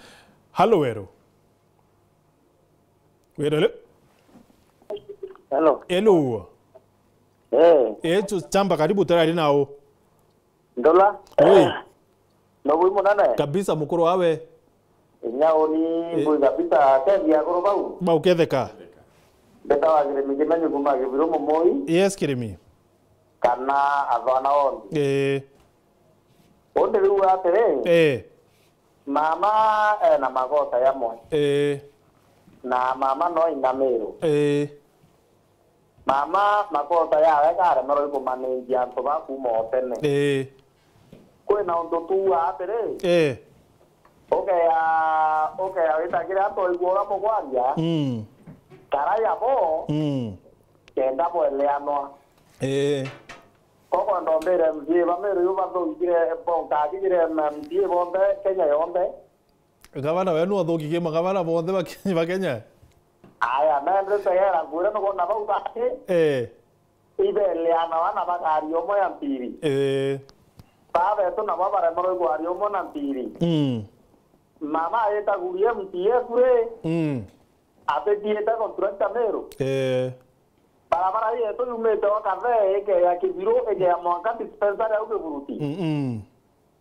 Halo Weru. Wira le? Hello. Hello. Eh. Eh, tu chamba karibu tarari nao. Ndola. Oi. No bui munene. Kabisa mukuru wawe. Inya uni. Eh. Bui kabisa kendi ya kuru bau. Bau ketheka. Mbeta wa Kirimi Kimenyi kuma Kibiro Mumoi. Yes, Kirimi. Kana athwana onthe. Eh. Undi riu atiri. Eh. Mama ena magoota yamwe. Ii. Na mama no ina Miru. Ii. Mama magoota yawe ikaremerwa ikumanenjia antu ba kuuma o tene. Ii. Kwina untu tuuga atiri, ii, ukeya, ukeya wita kiri antu oigua uria mugwaria, mm, kara yabo, mm, kenda bweleanwa. Ii. Koguo ndombire M C A ba Meru yu bathukire, bonka akigire M C A bonthe Kenya yonthe. Gavana wenu athukikie magavana bonthe ba Ke-, ba Kenya? Aya, mendete gera ngwire nukwona bau bati. Eh. Ibeleana wana bakari omwe ya mpiri. Eh. Babetu nabo baremerwe kwari omwe na mpiri. Mm. Mama ayetagurie M C A kure. Mm. Atetiete contractor Meru. Eh. Barabara yetu yumite o Kathee, ikeya Kibiru, ikeya mwanka dispensary au Kiburuti. Mm-mm.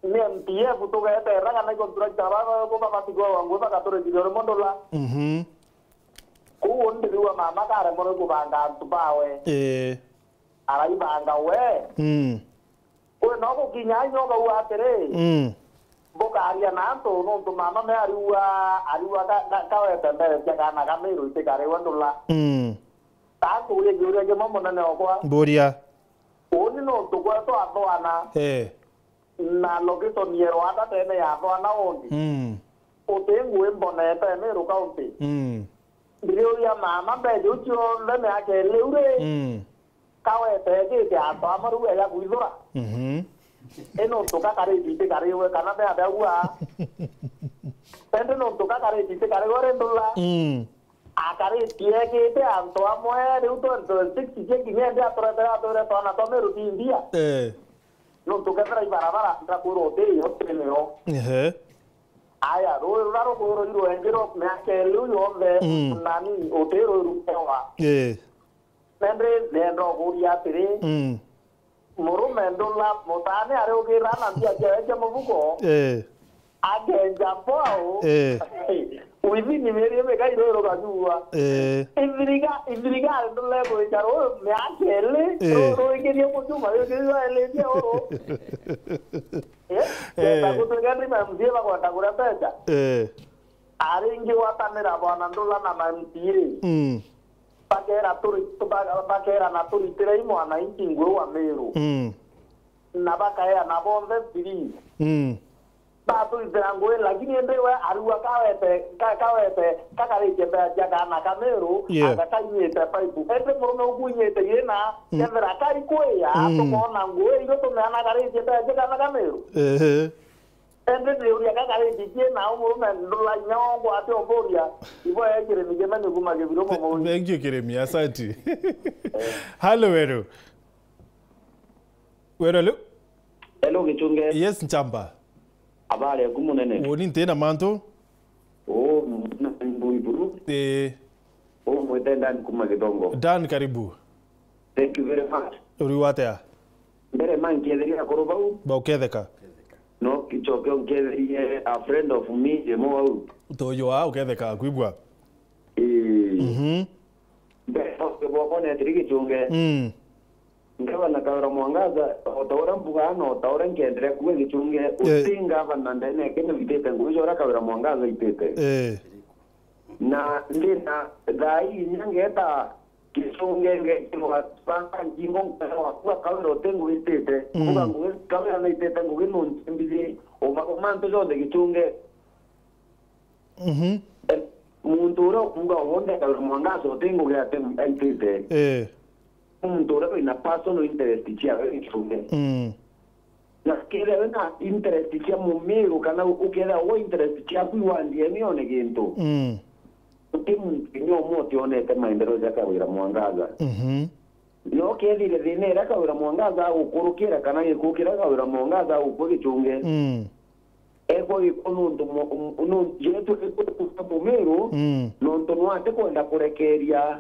Ni M P F tugeterera kana icontractor baba bo babati kwagwa ngugi bagaturithithia rimwe ndula. Mhm. Kuu ndiriwa mama karemwe ni kubanga antu bawe. Ii. Araibanga we. Mm. Kwi no gukinya inya ukauga atiri, mm, mbukaria na antu nuntu mama me ariua, ariua ka, ka, kawete mbere cia kana ka Miru itikariwe ndula. Mm. Takuria kiuria kimwe munene okwa. Mburia. Uni nuntu gwetu athwana. Eh. Na location ye Rwanda tene ya athwana undi. Mm. Uti ngui mbonete Meru County. Mm. Ndiriuria mama mbeca iu cionthe miaka iri u ri, mm, kawete ekite antu amwe riu eja kwithura. Mhm. I nontu kakariti itikariwe kana ni athagua. Indi nontu kakariti itikariwe ri ndula. Mm. Akariti ekite antu amwe riu twenty twenty-six cia kinya indi aturetera atwire twana twa Meru ti India. Eh. Nontu kethira ibarabara ndakwirwa uti yo ti nio. Ehe. Aya, rui ruria rukwirwa irwengi rwa miaka iri iu yonthe, mm, nani, uti rui rukewa. Eh. Nandi ndenda ukuria atiri, mm, murume ndula mutane ari ukira na mbia ciawe cia mubuko, eh, akenja mbwau, eh, within mieri imikai rui ruganyua. Eh. Ithiriga-, ithirigari ndule gwija rui miaka iri, eh, ru-, ruingirie mucuma, ruingirie waelithia uru. Eh? Eh. Kenda gutuika ndi ma M C A bakwenda kuria mbeca. Eh. Aringigwatanira bwana ndula na ma M C A. Mm. Bakera turi-, ba-, bakera na turitire i mwananchi ngui wa Meru. Mm. Na bakaea na bonthe free. Mm. Baturitira ngui, lakini indi we arua kawete, ka-, kawete, kakaritie mbeca cia kaana ka Meru, yeah, anga kainyite paipu. Indi murume ukuinyite ina, mm, kethira kaikwia, mm, tukoona ngui irio tumeana karitie mbeca cia kaana ka Meru. Ehe. Indi ndiuria kakaritie nau murume ndula inya wongwa ati umburia, ibo ekirimi kimeni kuma Kibiro Mumui. Thank you, Kirimi, asanti. Hello, Weru. Weru, hello? Hello, Gichunge. Yes, Nchamba. Habari yaku munene? Uni nti na mantu. Oh, na mbui buru. Eh. Oh, mwite Dan kuma Githongo. Dan, karibu. Thank you very much. Uri watea? Mbere ma nkietheri akuru bau. Bauketheka. No kichoke nkietheri a friend of me, jemo au. Toyo wa uketheka kwibwa. Eh. Mhm. Mbere, okay, bwakwa ni atiri Gichunge. Mm. Ngavana Kawira Mwangaza, o ta uria mbugaa na o ta uria nkienderea kuuga Gichunge, eh, uti ngavana ndene ya Kenya witite ngugi cia uria Kawira Mwangaza aitite. Eh. Na ndina thaa ii inya ngeeta Gichunge, ngeetirwa banga ngingo, ngeewa kuuga Kawira uti ngugi aitite. Mm. Kuuga ngugi, Kawira naitite ngugi nuntu mbithi, uma, uma ntu jonthe Gichunge. Mhm. Eh, muntu uria ukuuga wonthe Kawira Mwangaza uti ngugi ati aitite. Eh. Muntu uria wina personal interest ciawe Gichunge. Mm. Na kethira wina interest cia Mumiru kana ukethira we interest ciaku iwandieni one gintu. Mm. Uti muntu kinya umwe utionete maendeleo ja Kawira Mwangaza. Mhm. No kethire thina iria Kawira Mwangaza agukurukira kana gikuo kiria Kawira Mwangaza agukua Gichunge. Mm. Ekwa gikuo nuntu mo-, um, nu-, jetu ikuuga Mumiru, mm, nuntu nwati kwenda kurekeria,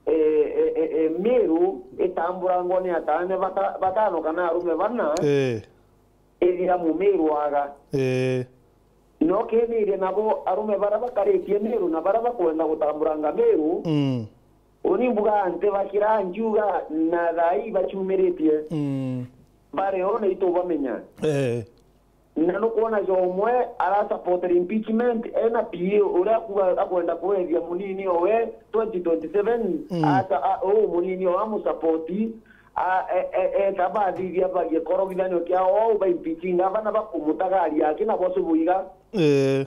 eh, eh, eh, eh, Miru itamburangwa ni ataane bata-, batano kana arume bana, eh, ithira Mumiru aga. Eh. No kethire nabo arume baria bakaritie Miru na baria bakwenda gutamburanga Miru, mm, uni mbugaa nti bakira nkiuga na thaa ii baciumiritie. Mm. Bari o na itubamenya. Eh. Na nukwona jomwe arasupportera impeachment, ena P A uria akuga akwenda kuethia munini owe twenty twenty-seven, mm, ata, a, u munini owe amusupporti, a, e, e, eta bathithia bagikorogithanio kiao, au ba impeach ngavana bakumutagaria aki na bosu buiga. Eh.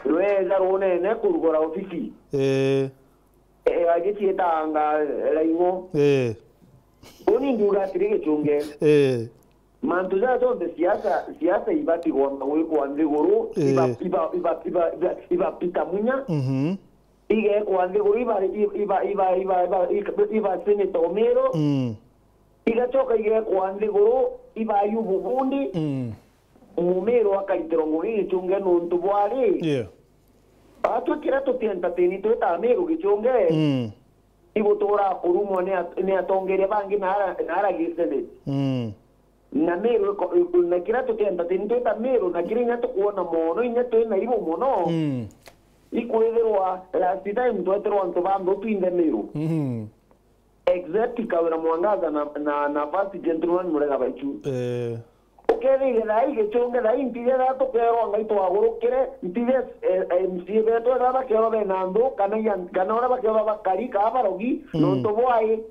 Rweza runene kurugura ofisi. Eh. Eh, agicietanga, eh, Raing'o. Eh. Uni nduga atiri Gichunge. Eh. Mantu jaja jonthe siasa, siasa ibati kwamba gwikwa nthiguru, eh, iba, iba, iba, iba, iba, iba Peter Munya. Mhm. Igekwa nthiguru iba, iba, iba Senator Omero. Mm. Igacoka igekwa nthiguru iba Ayubu Bundi. Mm. Mumiru akaitirwa ngugi Gichunge nuntu bwari. Yeah. Atwi kiria tuti entertain twita Amiru Gichunge. Mm. Igutura kurumwa ni at-, ni atongeria bangi na ara, na ara gi Senate. Mm. Na Miru iko-, na kiria tuti entertain twita Miru, na kiria inya tukwona mono, inya twina ibu mono. Mm. Ikwithirwa last time twetirwa antu ba nthu twinthe Miru. Mm. Except Kawira Mwangaza na, na, na first gentleman Murega Baichu. Eh. Ukethire thaa ii Gichunge, thaa ii ntithia thaa tukerwa ngai twagurukire, ntithia, eh, M C A betu etha bakerwa bena nthu, kana ia, kana uria bakerwa bakari, kaa barogi, mm, nontu bwai.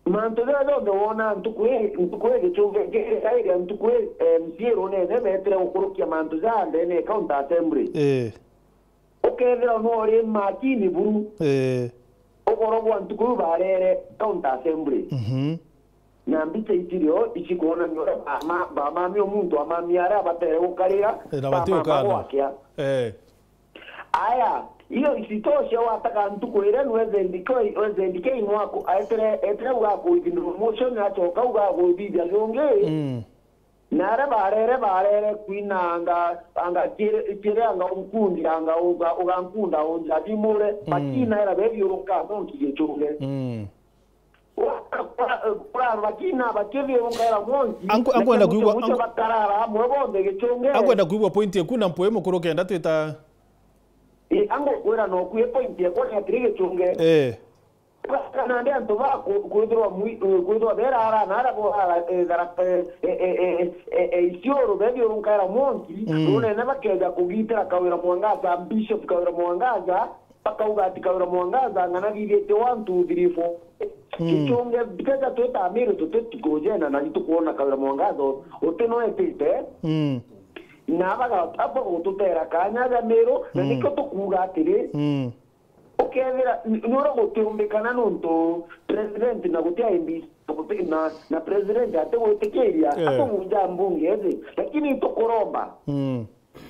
Mantu jaja jonthe wona ntuku ii, ntuku ii Gichunge kiri kairia ntuku ii M C A runene beetire gukurukia mantu jaa ndene ya County Assembly. Ii. Ukethira no uri makini buru. Ii. Ugoro bwa ntuku iu barere County Assembly. Mhm. Na mbicha itirio ici kwonania uria bama-, bamamia muntu amamia aria abatere gukarira, Ii, na bamama batiukana. Gwakia. Ii. Aya, iyo isitoshe, wataka ntuku iria nwe Zendikoi-, we Zendikei nwaku aetire, etire uga akuithindura motion, acoka uga aguthithia jungi. Mm. Na aria barere, barere kwina anga, anga kiri, kiri anga unkundi, anga uga-, ugankunda unjathimure, Mm. bakina era bethiurunka monki Gichunge. Mm. Kura, kura, kura bakina bakithiurunka era monki, Anku-, ankwenda lakini kwigua, mucho, mucho anku-, bakarara amwe bonthe Gichunge. Ankwenda kwigua point eku na mpwi mukuru kenda twita. Ii, angukwira noku i point ekwa ni atiri Gichunge. Ii. Kana ndi antu ba ku-, kwithirwa mwi-, kwithirwa berara na ara bo ara, eh, thara, eh, eh, Isiolo bethiurunka era monki, Mm. runene bakeja kugitira Kawira Mwangaza, Bishop Kawira Mwangaza, bakauga ati Kawira Mwangaza ng'ana thithite one, two, three, four. Mm. Gichunge, biketa twita Meru tuti tukujena na nitukwona Kawira Mwangaza u-, uti no etite. Mm. Na baga-, abo gututera kanya ja Meru, na Mm. nikio tukuuga atiri, Mm. ukethira, n-, nuria gutiumbikana nontu president na guti M P na guti, na, na president atigwitikiria, Eh. atumunja mbunge ithi. Lakini itukuromba. Mm.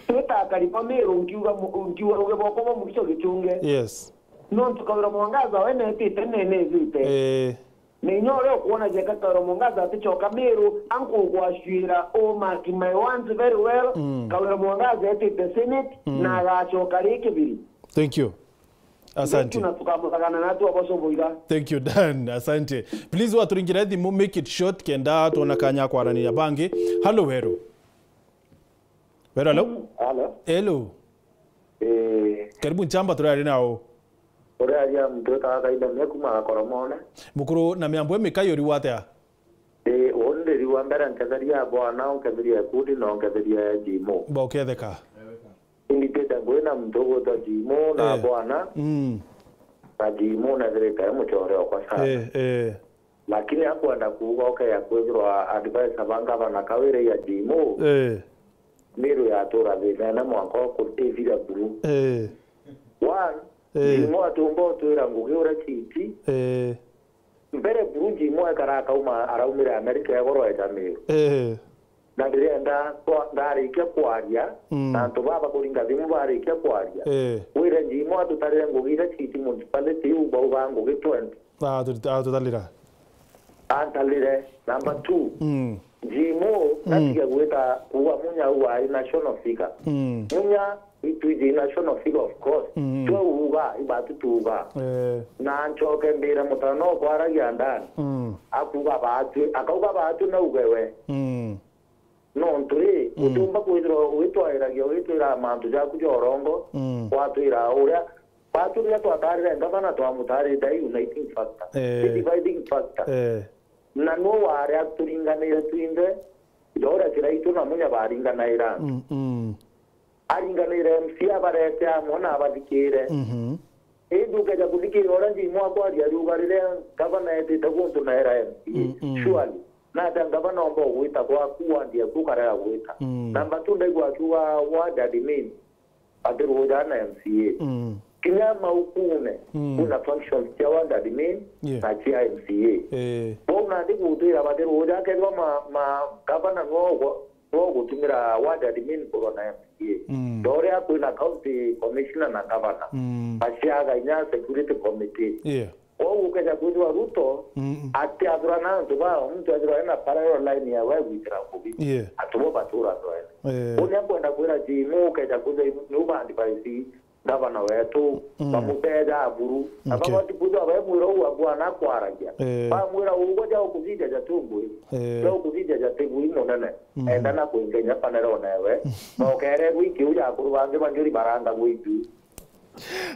Twita akari ba Meru, nkiuga mu-, nkiuga ruge bwakwa bwa mwisho Gichunge. Yes. Nontu Kawira Mwangaza we netite nenethite. Eh. Na inya uria ukwona jeka Kawira Mwangaza atichoka Meru, ankugwacwira, oh, mark my words very well. Mm. Kawira Mwangaza etite Senate, Mm. na agachoka ri kibiri. Thank you. Asante. Thank you, na tukamuragana na atu aboco boiga. Thank you, Dan. Asante. Please, waturingira thimu, make it short, kenda twona kanya kwaraniria bangi. Hello, Weru. Weru, hello? Hello. Hello. Eh. Karibu Nchamba, turaria nao. Uraria muntu witaga Kaithamia kuma Gakoromone. Mukuru, na miambo emikai uriwa atia? Eh, undi riu wa mbere nketheria bwana, unketheria ikundi, na unketheria Jimo. Ba uketheka. Indikite ngwina muntu ugwitwa Jimo na Eh. bwana. Mm. Na Jimo nethirite e muchore okwa sana. Eh, eh. Lakini akwenda kuuga ukeya kwithirwa advisor ba ngavana Kawira ya Jimo. Eh. Miru yatura thinene mwanka uku ithira buru. Eh. One, Eh. Jimo atiumba utwira ngugi uria citi. Eh. Mbere buru Jimo ekara akauma, araumire Amerika egoro eja Miru. Eh. Na ndirenda kwa-, ndarikia kwaria, Mm. na antu baba kuringa thimu barikia kwaria. Eh. Wire Jimo atutarire ngugi iria citi municipality iu bauga ngugi twenty. Ah, tut-, ah, tutalira. Antalire. Number two, Mm. Jimo Mm. natige gwita kuuga Munya au ai national figure. Mm. Munya itwiji national figure, of course. Mm. Twe uuga, ibatu tuuga. Eh. Na nchoke mbire mutano kwaragia ndani. Mm. Akuuga batwi, akauga batwi na uge we. Mm. Nontu ri, Mm. utiumba kwithirwa ugitwairagia, ugitwira mantu jaku ja urongo, Mm. watwira uria. Batwi riria twatarire ngavana, twamutarite ai uniting factor, Eh. the dividing factor. Eh. Na nu wari aturinganire twinthe, ja uria Kiraitu na Munya baringanaira. Mm, mm. Aringanire M C A abarete amwe na abathikire. Mhm. Indi ukeja kuthikira uria Jimo akwaria, ariuga riria ngavana etite guntu na era M C A. Mm, mm. Surely, natia ngavana omba ugwita gwaku, wandi aku ukarega gwita? Mm. Number two, ndaigua akiuga ward admin, ati ruja na M C A. Mm. Kinya maukune, Mm. kuna functions cia ward admin Yeah. na cia M C A. Eh. Bau nandi gutwira bati ruja, akethirwa ma, ma gavana no gwa-, no gutumira ward admin kurwa na M C A. Mm. Ta uria kwina county commissioner na gavana. Mm. Baciaga inya security committee. Yeah. Kwou ukeja kwithirwa Ruto Mm. atiathurana antu bao, muntu ethirwa ena parallel line ya we gwitira ngugi. Yeah. Antu bo batura ndwene. Eh. Uni akwenda kwira Jimo ukeja kwithirwa niu ba advise gavana wetu, Mm. bamuteja aburu. Na Okay. babati kwithirwa bemwira uu abwana akwaragia. Eh. Bamwira ugwe ja ukuthithia ja tungwi. Eh. Ja ukuthithia ja tigui munene. Mm. Enda na kwingenya panero newe. Na ukererwa ikiu ja akuru bangi banjuri baranga gwitu.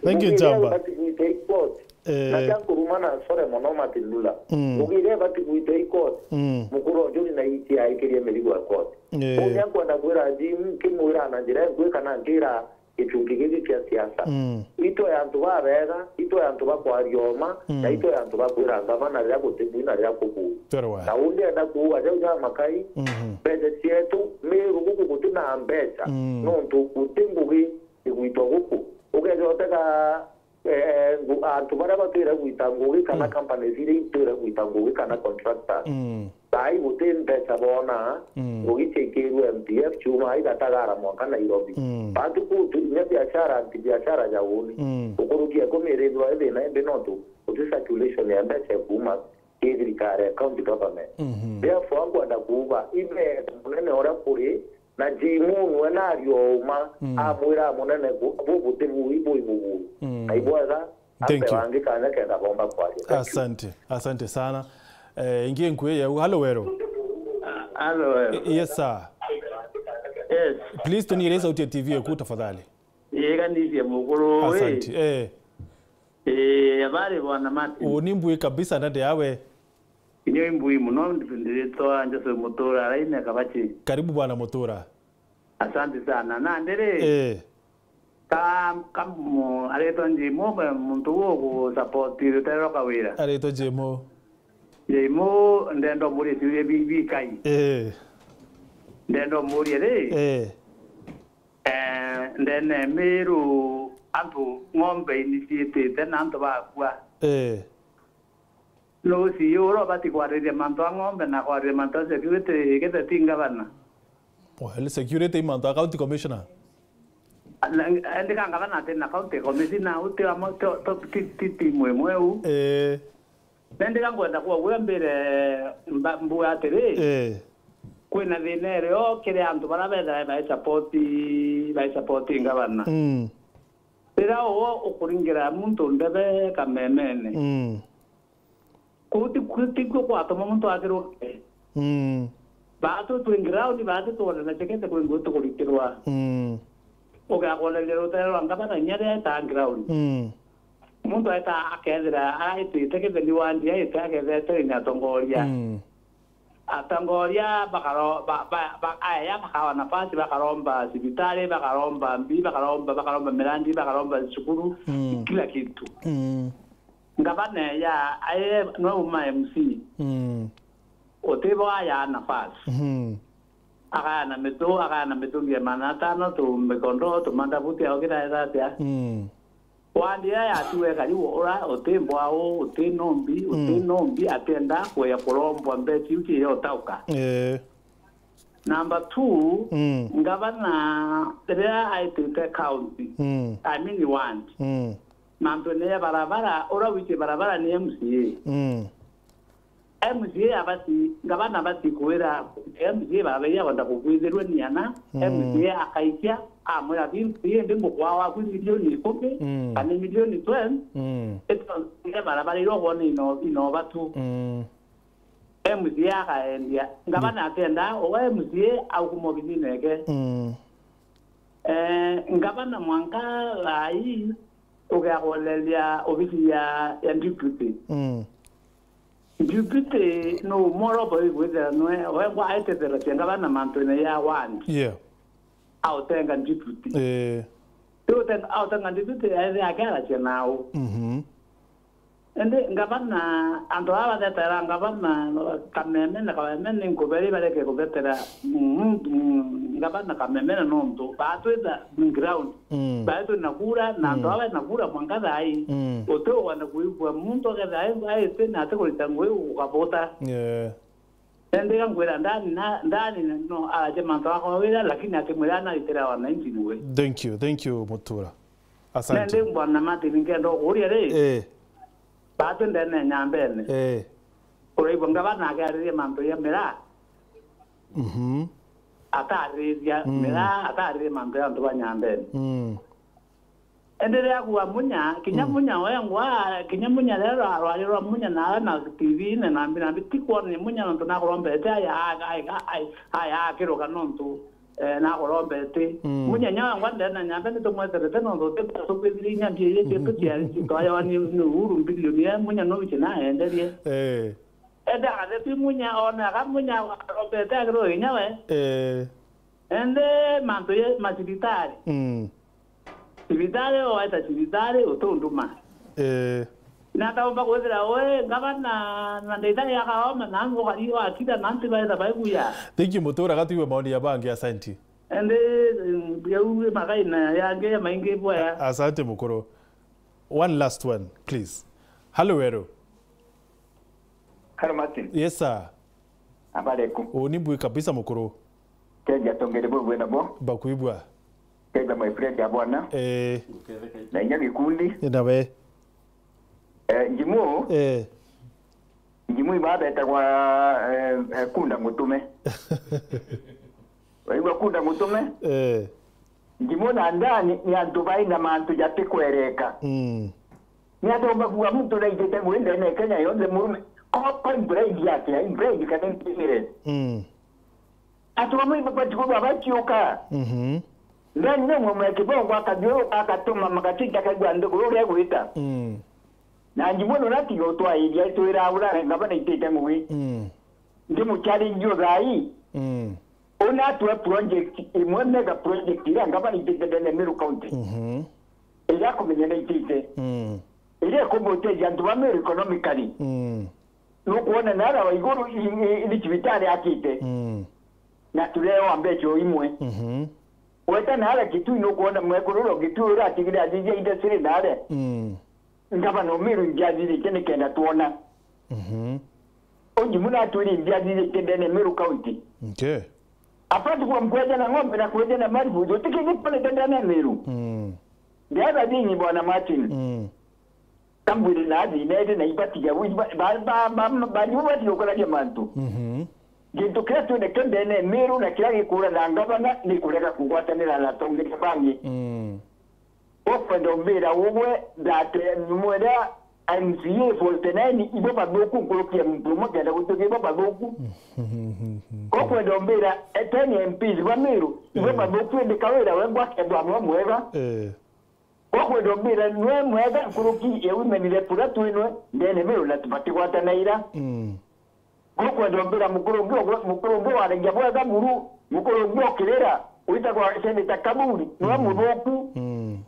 Thank you, Njamba. Ngugi iria ibati gwita i court. Eh. Na cia nkuruma na sore mono Martin Lula. Mm. Ngugi iria ibati gwita i court. Mm. Mukuru o njuri na iti aikirie mirigo ya court. Eh. Uuni ankwenda kwira Jim, nkimwira na njira inkui kana nkira gicungi giki kia siasa. Mm. Itwe antu babega, itwe antu ba kwaria uma, Mm. na itwe antu ba kwira ngavana riria guti bui na riria kubui. Very well. Na undi enda kuuga jau ja makai, Mhm. mbeca cietu, Miru guku guti na mbeca, Mm. nontu guti ngugi igwitwa guku. Ukeja utega, eh, ngu-, antu baria batwire gwita ngugi kana Mm. companies iria itwire gwita ngugi kana contractors. Mm. Thaai guti mbeca boona, Mm. ngugi ciaikirue M P F ciuma ai Gatagara mwanka Nairobi. Mm. Bantu kuu tu, inya biashara, anti biashara ja uuni. Mm. Ukuruki ya kumi irithirwa i thina imbi nontu guti circulation ya mbeca ikuuma ki thirikari ya county government. Mhm. Therefore, nkwenda kuuga, ibe munene uria kuri, na Jimunu we naria uma, Mm. amwira munene ku-, bubuti bui bui bubuu. Mm. Na ibwega, Thank ampe you. bangi kanya kenda bomba kwaria. Thank you. Asante, asante sana. Eh, ingi nkui yau. Halo, Wero. Halo, Wero. Eh, yes, sir. Yes. Please, tuniire sauti ya T V yaku, tafadhali. Iganithie mukuru, wi. Asante. Eh. Eh, habari, Bwana Martin? Uni mbui kabisa, ndandi yawe. Inyo imbui muno, ndiritwa Joseph Mutura, araine Kabachi. Karibu, Bwana Mutura. Asante sana. Na ndiri, Eh. ka, ka mu-, aretwa Njimo, muntu ugu support rutero kawira. Aretwa Njimo. Njimo, ndenda umurie ciuria bi-, bikai. Eh. Ndenda umurie ri, Eh. eh, ndene Miru antu ng'ombe iniciitite na antu bakua. Eh. Nuuci uria ubati kwariria mantu a ng'ombe na kwariria mantu a security, githe ti ngavana. Well, security i mantu a county commissioner. Na, endi ka ngavana ati na county commissioner, uti amo, to, to, ti, ti timu imwe u. Eh. Nendi ka ngwenda kwogua mbire mba-, mbuga atiri, Eh. kwina thina irio kiri antu baria bethae bai support, bai support ngavana. Mm. Riria uwe ukuringira muntu ndebe kamemene. Mm. Kuu ti, kuu ti kuo kwatuma muntu athirwa. Mm. Baatu twi ground, baatu twonana chekete kwi nguo tukuritirwa. Mm. Ugakoneria rutere rwa ngavana inya riria etaa ground. Mm. Muntu aeta akethira aitite kitheni wandi aite akethira etere ni atongoria. Mm. Atongoria bakaro-, ba, ba, ba, aya bakawa nafasi, bakaromba cibitari, bakaromba mbi, bakaromba, bakaromba mirandi, bakaromba cukuru, Mm. kila kitu. Mm. Ngavana ya, aye no uma M C. Mm. Utibo aya nafasi. Mhm. Akayana mitu, akayana mitungi ya maana atano, tumikondo, tumandabuti, au kiraetha atia. Mm. Wandi aya yatiwe karibu ura, uti mbwau, uti nombi, uti Mm. nombi, atienda kuya kurombwa mbeca iu ciria utauka. Eh. Number two, Mm. ngavana riria aitite county, Mm. I mean ward, Mm. mantune ya barabara, ura witie barabara ni M C A. Mm. M C A abati, ngavana abati kwira M C A barabara iria akwenda kukwithirua ni ana, Mm. M C A akaikia, amwira, "Bi-, bi-, indi ngukwa waku milioni ikumi, Mm. kana milioni twelve, Mm. itonde barabara iria ukwona ino-, inoba tu." Mm. M C A akaendia. Ngavana Mm. atenda, uwe M C A aukuma obithine eke. Mm. Eh, ngavana mwanka thaa ii, ugeakoleria obisi ya, ya deputy. Mm. Deputy no moro boy gwithira nwe, wengwa aitethera cia ngavana mantune ya ward. Yeah. Autenga deputy. Eh. Riu utenga, autenga deputy, aithe ake aracia nau. Mhm. Indi ngavana, antu aba bathetera ngavana Kameme na Kameme ni nkuberi bareke kuthetera, mm, mm, ngavana Kameme na nontu batwitha ground. Mm. Bae twi na kura, na antu Mm. aba na kura mwanka thaa ii. Mm. Uti ukwenda kuigua muntu akethira ai-, aiti na ati kurita ngui ukabuta. Yeah. Indi ngwira ndani na, ndani no aje mantu akwa wira, lakini akimwira na itira wananchi ni we. Thank you, thank you, Mutura. Asante. Nende Bwana Martin, nkenda ukuria ri, Eh. batu ndene Nyambene. Eh. Uraigua ngavana akiaririe mantu ya miraa. Mhm. Atariria Mm. miraa, ataririe mantu ya antu ba Nyambene. Mm. Indi riria kuwa Munya, kinya Mm. Munya wengwa, kinya Munya riria rwa-, rwari rwa Munya nawe na T V ine na mbi na mbi, ti kwona ni Munya nontu nakurombete aya, aya, aya, aya, aya akiruka nontu, eh, nakurombete. Mm. Munya nya wengwa ndena Nyambene nitumweterete nontu tukwithire inya mbia iria cietu ciari citwayawa ni, ni Uhuru mbilioni ya Munya no wici naenderie. Eh. Ende agathe twi Munya, one aga Munya arombete akiruka inya we. Eh. Ende mantu ye macibitari. Mm. Cibitari, waeta cibitari, utunduma. Eh. Na kaumba kwithira we ngavana na ndagitari akaoma, na angu kari wakira, na antu baetha baiguya. Thank you, Mutura, gatwiwe maoni ya bangi, asante. Ende, mm, yau magai na yange ya maingi bwaya. Asante, mukuru. One last one, please. Hello, Weru. Hello, Martin. Yes, sir. Habari yako? Uni mbui kabisa, mukuru. Keja tongere bwe bwena bo. Bakwibwa. Keja my friend ya bwana. Eh. Na inya gikundi. Ina we. Eh, njimu. Eh. Njimu ibabetagwa, eh, eh, kunda ngutume. Waigua kunda ngutume? Eh. Njimu na ndani ni antu baina mantu jatikwereka. Mm. Ni atomba kuga muntu naitite ngui ndene Kenya yonthe murume. Ko, ko imbraid yake, imbraid kana impigire. Mm. Antu bamwe ibabati kuba bakiuka. Mhm. Ndani no mwe kibongo akathiuruka agatuma magacita kaigua ndugu uria egwita. Mm. Na njimu no natiga utwairia itwira ura ngavana itite ngui. Mm. Ndi muchallenge uthai. Mm. Una atwe project imwe, mega project iria ngavana itite ndene Meru County. Mhm. Iria kumenya na itite. Mm. Iria ikumutethia antu ba Meru economically. Mm. Nukwona nara wa iguru i, i, ni cibitari akite. Mm. Na tureo mbeca o imwe. Mhm. Weta nara Kitui nukwona mwekuru ro Kitui ura atigire athithia industry nare. Mm. Ngavana o Meru imbiathithite nikenda twona. Mhm. Unji muna atwiri imbiathithite ndene Meru County. Okay. Apart from kweja na ng'ombe na kweja na maribu, utikindi twonete ndene Meru. Mm. The other thing, Bwana Martin. Mm. Kambwire na athi nere na ibatiga, ba, ba, ba, ba, ba, ibatiga ukaragia mantu. Mhm. Gintu kiria twineke ndene Meru na kiria gikura na ngavana ni kurega kugwatanira na atongeria bangi. Mm. Ukwenda umbira ugwe that, eh, nyumu iria M C A forty nine ibo bathuku nkuruki ya muntu umwe kenda gutuika ibo bathuku? Ukwenda umbira, eh, ten M Ps ba Meru ibo, eh, bathuku indi Kawira we ngwakethwa amwe mwega? Eh. Ukwenda umbira nwe mwega nkuruki ya women rep uria twinwe ndene Meru na tubatigwatanaira? Mm. Gukwenda umbira mukuru ungi ogwe-, mukuru ungi waragia bwega buru, mukuru ungi okirira, witagwa Senator Kaburi, niwe, mm, muthuku. Mm.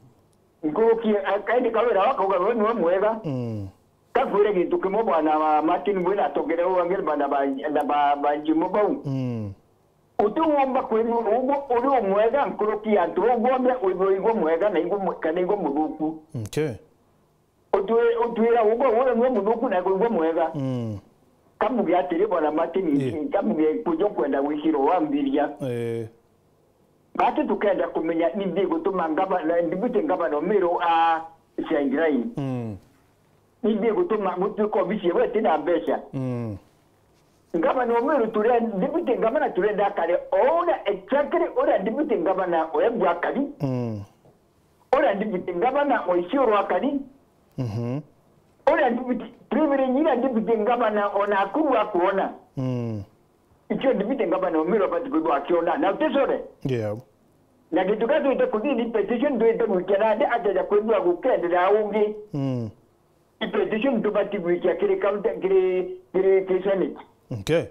Nkuruki, eh, kaindi Kawira wakauga we niwe mwega. Mm. Kakwire gintu kimwe, bwana wa Martin, bwina atongere uangire bana ba, na ba, ba Njimu bau. Mm. Uti womba kwirua uguo uri umwega nkuruki ya antu bau bonthe, withwe igwe mwega na igwe mwe-, kana igwe muthuku. Okay. Utwi-, utwira ugwe uri niwe muthuku na igwe mwega. Mm. Kamuge atiri, bwana Martin, yeah, kamuge kuja kwenda gwikirwo wambiria. Eh. Bati tukenda kumenya ni ndi gutuma ngavana, deputy ngavana Omiru a sideline. Mm. Ni ndi gutuma gutuika obisi yewe itina mbeca. Mm. Ngavana Omiru ture-, deputy ngavana turenda akare o uria exactly uria deputy ngavana o Embu akari. Mm. Uria deputy ngavana o Isiolo akari. Mhm. Uria deputy privilege iria deputy ngavana o Nakuru akwona. Mm. Icio deputy ngavana Omiru abati kwithwa akiona. Na utisore. Yeah. Na gintu kia twite kuthii ni petition twite gwikia nandi akeja kwithwa gukenderea ungi. Mm. I petition tubati gwikia kiri county, kiri, kiri, kiri senate. Okay.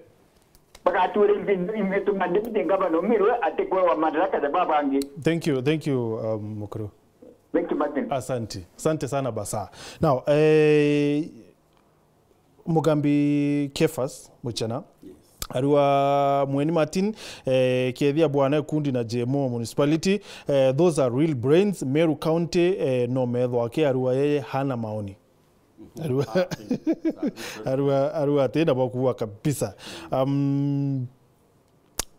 Bagatwira imbi-, imbi tuma deputy ngavana Omiru atikwewa madaraka ja babangi. Thank you, thank you, um, Mukuru. Thank you, Martin. Asante. Asante sana basa. Now, eh, Mugambi Kefas Muchena. Yes. Arua Mweni Martin, eh, Kethia Bwana Ekundi na J M O Municipality, eh, those are real brains. Meru County, eh, no methwa ake arua yeye hana maoni. Mhm. Arua, ah, thank you. Arua, arua ati na bwa kuua kabisa. Um,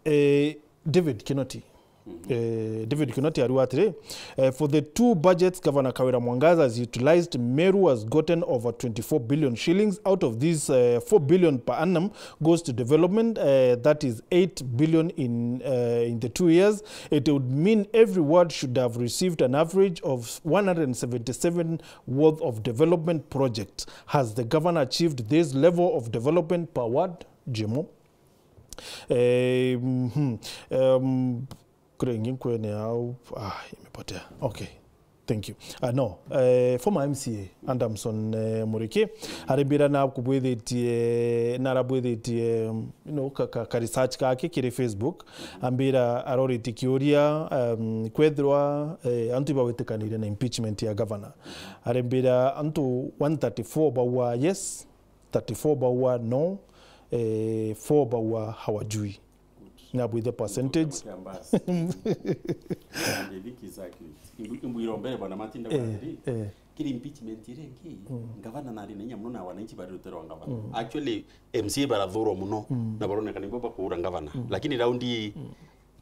eh, David Kinoti. Mhm. Eh, David Kinoti arua atiri, eh, for the two budgets Governor Kawira Mwangaza has utilized, Meru has gotten over twenty-four billion shillings. Out of these, eh, four billion per annum goes to development, eh, that is eight billion in, eh, in the two years. It would mean every ward should have received an average of one hundred seventy-seven worth of development project. Has the governor achieved this level of development per ward? J M O. Eh, mhm. Em, kuri ingi nkwene au, ah, imepotea. Okay. Thank you. Uh, no, uh, former M C A Adamson, uh, Muriki, arembira na kubwithitie, na arabwithitie, um, you know, ka, ka, ka research kake kiri Facebook, ambira aroriti kiuria, um, kwethirwa, uh, antu ibawitikanire na impeachment ya governor. Arembira antu one thirty-four baua yes, thirty-four baua no, uh, four baua hawajui. Nabwithe percentage. Kiambasi. Nandi thiki circulate. Imbu-, imbu irombere bwana Martin. Eh, Ndagwatiri. Eh. Kiri impeachment ire ingi, ngavana nari na inya muno na wananchi bari rutero rwa ngavana. Actually, M C A barathurwa muno na baroneka nibo bakuura ngavana. Lakini raundi ii,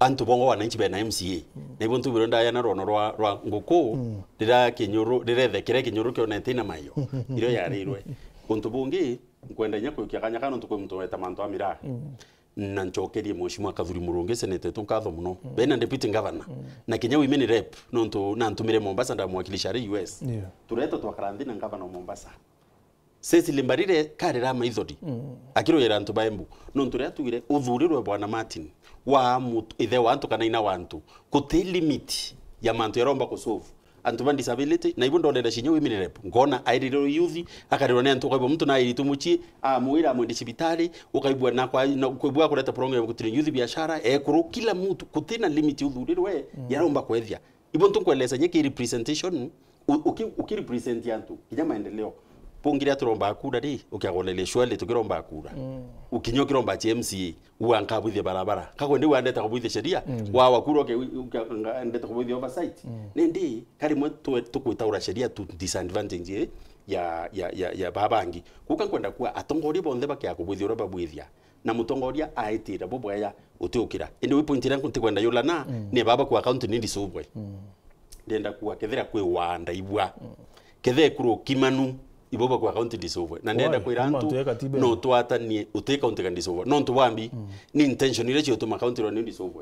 antu bongo wananchi bena M C A. Na ibo ntu biro ndaya na rwono rwa, rwa nguku, rira kinyuru, rirethekere kinyuru kionete na mayo. Irio yarirwe. Untu bungi, nkwenda inya kuikia kanya kana untu kwi muntu weta mantu a miraa. Na ncokerie Mheshimiwa Kathuri Murungi, Senate yetu, nkatho muno. Bena Deputy Governor. Na kinya Women Rep, nontu nantumire Mombasa, ndamwakilisha ari U S. Yeah. Tureetwa twakara nthi na Governor wa Mombasa. Cecily Mbarire karira maithori. Akirwira antu ba Embu. Nontu riria atwire uthurirwe Bwana Martin, wa mut-, ithe wa antu kana ina wa antu, guti limit ya mantu yaromba kusolve. Antu ba disability, na ibo ndonere cinya Women Rep. Nkona airirwe youth, akarirwa ni antu, ukaigua muntu nairitwe mucii, amwira amwende cibitari, ukaigua na kwa, na ukaigua akureta program ya gutire youth biashara, ekuru, kila muntu, gutina limit uthurirwe, yaromba kwethia. Ibo ntu nkweleza nye ki representation, u-, uki-, ukirepresent antu, kinya maendeleo. Pungire aturomba kura ri, ukiagoneria surely tukiromba kura. Ukinya ukiromba cia M C A, ua nkabwithia barabara. Kakwende ua ndeta kubwithia sheria, wa wakuru uke, uke, nga-, ndeta kubwithia oversight. Nindi, karimwe twe, tukwitaura sheria tu disadvantage, eh, ya, ya, ya, ya babangi. Kuka nkwenda kuwa atongoria bonthe bakia kubwithia uria babwithia. Na mutongoria aitira bubwaya utiukira. Indi wi point iria ntikwenda yulana, ni baba ku account ni ndisubwe. Ndenda kuwa kethira kwi wanda ibwa. Kethe kuru kimanu, ibo bakwa county dissolve. Na ndenda kwira antu, no twatanie uti county ka dissolve. No ntu bambi, ni intention iria ciotuma county ro ni dissolve.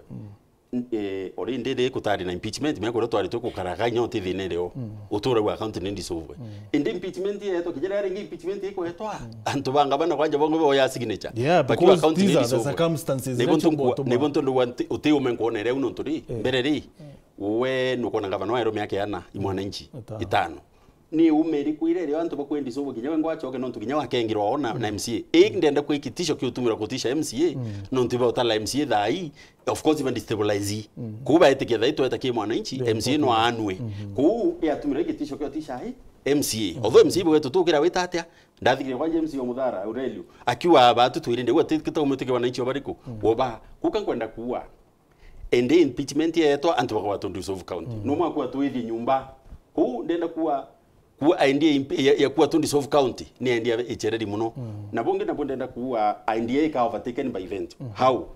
Eh, ori ndiri kutari na impeachment, mia kuria twari tukukaraga inya uti thina irio. Utura wa county ni dissolve. Indi impeachment yeto, kijira ringi impeachment ikwetwa. Antu banga bana kwanja bongo bo ya signature. Yeah, because these are the circumstances. Nibo ntu ndwa uti ume nkuona iria uno nturi. Mbere ri, we nukwona gavana wa Nairobi miaka iana, i mwananchi itano. Ni umeri kwira irio antu bakwendi sobo kinya we ngwachoke nontu kinya wakengirwa ona na M C A. I ndenda kwi kitisho kiutumira kutisha M C A, nontu ba utala M C A thai, of course, ba destabilize. Kuu baetikia thai tweta ki mwananchi, M C A no anwe. Kuu yatumira kitisho kio tisha ai M C A. Although M C A bwetu tukira wita atia, ndathikire kwa James wa Muthara, Aurelio, akiwa batu twirinde, we tita umutike wananchi obariku, woba, kuka nkwenda kuwa. Indi impeachment yeetwa antu bakwa to dissolve county. No mwakwa twithie nyumba. Kuu ndenda kuwa, kuwa idea imp-, ya, ya kuwa to dissolve county ni idea ichereri muno. Na bungi nabo ndenda kuwa idea ika overtaken by event. How?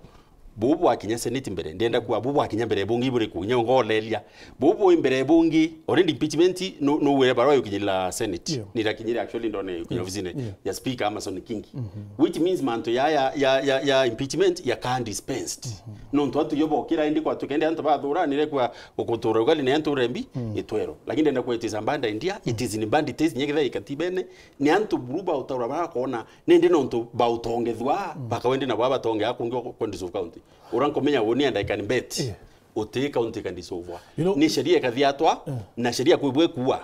Bubu bwakinya Senate mbere, ndenda kuwa bubu bwakinya mbere bungi buriku, nya ngoleria. Bubu mbere bungi, already impeachment no, no were barua yukinyira Senate. Nira kinyira actually ndone yukinya ofisine ya Speaker Amason Kingi. Which means mantu ya, ya, ya, ya, ya impeachment ya can dispensed. Nontu atu yo bokira indi kwa tukende antu bathuranire kwa ukutura ugali ni antu urembi itwero. Lakini ndenda kwa it is a bad idea, it is in bad taste, nyeketha ikatibene, ni antu buru ba utaura barakona, nindi nontu ba utongethwa, bakawendi na baba tonge akungi kwa District County. Ura nkumenya woni and I can bet. Uti county can dissolve. Ni sheria ikathiatwa, na sheria kwibwe kuwa.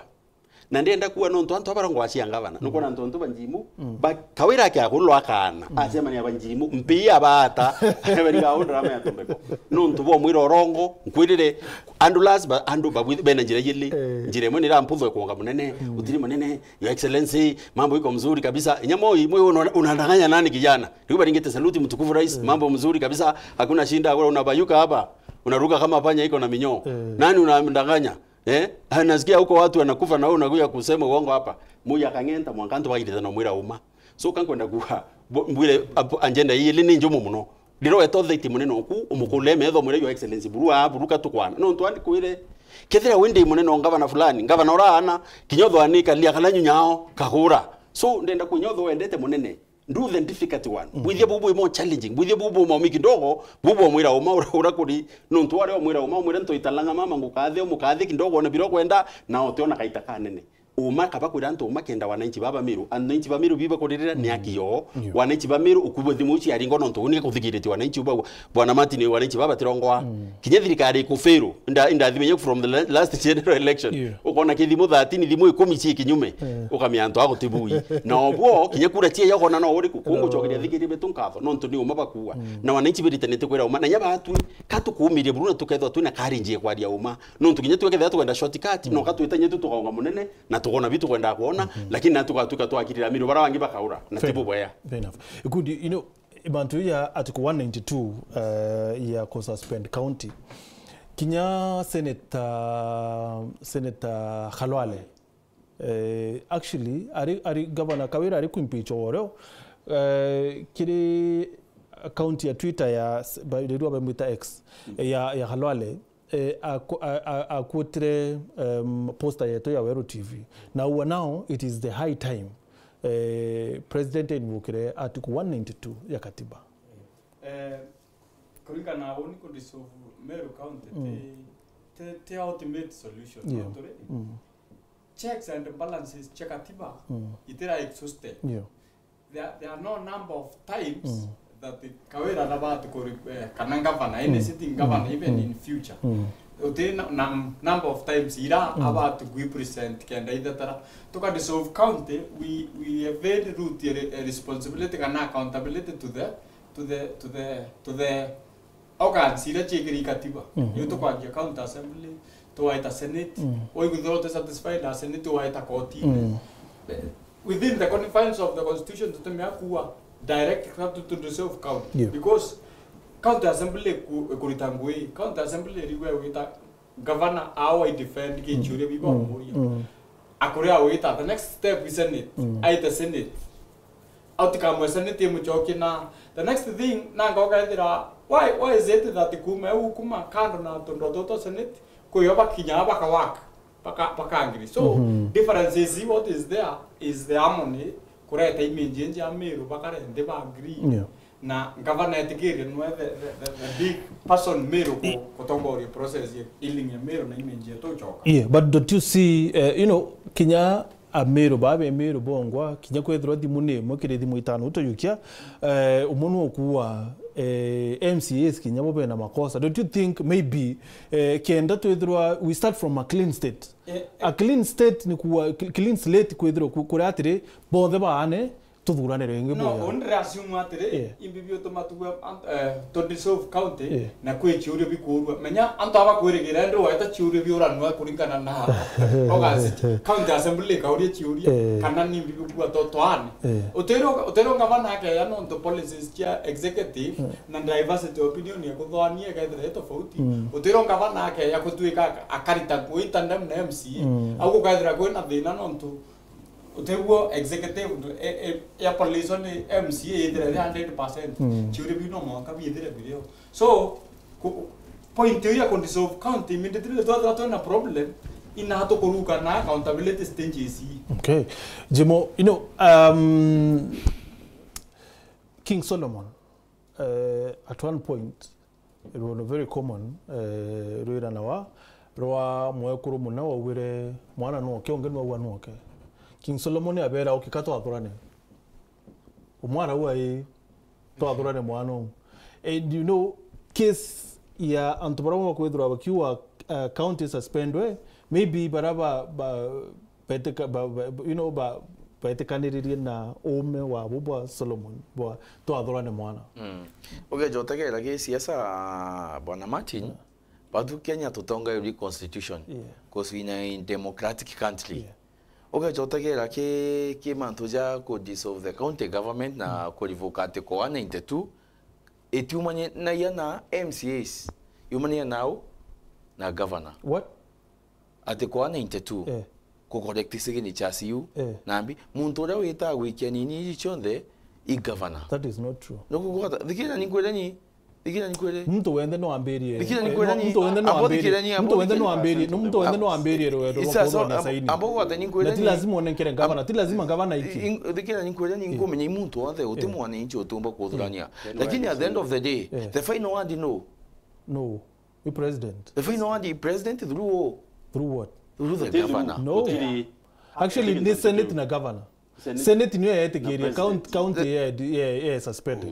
Na ndenda kuwa nontu antu abarongo acia ngavana. Nukwona antu antu banjimu, ba, kawira kia kulwa kana, acemania banjimu, mpi abata, bari ga undra me atumbeko. Nontu bo mwira orongo, nkwirire, andu las ba, andu babwi-, bena njira yili, njira imwe ni ra mputho kuonga munene, utiri munene, Your Excellency, mambo iko mzuri kabisa. Inya Moi, Moi una-, unadanganya nani kijana? Riu baringite salute mtukufu rais, mambo mzuri kabisa, hakuna shida, wewe unabayuka hapa, unaruka kama panya iko na minyoo. Nani unamdanganya? Eh? Ah, nasikia huko watu wanakufa na wewe unakuja kusema uongo hapa. Moi akang'enta mwanka antu bagitite na mwira uma. So kankwenda kuga, bo-, mbwire ap-, agenda ii ni njumu muno. Ndiro weto theti munene oku, umukule metho mwire Your Excellency, buru a, buru katukwana. No ntu andi kwire, kethira wende munene o ngavana fulani, ngavana uraana, kinya utho anikalia kana nyunyao, kagura. So ndenda kunya utho wendete munene. Do the difficult one. Bwithia bubu more challenging. Bwithia bubu maume kidogo, bubu mwira uma ura, ura kuri, nontu wari o mwira uma, mwira ntoitalanga mama ngukathe, umukathe kidogo, ona biro kwenda, na otiona kaita kanene. Uma kaba kwira antu uma kenda wananchi baba Meru. Wananchi ba Meru biba kuririra ni aki yoo. Wananchi ba Meru ukubwa thimu uci aringo nontu uni kuthikirite wananchi uba bwana Martin, wananchi baba tirongoa. Kinya thirikari ikufiru. Nda, ndathime from the la- last general election. Ukona kithimu thirteen, thimu ikumi ci kinyume. Ukamia antu ago tibui. Na obwo, kinya kura cie yokona no uri kukungu chokeria thikiri betu nkatho. Nontu ni uma bakua. Na wananchi biritanite kwira uma. Na nya batwi, katukumirie buru na tukethwa twina karinjie kwaria uma. Nontu kinya twekethira tukwenda shortcut, no katwita nyetu tukaunga munene, na tukona bitu kwenda kuona, lakini na tukatuka twakirira Meru bara bangi bakaura, na tibu bwea. Fair enough. Ikundi, you know, mantu ya Article one ninety-two, uh, ya kususpend county. Kinya Senator, Senator Khalwale, eh, actually, ari, ari Governor Kawira ari kuimpeach oreo, eh, kiri account ya Twitter ya, ba- rirua bamwita X, eh, ya, ya Khalwale, eh, aku- a- a- akwotire, em, poster yetu ya Weru T V. Na uwa now, it is the high time, eh, President ainvukire Article one ninety-two ya Katiba. Eh, kuringana na uni ku dissolve Meru County, ti, ti, ti ultimate solution, no turi? Checks and balances cia Katiba itira exhausted. There, there are no number of times that Kawira na batu kuri, eh, kana governor, any sitting governor, even in future. Uti na, na number of times ira abatu gui present kenda ithetera. Tuka dissolve county, we, we evade root ya re- eh, responsibility kana accountability to the, to the, to the, to the organs iria ciikiri katiba. Niu tukwanjia county assembly, twaita senate, waiguthirwa uti satisfied na senate, waita kotini. Within the confines of the constitution, tutumia kuwa direct kana to, to dissolve county. Because county assembly iku- ikurita ngui, county assembly irigwe wita governor awa i defend ki ciuria biba umuria. Akuri awita, the next step is senate, aita senate. Au tikamwe senate imucokie na the next thing, nanga ukaethira, why, why is it that kuma eu kuma kando na tundu tuto senate, kuyo bakinya bakawaka, baka, baka agree. So, difference is what is there is the harmony, kureta image nje ya Meru, bakare nthi ba agree. Na governor etikirie nwe the, the, the, the big person Meru ku- kutongoria process ya healing ya Meru na image yetu ucoka. Yeah, but don't you see, uh, you know, kinya Ameru babe Meru bongwa, kinya kwethirwa thimu ni imwe kiri thimu itano tuyukia, eh, umwe ni ukuwa, eh, M C As kinya bo bena makosa. Don't you think maybe, eh, kenda twethirwa we start from a clean state? A clean state ni kuwa, cl- clean slate kwethirwa ku- kuria atiri bonthe baane tuthurane ringi. No, bwega. Undi assume atiri, imbi biutuma tuwe ant- eh, to dissolve county na kwi ciurio bikuurua. Menya antu aba kwirigira ndi waeta ciurio biuranua kuringana na August. County assembly ikauria ciuria kana ni imbi bikua to twaane. Utiro utiro ngavana akeya nontu policies cia executive na diversity opinion ya kuthwania ikethira i tofauti. Utiro ngavana akeya kutuika akarita kuita ndem na M C A. Au gukethira kwina thina nontu utiguo executive e, e, ya police ni M C A ithire ri hundred percent. Ciuri biu no mwanka biithire birio. So ku- point iu ya ku dissolve county immediately twethira twina problem ina tukuruka na accountability stages. Okay. Jimo, you know, um, King Solomon, uh, at one point, it was very common, eh, rwiranawa rwa mwekuru muna waugire mwana nwoke, ungi nwaua nwoke. King Solomon abera, "Ukika twathurane." Umwe arauga, "Ii, twathurane mwana uu." And you know, case ya antu baria bakwithirwa bakiuga, uh, county suspendwe, maybe baria ba, ba, betika-, ba, ba, you know, ba, betikaniririe na uume wabo bwa Solomon, bwa twathurane mwana. Mm. Ugeja utegera gisiasa, Bwana Martin, batu Kenya tutongairwe constitution, 'cause we in a democratic country. Ugeja utegera ki, ki mantu ja ku dissolve the county government na ku revoke Article one ninety-two, itiumanagia na M C As, iumanagia nau na governor. What? Article one ninety-two, eh, ku correct signatures iu, eh, nambi, muntu uria witaga gwikia nini iji cionthe i governor. That is not true. Nukugwata, thikira ni nkwire ni, thikira ni nkwire. Muntu wenthe no ambirie. Thikira ni nkwire ni, muntu wenthe no ambirie. Muntu wenthe no ambirie, muntu wenthe no ambirie rwendo rwa kuthwa na saini. Amba gwata ni nkwire ni. Na ti lazima unenkere governor, ti lazima governor iki. Thikira ni nkwire ni nkumenya i muntu wonthe uti mwananchi utumba kuthurania. Lakini at the end of the day, the final word no. No. Ni president. The final word is president through who? Through what? Through the governor. No. Gutiri. Actually, ni Senate na governor. Senate niyo yetikirie county, county ye, ye, ye suspended.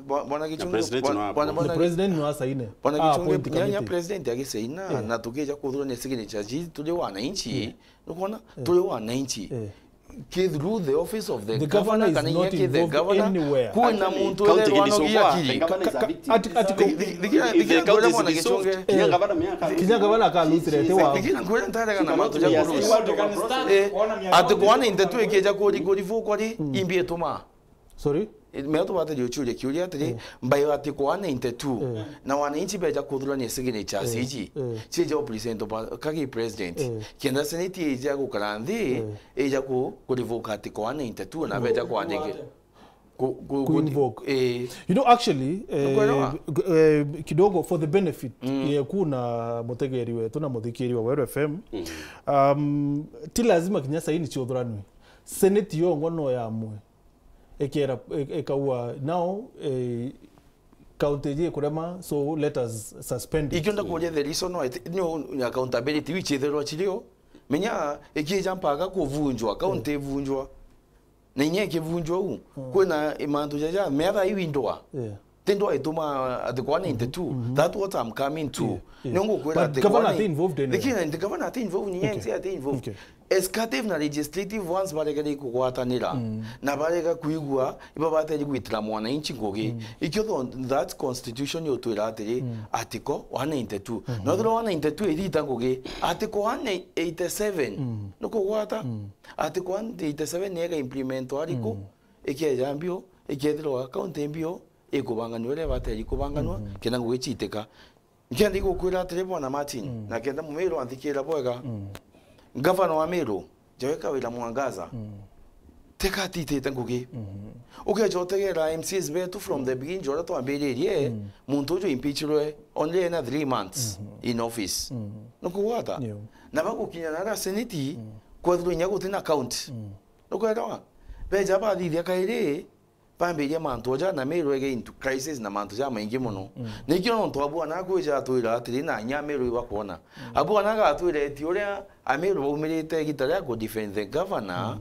Bwana Gichunge, president bwana, ni wasaine. Bwana Gichunge, nyanya president agisaina na tukija kuthurania signature ji turi wananchi, nukona turi wananchi. Ki through the office of the governor, kana inya ki the governor, kwina muntu wethirwa nogia kiri. Ati, ati, kinya gavana ka lose rete wao. Kinya gavana ka lose rete wao. Ati kwana into tu ikija kuri kuri fu kwari imbi ituma. Sorry? Mea tubateria uchuria kiuria atiri, mbayo ati kwana into tu na wananchi beja kuthurania signatures iji, chieja upresent kagi president. Kenda senate ija gukara nthi, ija ku kurivuka ati kwana into tu na beja kwandike. Kuinvoke. You know, actually, eh, kidogo for the benefit yeku na mutegeri wetu na muthikiri wa Weru F M, um, ti lazima kinya saini ciuthuranwe. Senate yongwa no yamwe ikera, ikaua now, eh, county iji ikurema, so let us suspend it. Ikio ndakuria the reason why, ni accountability which itherwa chirio. Menya ikija mpaka kuvunjwa, county ivunjwa. Na inya ikivunjwa u, kwina mantu jaja, meatha iu indwa. Ti ndwa ituma ati kwana into tu. That's what I'm coming to. Ni ngukwira ati governor ati involved in it. Lakini the governor ati involved, ni yensi ati involved. Executive na legislative once barekere kugwatanira na barega kuigua iba bateri gwitira mwananchi ngugi. Ikio tho-, that constitution yotwira atiri, article one ninety-two. Na thira one ninety-two irita ngugi, article one eighty-seven nukugwata. Article one eighty-seven ni ega implement ariku? Ikeja mbio, ikethirwa account mbio, ikubanganua uria bateri kubanganua, kenda ngugi chiitika. Nkenda igukwira atiri, bwana Martin, na kenda Mumiru anthikira bwega. Ngavana wa Miru, Joe Kawira Mwangaza, teka atitite ngugi. Ukeja utegera M C As betu from the beginning, uria twambiririe, muntu uju impeachirwe only ena three months in office. Nukugwata? Na bagukinya na aria senate, kwethirwa inya gutina count. Nukwelewa? Beja bathithia kairi, bambiria mantu oja na Miru ege into crisis na mantu jamaingi mono. Nikio nontu Abwana akwija atwira atiri, na inya Miru ibakwona. Abwana agatwira eti uria Amiru baumirite igita ria ku defend the governor,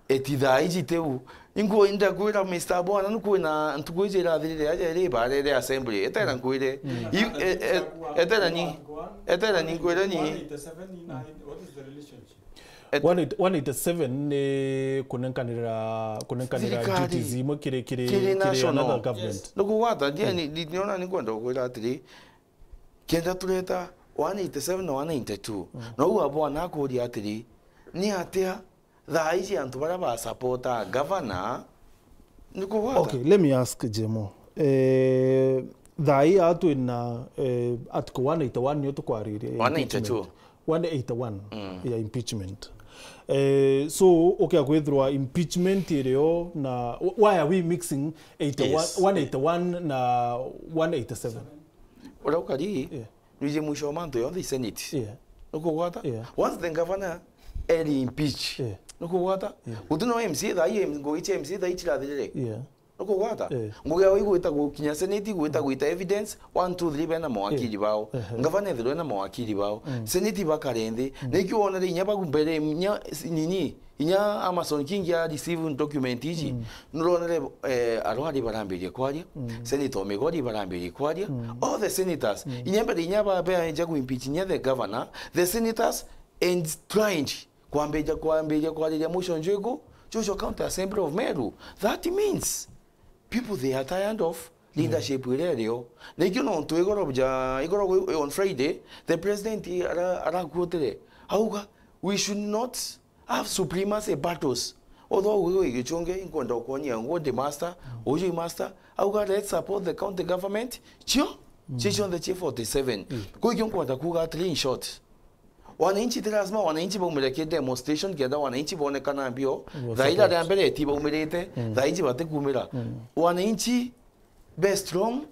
eti thaa iji tiu. Inkwenda kwira Mister Abwana, nukwina ntuku iji irathirire aja iri ibarere assembly. Etera nkwire. Etera ni. Etera ni nkwire ni. One eighty-seven ni kunenkanira, kunenkanira duties imwe kiri, kiri, kiri another government. Nukugwata, ndiye ni, ni, niona ni kwenda kukwira atiri, kenda tureta one eighty-seven na one ninety-two. Na u Abwana akuria atiri, ni atia thaa iji antu baria ba support governor, nukugwata? Okay, let me ask Jemo. Eh, thaa ii aa twina, eh, article one eighty-one niyo tukwariria, one ninety-two. Impeachment. One eighty-one ya impeachment. Eh, so, ukea kwithirwa impeachment irio na, why are we mixing eighty-one, one eighty-one na one eighty-seven? Uria ukari, nwiji mwisho wa mantu yonthe i Senate. Nukugwata? Once the governor eri impeach, nukugwata? Gutina M C A thaa ii, ngugi cia M C A thaa ii chirathirire. Nukugwata? Ngugi yao igwita gukinya Senate, igwita gwita evidence, one, two, three, bena mawakili bao. Ngavana ethirwe na mawakili bao. Senate bakare nthi. Nikio wonere inya bau mbere, inya s-, nini, inya Amason Kingi a receive document iji. Nuronere, eh, arwari barambirie kwaria. Senator Migori barambirie kwaria. All the senators. Inya mbere inya ba, beja ku impeach inya the governor, the senators entwined kwambija, kwambiria kwariria motion jwiku, juu jwa County Assembly of Meru. That means people, they are tired of leadership iria irio. Na ikio nontu igoro ja, igoro gwi-, on Friday, the president ara-, arakuotire. Auga, we should not have supremacy battles. Although gwi gichungi, inkwenda ukwonyia ngu ndi master, uju i master. Auga, let's support the county government. Cio, cio cionthe ci forty-seven. Kwi kio nkwenda kuga atiri, in short, wananchi ti lazima wananchi baumire ki demonstration kenda wananchi bonekana mbio. Thaa ira ria mbere ti baumirite, thaa iji batikumira. Wananchi be strong,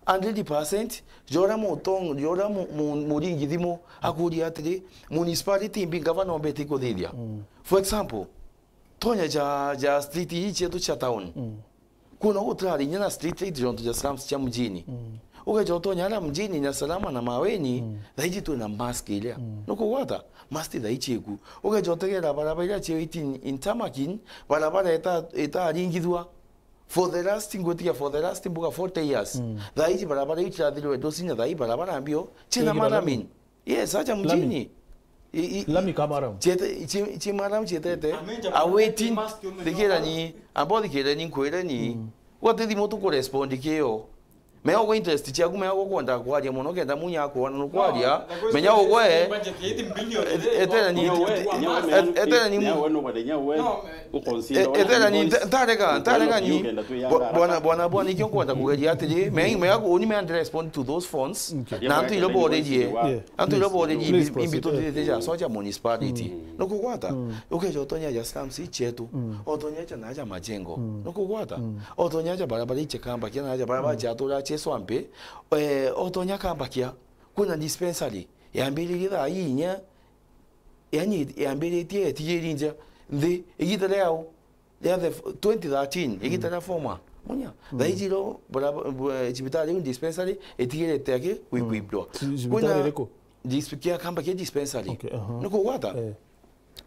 hundred percent. Jora mutong-, jora mu-, mu-, muringi thimu akuria atiri, municipality imbi ngavana ombete kuthithia. For example, tonya ja, ja street ii cietu cia town. Kuna gutirari inya na street light jontu ja slums cia mujini. Ugeja utonya aria mjini Nyasalama na Maweni, mm, thaiji twina mask iria. Mm. Nukugwata? Mask thaiji iku. Ugeja utegera barabara iria cio eighteen in tarmac, barabara ita-, itaringithua. For the last, ngwitikia for the last mbuga forty years. Mm. Thaiji barabara iu cirathirwe dosi na thaiji barabara mbio, cina maramin. Yes, aja mjini. I, i, lami kamaram. Ciete-, ci, ci maram cietete. Awaiting. Thikirani, abo thikirani nkwirani. Mm. Gwati thimu tukurespond kio. Menya ugwe interest ciaku, menya ugwe ukwenda kwaria muno, kenda munya akuona nukwaria. Menya ugwe, eterani, eterani, eterani, ntarega, ntarega ni. Bwana, bwana, bwana, ikio nkwenda kugeria atiri, menya, menya uni, menya respond to those phones. Na antu iro borerie. Antu iro borerie, imbi tuthirite ja soja municipality. Nukugwata? Ukeja utonya ja slums ichetu. Utonya ja naja majengo. Nukugwata? Otonya aja barabara iche kambakia, na aja barabara ciatura cie swampe, eh, otonya kambakia, kwina dispensary yambiririe thaa inya, yani yambiritie etigiri nja nthi, igita riao ria the f-, twenty thirteen, igita ria former. Munya, thaa iji ro, bara-, bu-, cibitari iu dispensary itigirite aki, kwi-, kwibirwa. Cibitari iriku? Dis-, kia kambakia dispensary. Okay, aha. Nukugwata? Eh.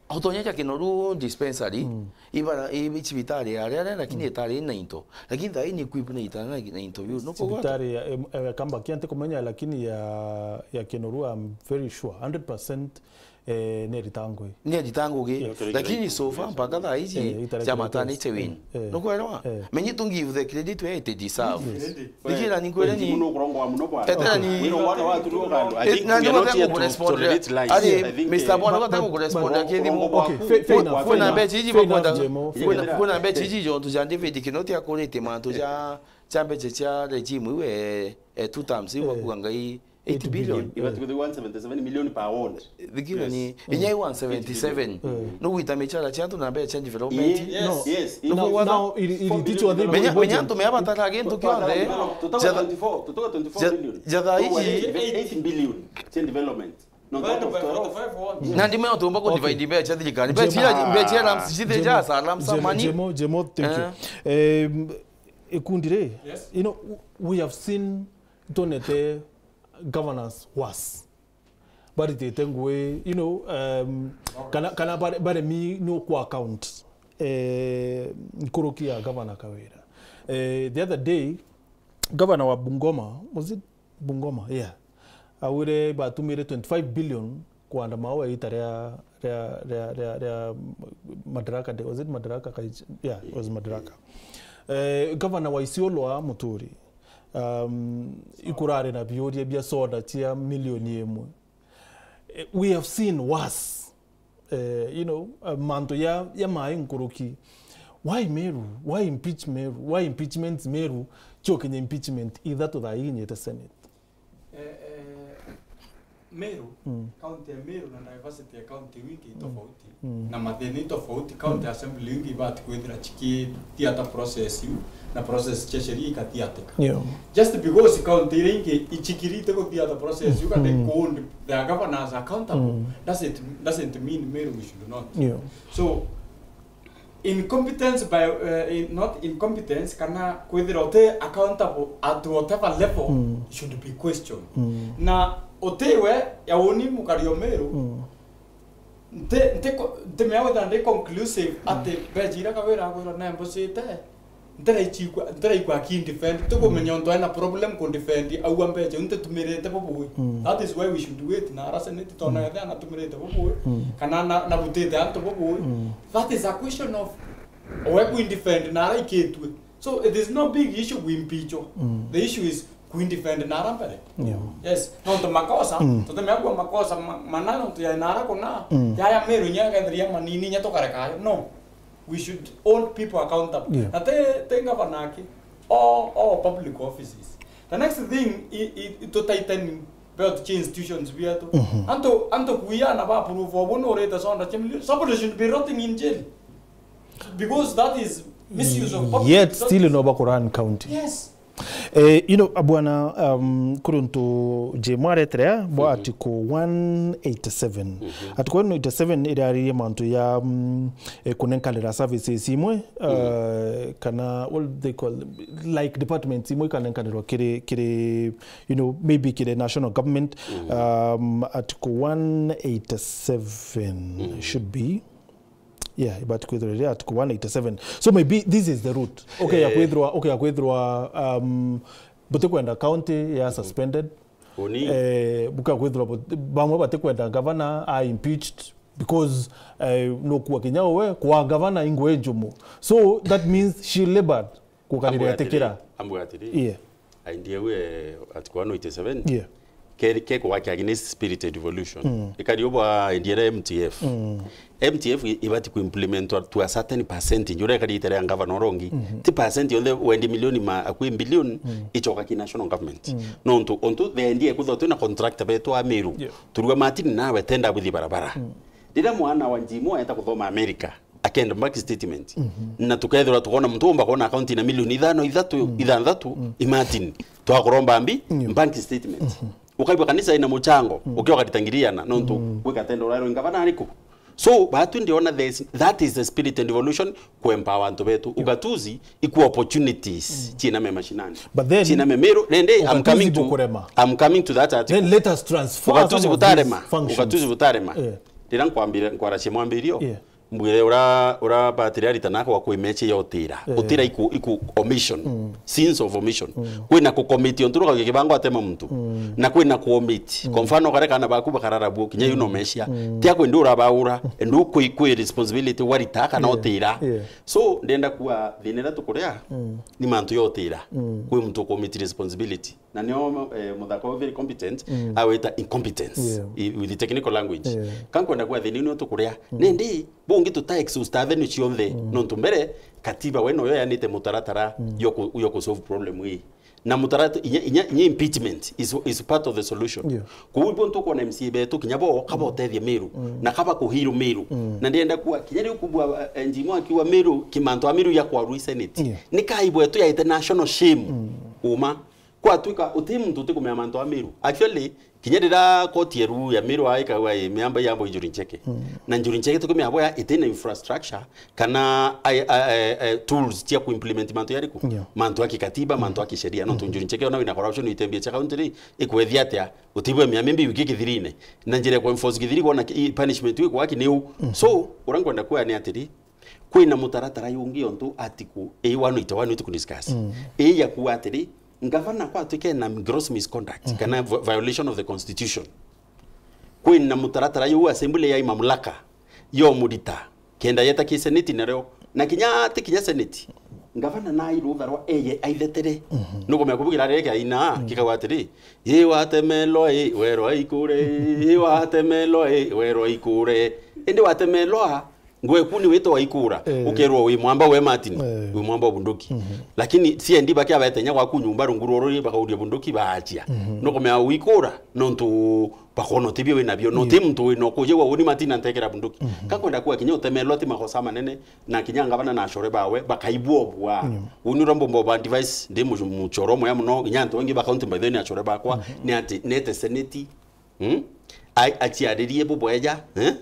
Otonya ja Kinoru dispensary, ibara, i cibitari ya riria, lakini itari na into. Lakini thaa ii ni equip na itana na into biu. Nukugwata? Cibitari ya, em, eh, kambakia ntikumenya, lakini ya, ya Kinoru, I'm very sure, hundred percent, eh, ni ritangwi. Ni ritangwi. Lakini so far mpaka thaa iji, eh, itare ja mataniche win. Eh. Nukwerewa? Eh. Menya to give the credit where it deserve. Yes. Thikira ni kwere ni. Etera ni. Wira wana watu ni ugandwa. I think we are not here to tolerate lies. Ari, Mister Bwana, but, but, but, okay, fair, fair enough, fair enough. Kuna mbecha iji bakwenda. Kuna, kuna mbecha iji jo tu ja David Kinoti akurite mantu ja, ja mbecha cia regime iwe, eh, two terms iwe, eh, kwa ngai eight billion. Iba tukuthi one seventy-seven million per ward. Thikira ni, inya i one seventy-seven. Nugwita michara cia antu na mbecha cia development. Yes. No. Yes. Nugwata? Now, iri, iri ticho the budget. Menya, menya antu mea batara gintu kionthe. Tutoka twenty-four, tutoka twenty-four billion. Ja thaa iji. Eight billion cia development. No, na ndime otumba ku divide mbecha cia thirikari. Mbecha cia, mbecha cia lumps, cithija lumps money. Jemo, Jemo, thank you. Eh. Em, ikundi ri, you know, we have seen, twonete governance worse. Baritite ngui, you know, um, kana, kana bare-, baremi ni ukwa account, eh, nkuruki ya Governor Kawira. Eh, the other day, Governor wa Bungoma, was it Bungoma? Yeah. Augire batumire twenty-five billion kwanda maua ita ria, ria, ria, ria, ria Madaraka Day. Was it Madaraka? Kai-, yeah, it was Madaraka. Eh, Governor wa Isiolo a Muturi, um, ikurari na biuria bia soda cia milioni imwe. Eh, we have seen worse. Eh, you know, eh, mantu ya, ya mai nkuruki. Why Meru? Why impeach Meru? Why impeachments Meru? Cio kinya impeachment ithatu thaa inyite Senate. Eh, eh, Meru, county ya Meru na diversity ya county iu ingi i tofauti. Na mathina i tofauti, county assembly iu ingi ibati kwithira cikithiata process iu, na process cia sheria ikathiatika. Yeah. Just because county iria ingi ichikirite guthiata process iu, kana they hold their governors accountable, doesn't, doesn't mean Meru we should not. Yeah. So, incompetence by, uh, in, not incompetence, kana kwithira uti accountable at whatever level should be questioned. Na utiwe ya uni mukari o Meru, nti, nti ko-, ntimea withira ndi conclusive ati mbecha iria Kawira agwirwa nembucite, ntiraikua, ntiraikua aki defend, tikumenya untu ena problem ku defend, aua mbecha, iu ntitumirite bubui. That is why we should wait, na ara Senate tona ethe anatumirite bubui, kana na, nabutite antu bubui. That is a question of we ku defend na ara ikitue. So it is no big issue ku impeachwa. The issue is ku defend na ara mbere. Yeah. Yes, nontu makosa, tutemea kuwa makosa ma-, mana nontu ya na ara kuna, yaya Meru nya kethira manini nya tukareka ayo. No. We should hold people accountable. Yeah. Na te, te governor aki. All, all public offices. The next thing, i, i, i, to tighten belt chi institutions bietu. Antu, antu kuiya na ba proof obu no rete sonda chimli. Somebody should be rotting in jail. Because that is misuse of public resources. Yet still no bakuran county. Yes. Eh, you know, bwana, um, kuri untu Jim aretere bwa article one eighty-seven. Article one eighty-seven iraririe mantu ya, um, eh, kunenkanira services imwe, uh, kana what they call, like, departments imwe ikanenkanirwa kiri, kiri, you know, maybe kiri national government. Um, article one eighty-seven should be, yeah, ibati kwithirwa iri article one eighty-seven. So maybe this is the root. Okay, ya kwithirwa, okay, ya kwithirwa, um, butikwenda county ya suspended. Eh, buka kwithirwa but-, bamwe batikwenda governor a impeached because, eh, nukua kinya uwe kwa governor ingwe njumu. So that means she labored kukarira etikira. Ambwa atiri. Yeah. Aindie we article one eighty-seven. Yeah. Ke, ke kwa kia against spirit revolution. Ikari obwa indiere M T F. M T F i-, ibati kuimplementwa to a certain percentage. Uria ikari iterea ngavana urongi. Ti percent yonthe wendi milioni ma akwi billion ichoka ki national government. Nontu, ontu thendi ekuthwa twina contractor betu a Meru. Yeah. Turua Martin nawe tenda buthi barabara. Riria mwana wa Njimu aeta kuthoma America, akenda bank statement. Na tukethirwa tukona muntu umba kona account na milioni ithano, ithatu, ithanthatu, i Martin. Twakuromba mbi, bank statement. Ukaigua kanisa ina muchango, ukioka ritangiriana, nontu gwika tenda urairwa ingavana ariku. So, batu ndiona this, that is the spirit and revolution, kuempower antu betu. Ugatuzi, equal opportunities, china me mashinani. But then, china me Meru, nende, I'm coming to, I'm coming to that article. Then let us transfer ugatuzi some of these butarema, functions. Ugatuzi butarema. Yeah. Riria nkwambire, nkwaracia mwambirio, yeah, mbwire ura, ura batiri aritana akwa kwi mechi ya utira. Eh. Utira iku, iku omission. Sins of omission. Kwina ku commit ontu ruka kibango atema muntu. Na kwina ku omit. Kwa mfano, kare kana baku bakarara buo, kinya yu no meshia. Tia kwendi urabaura, ndu kwi, kwi responsibility warita kana utira. Yeah. So, ndenda kuwa thina iria tukuria, ni mantu ya utira. Kwi muntu ku omit responsibility. Na nio, eh, muthaka uyu very competent, awita incompetence, yeah, i-, with the technical language. Yeah. Kankwenda kwa thini nio tukuria. Nindi, bungi tuta exhaust avenue cionthe. Nontu mbere, katiba we noyo yanite mutaratara yo ku-, yo ku solve problem ii. Na mutaratara, inya, inya, inya impeachment is, is part of the solution. Yeah. Kuu ibo ntukwona M C A betu, kinya bo, kaba utethia Meru, na kaba kuhiru Meru. Na ndienda kuwa, kinya riu kubwa, eh, Njimo akiwa Meru, kimantu a Meru ya kwarui Senate. Yeah. Ni kaibwetu yaite national shame. Uma. Kwatuika uti muntu utikumenya mantu a Meru. Actually, kinya riria koti ya ruu ya Meru aikagwa i miamba yambo Njuri Ncheke. Na Njuri Ncheke tukumenya boya itina infrastructure kana ai, ai, ai, ai, tools cia kuimplement mantu yariku. Yeah. Mantu a kikatiba, mantu a kisheria. Nontu Njuri Ncheke ona wina corruption itembia cia county ri, ikwethia atia? Utibwe miambi wiki kithirine. Na njira ya kuenforce kithiri kwona ki-, i-, punishment wi kwaki ni u. So, uria nkwenda kuoya ni atiri, kwina mutaratara yungi yontu article ii one eighty-one ituku discuss. Ii ya kuuga atiri, ngavana kwatuike na gross misconduct, kana vi-, violation of the constitution. Kwina mutaratara yuu assembly yai mamlaka yomurita, kenda yeta ki senate nario, na kinya ti kinya senate, ngavana nai rutha rwa eye aithetere. Nukumenya kubugira reke aina, kikauga atiri, "Ii watemelwa ii, werwa ikure, ii watemelwa ii, werwa ikure." Indi watemelwa, ngwe kuni wito waikura, eh, ukerwa wi mwamba we Martin, eh, wi mwamba wa bunduki. Lakini C I D bakia betenya gwaku nyumba rungu ruru bakauria bunduki baachia. Nukumenya wikura, nontu bakona utibio wina bio, no ti muntu wina ukuja wa uni Martin antekera bunduki. Kakwenda kuwa kinya utemelwa ti makosa manene, na kinya ngavana na achore bawe, bakaibua obua. Uni uria mbomba ba advice, ndi mu-, muchoro mwea muno, kinya antu wengi ba county by the way ni achore bakwa, ni ati, nete seneti, hmm? Ai-, achiaririe bubweja, eh?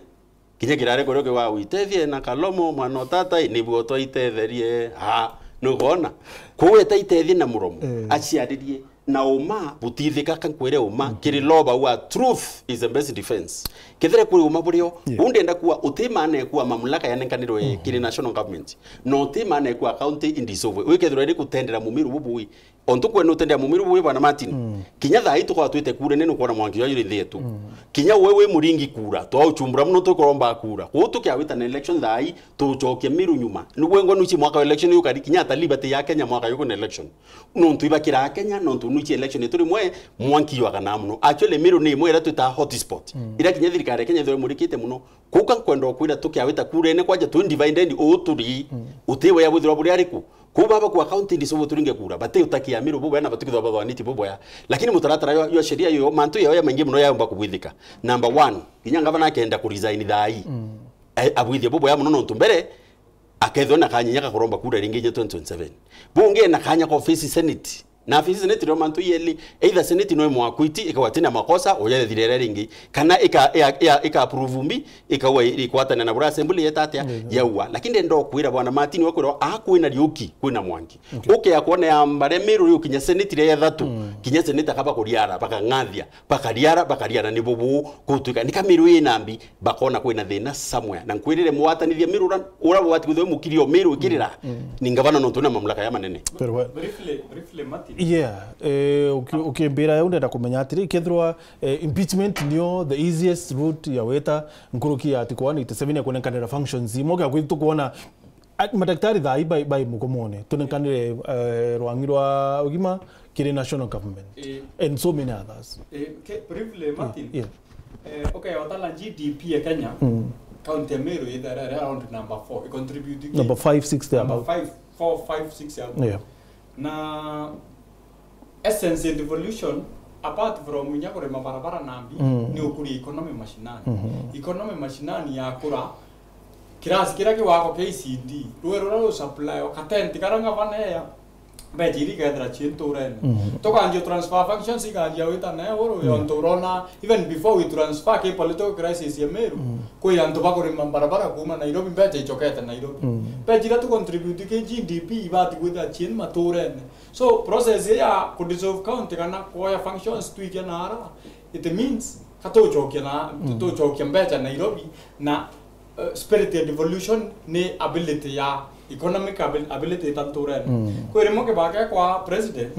Kinya kirare kurio kiwa uitethie na kalomo, mwana o tata, ii, nibuo twaitetherie. Ha, nukwona? Kuu etaitethie na muromo. Eh. Aciaririe na uma, butithika kankwire uma, kiri law bauga truth is the best defense. Kethire kuri uma burio, yeah, uu ndenda kuwa uti maana ya kuwa mamlaka yanenkanirwe, mhm, kiri national government. Na uti maana ya kuwa county indissolve. Wikethirwa iri kutendera mumiru bubui, ontu kwenu utendea mumiru bwi bwana Martin. Mm. Kinya thaa ii tukorwa twite kurene nukwona mwanki jwa juri nthi yetu. Mm. Kinya we wi muringi kura, twauchumbura muno tukoromba kura. Kuu tukiawita na election thaa ii, tucokia miru nyuma. Nigwe ngwa nuchi mwaka wa election yukari, kinya ata liberty ya Kenya mwaka yuku na election. Nontu ibakira Kenya, nontu nuchi election yetu rimwe mwanki jwagana muno. Actually, miru ni imwe iria twita hotspot. Mm. Iria kinya thirikari ya Kenya ithwe murikite muno. Kuka nkwenda ukwira tukiawita kurene kwanja twi divided uu turi. Mm. Uti wea bwithirwa buri ariku. Kuu baba ku account ndi sobo turinge kura, bati utakia miru bubwea na batikithwa bathwaniti bubwea. Lakini mutaratara yo, yo sheria yo, mantu yo ya maingi muno yaumba kubwithika. Number one, kinya ngavana akenda ku resign thaa ii. Mm. A-, abwithie bubwea muno nontu mbere, akethwa na kanya ga kuromba kura ringi inye twenty twenty-seven. Bungi ena kanya ka office Senate. Na afisi Senate rio mantu yeli, either Senate no imwakwiti, ikauga tina makosa, uja thire iria ringi. Kana ika, ika, ika, ika approve mbi, ikauga i-, ikwatana na bura assembly yeta atia, yaua. Lakini ndenda kwira bwana Martin, wakwira, a kwina riuki, kwina mwanki. Okay. Uke ya kuona ya mbare Meru riu kinya Senate iria ya thatu, kinya Senate akaba kuriara, bakang'athia, bakariara, bakariara, ni bubu, kutuika, ni ka Meru ina mbi, bakona kwina thina somewhere. Na nkwirire mwatanithia Meru ura, ura wati kwithirwa mukiri o Meru ikirira, ni ngavana nontu na mamlaka ya manene. Very well. Briefly, briefly, Martin. Yeah, eh, uki-, ukimbira eu ndenda kumenya atiri, kethirwa, eh, impeachment nio the easiest route ya weta nkuruki ya Article one eighty-seven ya kunenkanira functions. Moke akwitu tukuona, a, madaktari thaa ii bai, bai mukomone. Tunenkanire, eh, rwangi rwa ugima kiri national government. Eh. And so many others. Eh, ke-, briefly, Martin. Yeah. Eh, okay, watala G D P ya Kenya, county ya Meru ithera around number four. I contribute ki-, number five, six there. Number five, four, five, six ya. Yeah. Na essence ya devolution, apart from inya kurima barabara na mbi, ni ukuria economy mashinani. Economy mashinani yakura, kirasi kiria kiwako K C D, rwe ruria rusupply o katenti karia ngavana eya, mbecha iria ikethira cii nturene. Tukanjia transfer functions ikanjia wita nayo uru, yontu urona, even before we transfer ki political crisis ya Meru, kwi antu bakurima barabara kuuma Nairobi, mbecha icokete Nairobi. Mbecha iria tu contribute ki G D P ibati kwithira cii maturene. So, process ya ku dissolve county kana kwoya functions twikia naara, it means ka tucokia na, tucokia mbecha Nairobi na, uh, spirit ya devolution ni ability ya economic abil-, ability itanturene. Kwi rimwe Kibaki kwa president,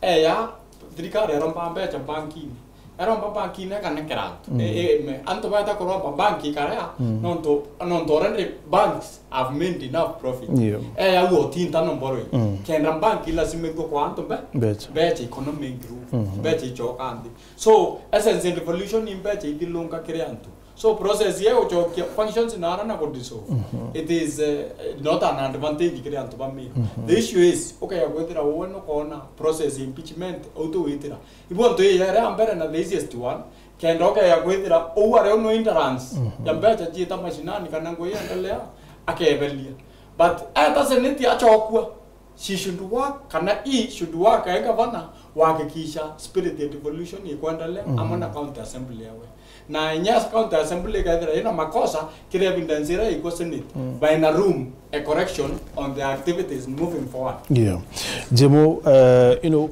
eya thirikari eromba mbecha bankini. Eromba bankini akanekera antu. E, e, me, antu baeta kuromba banki ikarea, nontu, nontu already banks have made enough profit. Yeah. Eya uo tinta no borrowing. Kenda banki lazima ithwe kwa antu mbe-, mbecha, economic growth. Mbecha icoka nthi. So, essence ya devolution ni mbecha ithilunga kiri antu. So, process ya gucokia functions naara na ku dissolve, it is, eh, not an advantage kiri antu ba Meru. The issue is, ukaya kwithira uwe nukona process ya impeachment, au tu witira. Ibo ntu ii ya mbere na the easiest one, kenda ukaya kwithira uu ari no hindrance ya mbecha ciita mashinani kana ngui iendelea, akebelia. But eta Senate achokua, she should work, kana he should work, eh, governor, wahakikisha spirit ya devolution ikwendelea, amwe na county assembly yawe. Na inya county assembly ikethira ina makosa, kiri evidence iria ikwo Senate, by na room a correction on the activities moving forward. Yeah. Jemo, uh, you know,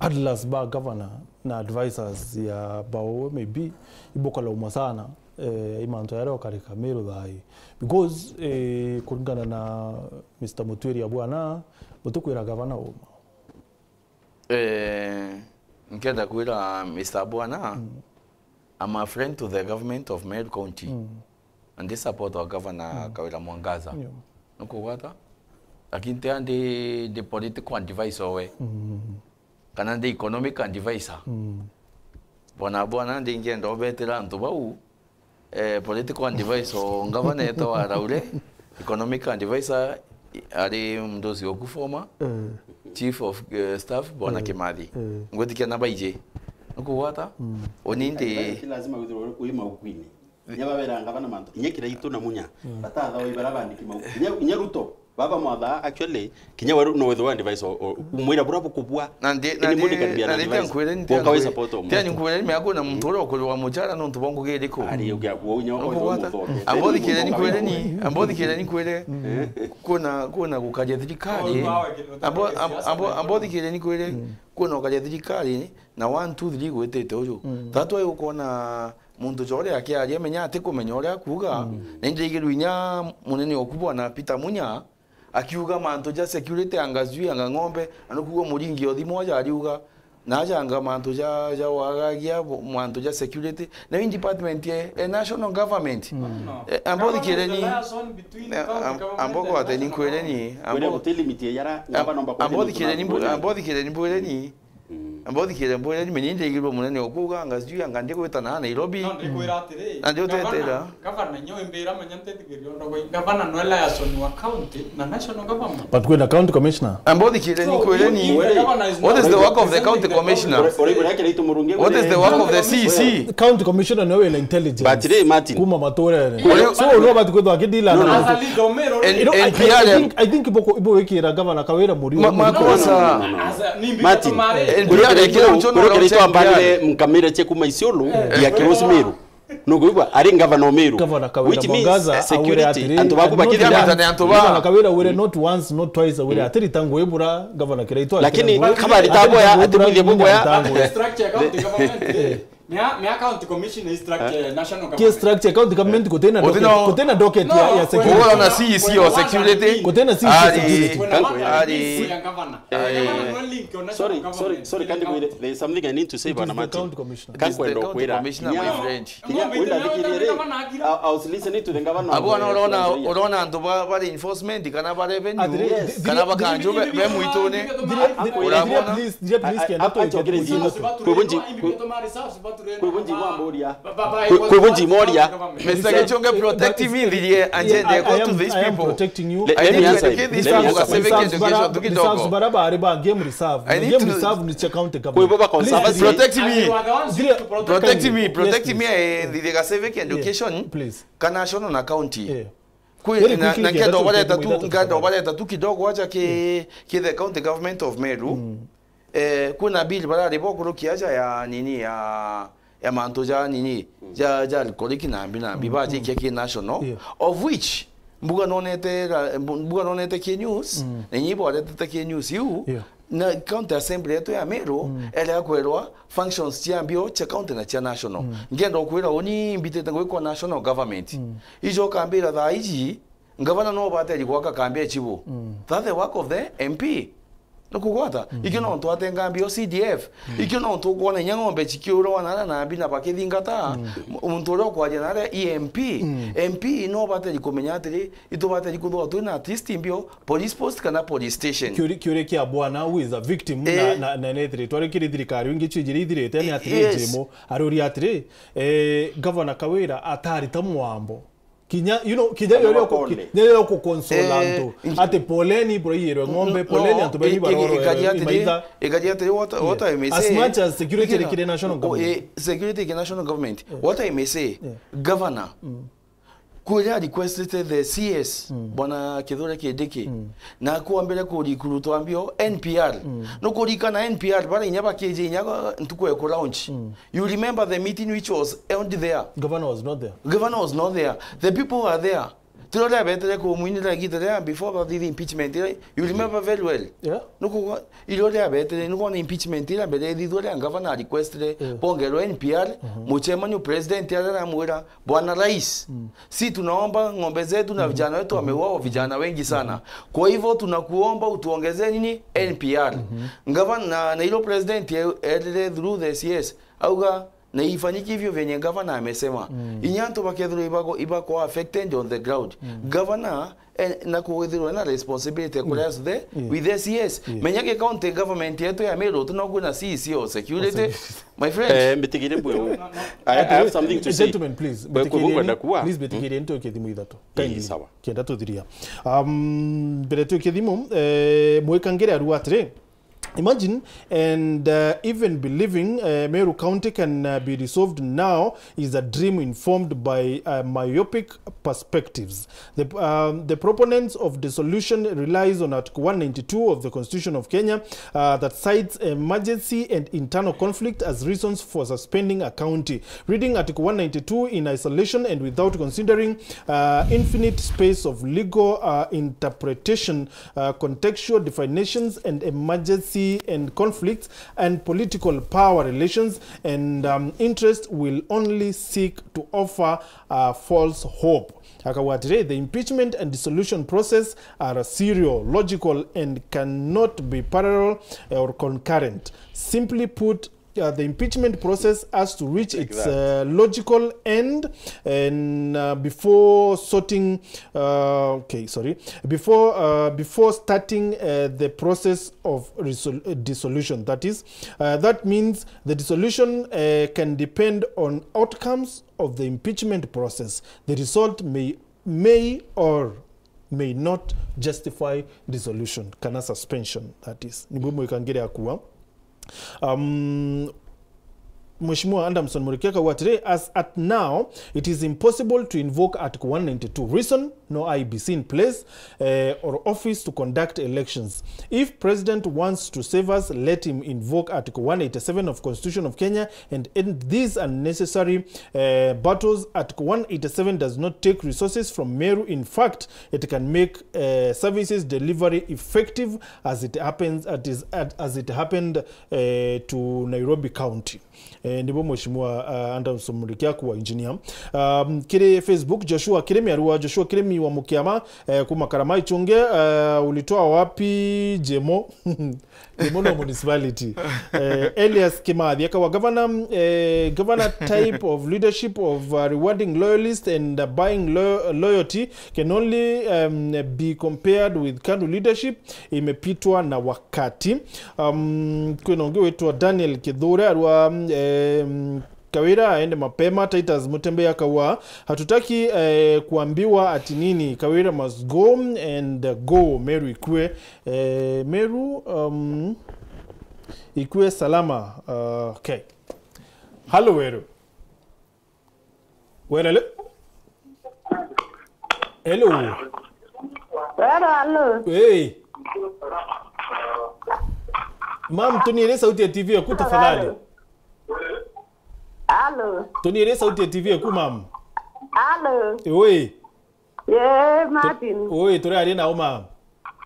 Atlas ba governor na advisors ya bao maybe ibukalaumwa sana, eh, imantu yaria ukarika Meru thaa ii. Because, eh, kuringana na Mister Mutwiri Abwana, mutukwira governor uma. Eh, nkenda kwira Mister Abwana, I'm a friend to the government of Meru County. And they support our governor Kawira Mwangaza. Yeah. Nukugwata? Lakini tia ndi, ndi political advisor we. Kana ndi economic advisor. Bona bona ndi ngienda ubetera antu bau, eh, political advisor ngavana etwa Araure, economic advisor ari mdosi oku former chief of, eh, staff, Bwana Kimathi. Ngwitikia na baije. Nukugwata? Unindi. Advice lazima withirwe wi maukwini. Inya babera ngavana mantu, inya Kiraitu na Munya, batathawa ibara bandiki mau. Inya, inya Ruto, baba mwatha, actually, kinya we no withirwa advice o, o, umwira bura bukubua. Na ndi, na ndi, na ndi tia nkwire ni, tia nkwire ni, tia nkwire ni, me akuna muntu uria ukurwa muchara nontu bwa ngugi iriku. Ari ugia kuo inya o. Ambothikire ni kwire ni, ambothikire ni kwire. Kuna, kuna gukaria thirikari. Ambo, ambo, ambothikire ni kwire. Kuna gukaria thirikari na one, two, three gwitite uju. Tatu ayo ukona muntu jore akiaria, menya ati kumenya uria akuuga. Na indirigirwe inya munene oku bwana Peter Munya akiuga mantu ja security anga sijui anga ng'ombe, na nukuuga muringi othi moja ariuga, na aja anga mantu ja, ja wagagia, bo-, mantu ja security. Na hii department ye, e national government. Eh, ambothikire ni, eh, am-, ambokwate ni nkwire ni, ambo-, ambothikire ni mbu-, ambothikire ni mbwire ni, Amba uthikire mbwire ni menye ndigirwe munene okuuga anga sijui anga ndigwita na Nairobi. No, ndikwira atiri, Na ndio gavana, tetera. Gavana nyo imbira menya ntethikiria ndogoi. Gavana no liaison wa county na national government. But kwina county commissioner. Amba uthikire ni So, kwire ni, you, the governor is what is not the work of the county representing the commissioner? Ore, ore, ore, kire itu murungi What is the work of the C E C? County commissioner no wina intelligence. But ri, Martin. Kuma maturene. Ore- So, no bati kwithwa akidila No, no, na no. As a leader, Omero, And- You know, I, I, I N P R think, I think ibo, ibo wikira gavana Kawira muri Ma- makosa. Martin, N P R ekire ucho no kire twambanire nkamira cia kuma Isiolo ya Kirosi Meru. Nukwigua ari ngavana o Meru. Gavana Kawira Which means Mwangaza, security, aure atiri, antu baku bakithira. Gavana Kawira wire not once, not twice, aure atiri tangu ibura, gavana Kiraitu. Lakini kama litaboya, ati mwithie buboya. Structure ya county government. Mea, mea county commission is structure ya national government. Ki structure county government kutena docket, kutena docket ya, ya security. Kugora na C E C o security. Kutena C E C o security. Ari. Ari. Sorry, sorry, sorry, can't go there. There is something I need to say, Bwana Martin. County commissioner. Kankwenda kwira. Commissioner, my friend. Kinya wenda thikirire. I was listening to the governor. Abo no urona, urona antu ba, ba reinforcement kana ba revenue kana ba kanjo be, be mwitune. Urabona? Please, please, kenda to. Kwibunji, kwibunji mwamboria. Kwi-, kwibunji moria. Mister Gichunge, protect me, ndirie, and then they go to these people. Let me answer him. Let me answer him. Reserves bara, reserves bara bari ba game reserve. I need to reserve ni cha county government. Kwi bo ba conservative. Protect me. Protect me, protect me, eh, ndirie ga civic education. Please. Kana national na county. Kwi na, na nkenda ubareta tu, nkenda ubareta tu kidogo acha ki, ki the county government of Meru. Eh, kwina bill barari bo kurukia acha ya nini ya, ya mantu ja nini, ja, ja alcoholic na mbi na mbi, bajikia ki national, of which mbuga nonete ra-, mbu-, mbuga nonete ki news, na nyi boretete ki news iu, na county assembly yetu ya Meru, ere kwerwa functions cia mbio cia county na cia national. Ngenda ukwira uni mbitite ngwikwa national government. Ijo kambira thaa iji, ngavana no bateri gwaka kambi ya chibu. That's the work of the M P. Nukugwata? Ikio no ntu atenga mbio C D F. Ikio no ntu ukwona inya ng'ombe chikiurwa nara na mbi na bakithingata. Muntu uria ukwaria nare i M P. M P no bateri kumenya atiri, itu bateri kuthwa twina at least mbio police post kana police station. Kiuri-, kiuri kia bwana who is a victim na, na, na nethiritwe ari kiri thirikari wingi chijiri ithirite ni atiri, yes, Jimo, aruri atiri, eh, Governor Kawira atarita mwambo. Kinya, you know, kinya yo yo ku-, kinya yo ku console antu. Ati poleni, bro, yirwe ng'ombe, poleni, antu beni baroro, ikaria atiri, ikaria atiri, what, what I may say, as much as security rikire national government. Security rikire national government. What I may say, governor, kuria requested the C S, Bwana Kithure Kindiki, na kwambire ku recruit ambio N P R. No kurikana N P R, bara inya bakiji inya ntuku ya ku launch. You remember the meeting which was held there? Governor was not there. Governor was not there. The people were there. Tiro ria betere kumwinira igita ria before bathithia impeachment ira, you remember very well. Yeah. Nukuga, iro ria betere, nukwona impeachment ira mbere ithithwa ria governor requestire bongerwe N P R, muchemanio president ara aramwira, Bwana Rais, si tunaomba ng'ombe zetu na vijana wetu wameuawa vijana wengi sana. Kwa hivyo tunakuomba utuongezee nini? N P R. Governor, na ilo president e-, erire through the C S, auga, na ifanyike hivyo vyenye governor amesema. Inya antu bakethirwa ibako, ibako affected on the ground. Governor, eh, na kuthirwa na responsibility ya kuria the, with the C S. Menya ki county government yetu ya Meru, tu no kwina C E C o security. My friend. Eh, mbitigire mbwe. I, I have something to say. Gentlemen, please. Kwe-, kwe-, kwenda kuwa. Please, mbitigire ntu kithimo ithatu. Kindly. Sawa. Kenda tuthiria. Um, mbere tu kithimo, eh, mwikangire aru atiri. Imagine, and, uh, even believing, uh, Meru County can, uh, be dissolved now is a dream informed by, uh, myopic perspectives. The, um, the proponents of dissolution relies on Article one ninety-two of the Constitution of Kenya, uh, that cites emergency and internal conflict as reasons for suspending a county. Reading Article one ninety-two in isolation and without considering, uh, infinite space of legal, uh, interpretation, uh, contextual definitions and emergency and conflicts and political power relations and, um, interest will only seek to offer, uh, false hope. Akauga atiri, the impeachment and dissolution process are serial, logical and cannot be parallel or concurrent. Simply put, uh, the impeachment process has to reach its uh, logical end, and uh, before sorting, uh, okay, sorry, before uh, before starting uh, the process of resol- uh, dissolution. That is, uh, that means the dissolution uh, can depend on outcomes of the impeachment process. The result may may or may not justify dissolution, kana suspension, that is. Niguo mwikangire akua. Um, Mheshimiwa Adamson Murikia akauga atiri, as at now, it is impossible to invoke Article one ninety-two. Reason, no I E B C in place, eh, or office to conduct elections. If president wants to save us, let him invoke Article one eighty-seven of Constitution of Kenya and end these unnecessary eh, battles. Article one eighty-seven does not take resources from Meru. In fact, it can make eh, services delivery effective as it happens at is, at, as it happened eh, to Nairobi County. Eh, nibo Mheshimiwa uh, Anderson Murikia kuwa engineer. Um, kiri Facebook, Joshua Kirimi arua, Joshua Kirimi wa Mukiama eh, kuma Karama Ichunge, eh, ulitoa wapi Jemo? Jemo no municipality. Eh, Elias Kimathi akawa governor, eh, governor type of leadership of uh, rewarding loyalists and uh, buying lo loyalty can only um, be compared with KANU leadership. Imepitwa na wakati. Um, kwina ungi witwa Daniel Kithure arua, um, Kawira aende mapema. Titus Mutembe akawa, hatutaki eh, kuambiwa ati nini. Kawira must go and go. Meru ikue, eh, Meru um, ikue salama. Uh, okay. Halo Weru. Weru, hello. Hello. Weru, hello. Hey. Mam, tuniere sauti ya T V yaku tafadhali. Halo. Tuniere sauti ya T V yaku, mam. Halo. Oi. Ye, Martin. Oi, turaria nao, mam.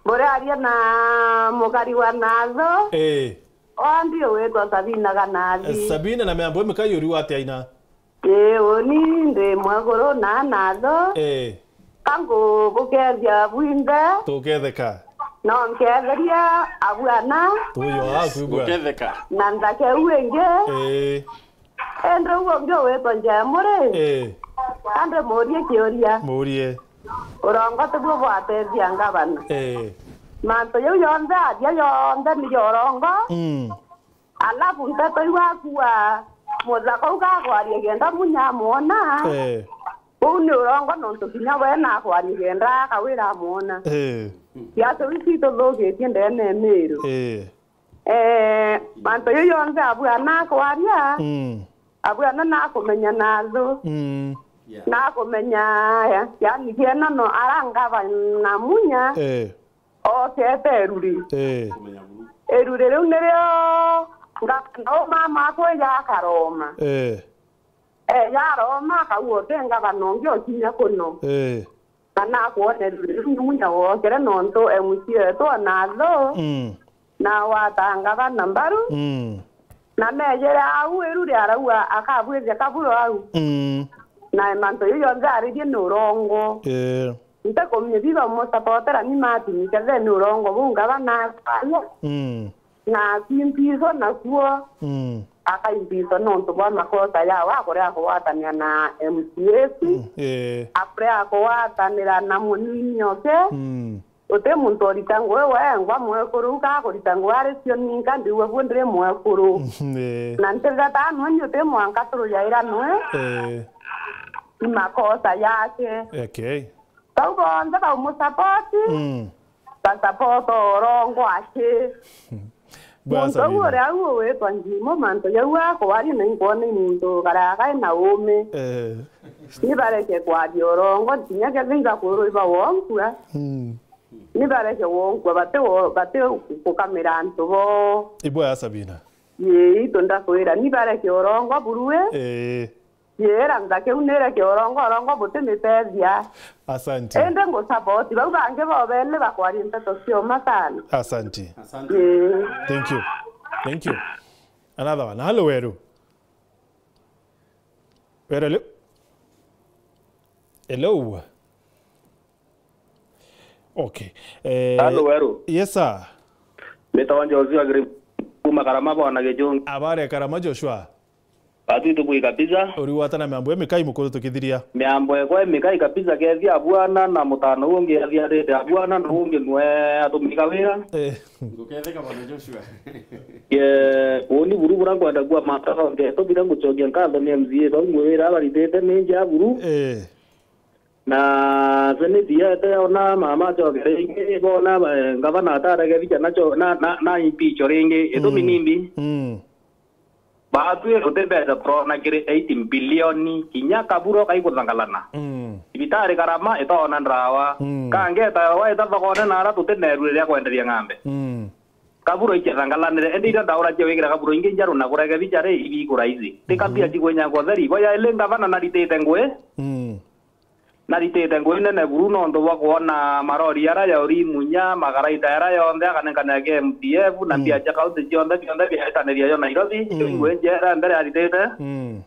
Muraria na mukari wa Natho. Eh. Ondi ugwitwa Sabina Ganathi. Eh, Sabina na miambo mikai uri wate aina? Ii, uni ndi mwekuru na Natho. Eh. Ka ngugukethia bwinthe. Tuketheka. No nketheria abwana. Tuyo aku bwa. Guketheka. Na nthake u ingi. Eh. Indi u ungi ugwitwa Njemuri. Eh. Ka ndimurie kiuria. Murie. Urongo tiguo bwatethia ngavana. Eh. Mantu jau jonthe aria jonthe ni ja urongo. Mm. Alafu nteto iu akua muthaka u gakwaria kenda Munya amwona. Eh. Uu ni urongo nontu kinya we nakwaria kenda Kawira amwona. Eh. Siasa iu cituthukitie ndene ya Miru. Eh. Eh, mantu jau jonthe abwana akwaria, mm, abwana nakumenya Nathu. Mm. Yeah. Nakumenya, ya-, yani kiena no ara ngavana Munya. Eh. Okete Eruri. Eh. Eruri riu nirio ngavana u mama akwe ja akaroma. Eh. Eh, yaroma akauga uti ngavana ungi ukinya kuno. Eh. Na nakwona Eruri riu ni Munya wokire nontu M C A wetu o Nathu. Mm. Na wata ngavana mbaru. Mm. Na mejere au Eruri arauga akabwithia kaburo au. Mm. Na mantu jau jonthe aririe ni urongo. Eh. Ntikumenya biba musapotera ni Martin kethe ni urongo buu ngavana akwaria. Mm. Na akimbizwa nakuo. Mm. Akaimbizwa nontu bwa makosa jawe akuria kugwatania na M C As. Mm, eh. Akuria kugwatanira na munini oke. Mm. Uti muntu urita ngugi wengwa mwekuru, u kakurita ngugi ari cio ninka ndiuga bu ndiri mwekuru. Mm, eh. Na ntitheta nwe ni uti mwanka turujaira nwe. Eh. Ni makosa jake. Okay. Bau bonthe baumusupport, mm, basupport urongo aki. Bwa muntu au Sabina. Uria au ugwitwa Njimo, mantu jau akwaria na inkwona i muntu karaga kai na uumi. Eh. Ni bareke kwaria urongo, kinya kethira ibakwirwa iba wonkua. Mm. Ni bareke wonkua, bati wo-, bati gukamira antu boo. Ibwega Sabina. Ii, itu ndakwira, ni bareke urongo burue. Eh. Yera nthake u nireke urongo, urongo butimiteethia. Asante. Indi ngusupport bau bangi bobene bakwaria nteto cia uma sana. Asante. Asante. Ii. Thank you. Thank you. Another one. Hello, Weru. Weru, hello. Hello. Okay. Eh, hello, Weru. Yes, sir. Mbitagwa Joshua Green. Makarama bona Gichungi. Abare Karama Joshua. Batwi tubui kabisa. Uri wata na miambo emikai mukuru tukithiria. Miambo ekwa emikai kabisa, kethia abwana na mutano ungi athiarite abwana na ungi nwe atumika wira. Eh. Nguketheka bwana Joshua. Ye, uni buru bura nkwenda kuwa mataka onge. Tubira ngucokia nkatho ni M C A bau ngwira abaritite ni nja buru. Eh. Na seneti yete ona mama acokere ingi bona ba-, ngavana atarege bicha nacho na, na, na impeach ringi. Itumi Mm. nimbi? Mm. Batwi ruti mbeca turona kiri eight billion kinya kaburo kaiguthangalana. Mm. Thibitari Karama itona ndawa. Mm. Kangeta wa ita thokone nara tutinerure ria kwenderia ng'ambe. Mm. Kaburo ichithangalanire, indi iria ndaura cia wikira kaburo ingi njaru na kurege bicha ri ibi ikuraithi. Ti Mhm. kabia chikwinya ngotheri. Boya ili ngavana naritite ngui. Mm. Naritite ngui nene buru nontu bwa kwona marori ara yauri Munya, magaraita ara yonthe akanenkanira K M T F, na Mm. mbia cia kaunti cionthe, bionthe biaitaniria yo Nairobi. Mm. Icio ingui njera mbere aritite. Mm.